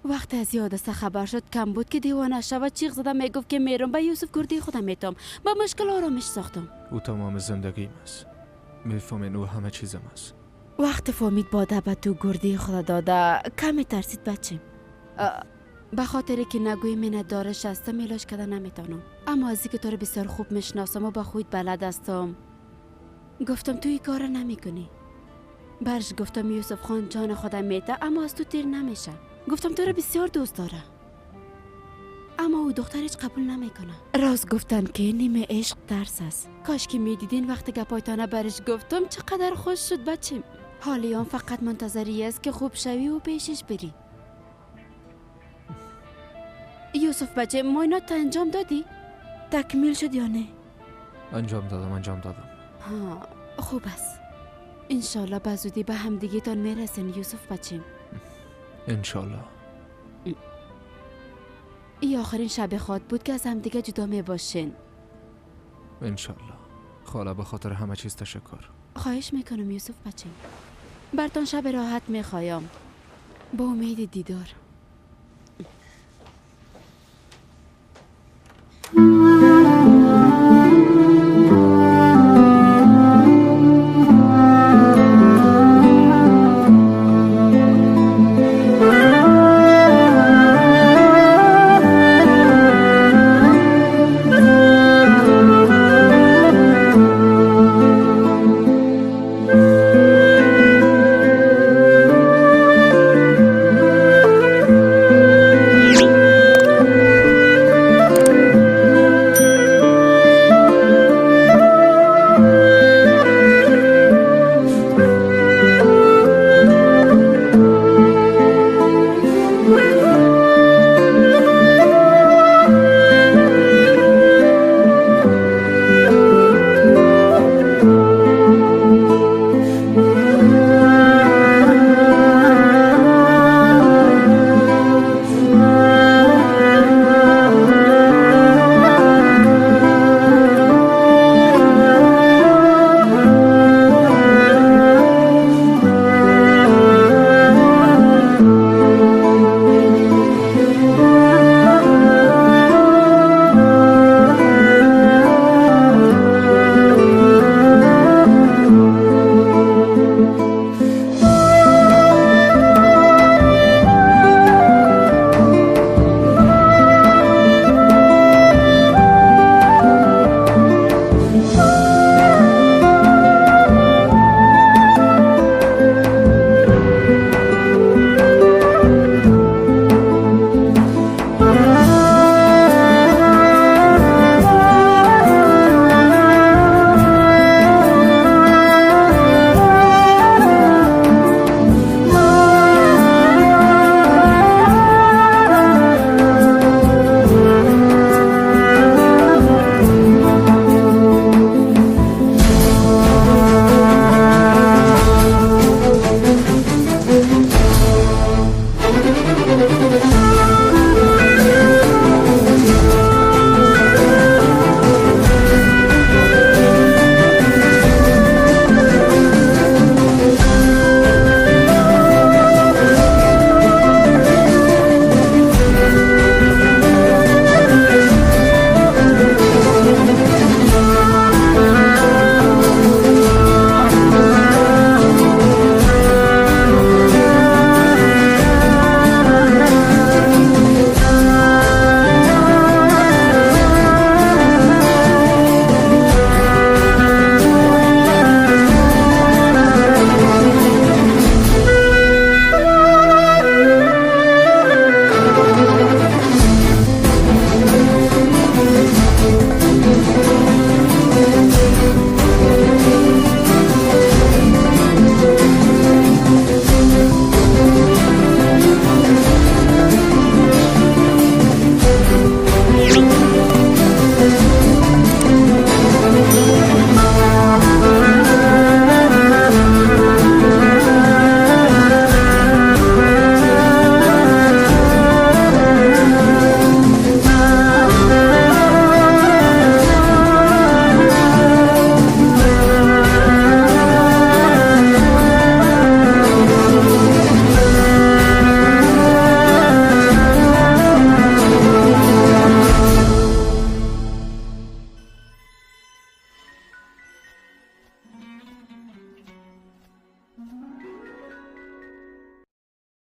Speaker 9: وقتی از حادثه خبر شد کم بود که دیوانه شود، چیغ زده میگفت که میرم به یوسف گردی خودم میتم. با مشکل آرامش ساختم.
Speaker 2: او تمام زندگیم است، میفهمین، او همه چیزم است.
Speaker 9: وقت فهمید باده به تو گردی خود داده کمی ترسید بچم. به خاطر که نگوی من دارش هستم علاج کده نمیتونم، اما از اینکه تو رو بسیار خوب میشناسم و با خود بلد هستم گفتم تو این کار نمیکنی. برش گفتم یوسف خان جان خودم میته اما از تو تیر نمیشه. گفتم تو رو بسیار دوست داره اما او دختر هیچ قبول نمیکنه. راست گفتن که نیمه عشق ترس است. کاش که میدیدین وقتی گپایتانه برش گفتم چقدر خوش شد بچیم. حالیان فقط منتظری است که خوب شوی و پیشش بری. یوسف بچه معاینات انجام دادی؟ تکمیل شد یا نه؟
Speaker 2: انجام دادم، انجام دادم.
Speaker 9: ها خوب است. انشالله به زودی به همدیگه تان میرسین یوسف بچیم.
Speaker 2: انشالله.
Speaker 9: ای آخرین شب خواد بود که از همدیگه جدا می باشین.
Speaker 2: انشالله. خاله به خاطر همه چیز تشکر.
Speaker 9: خواهش میکنم یوسف بچیم. برتان شب راحت میخوایم. با امید دیدار.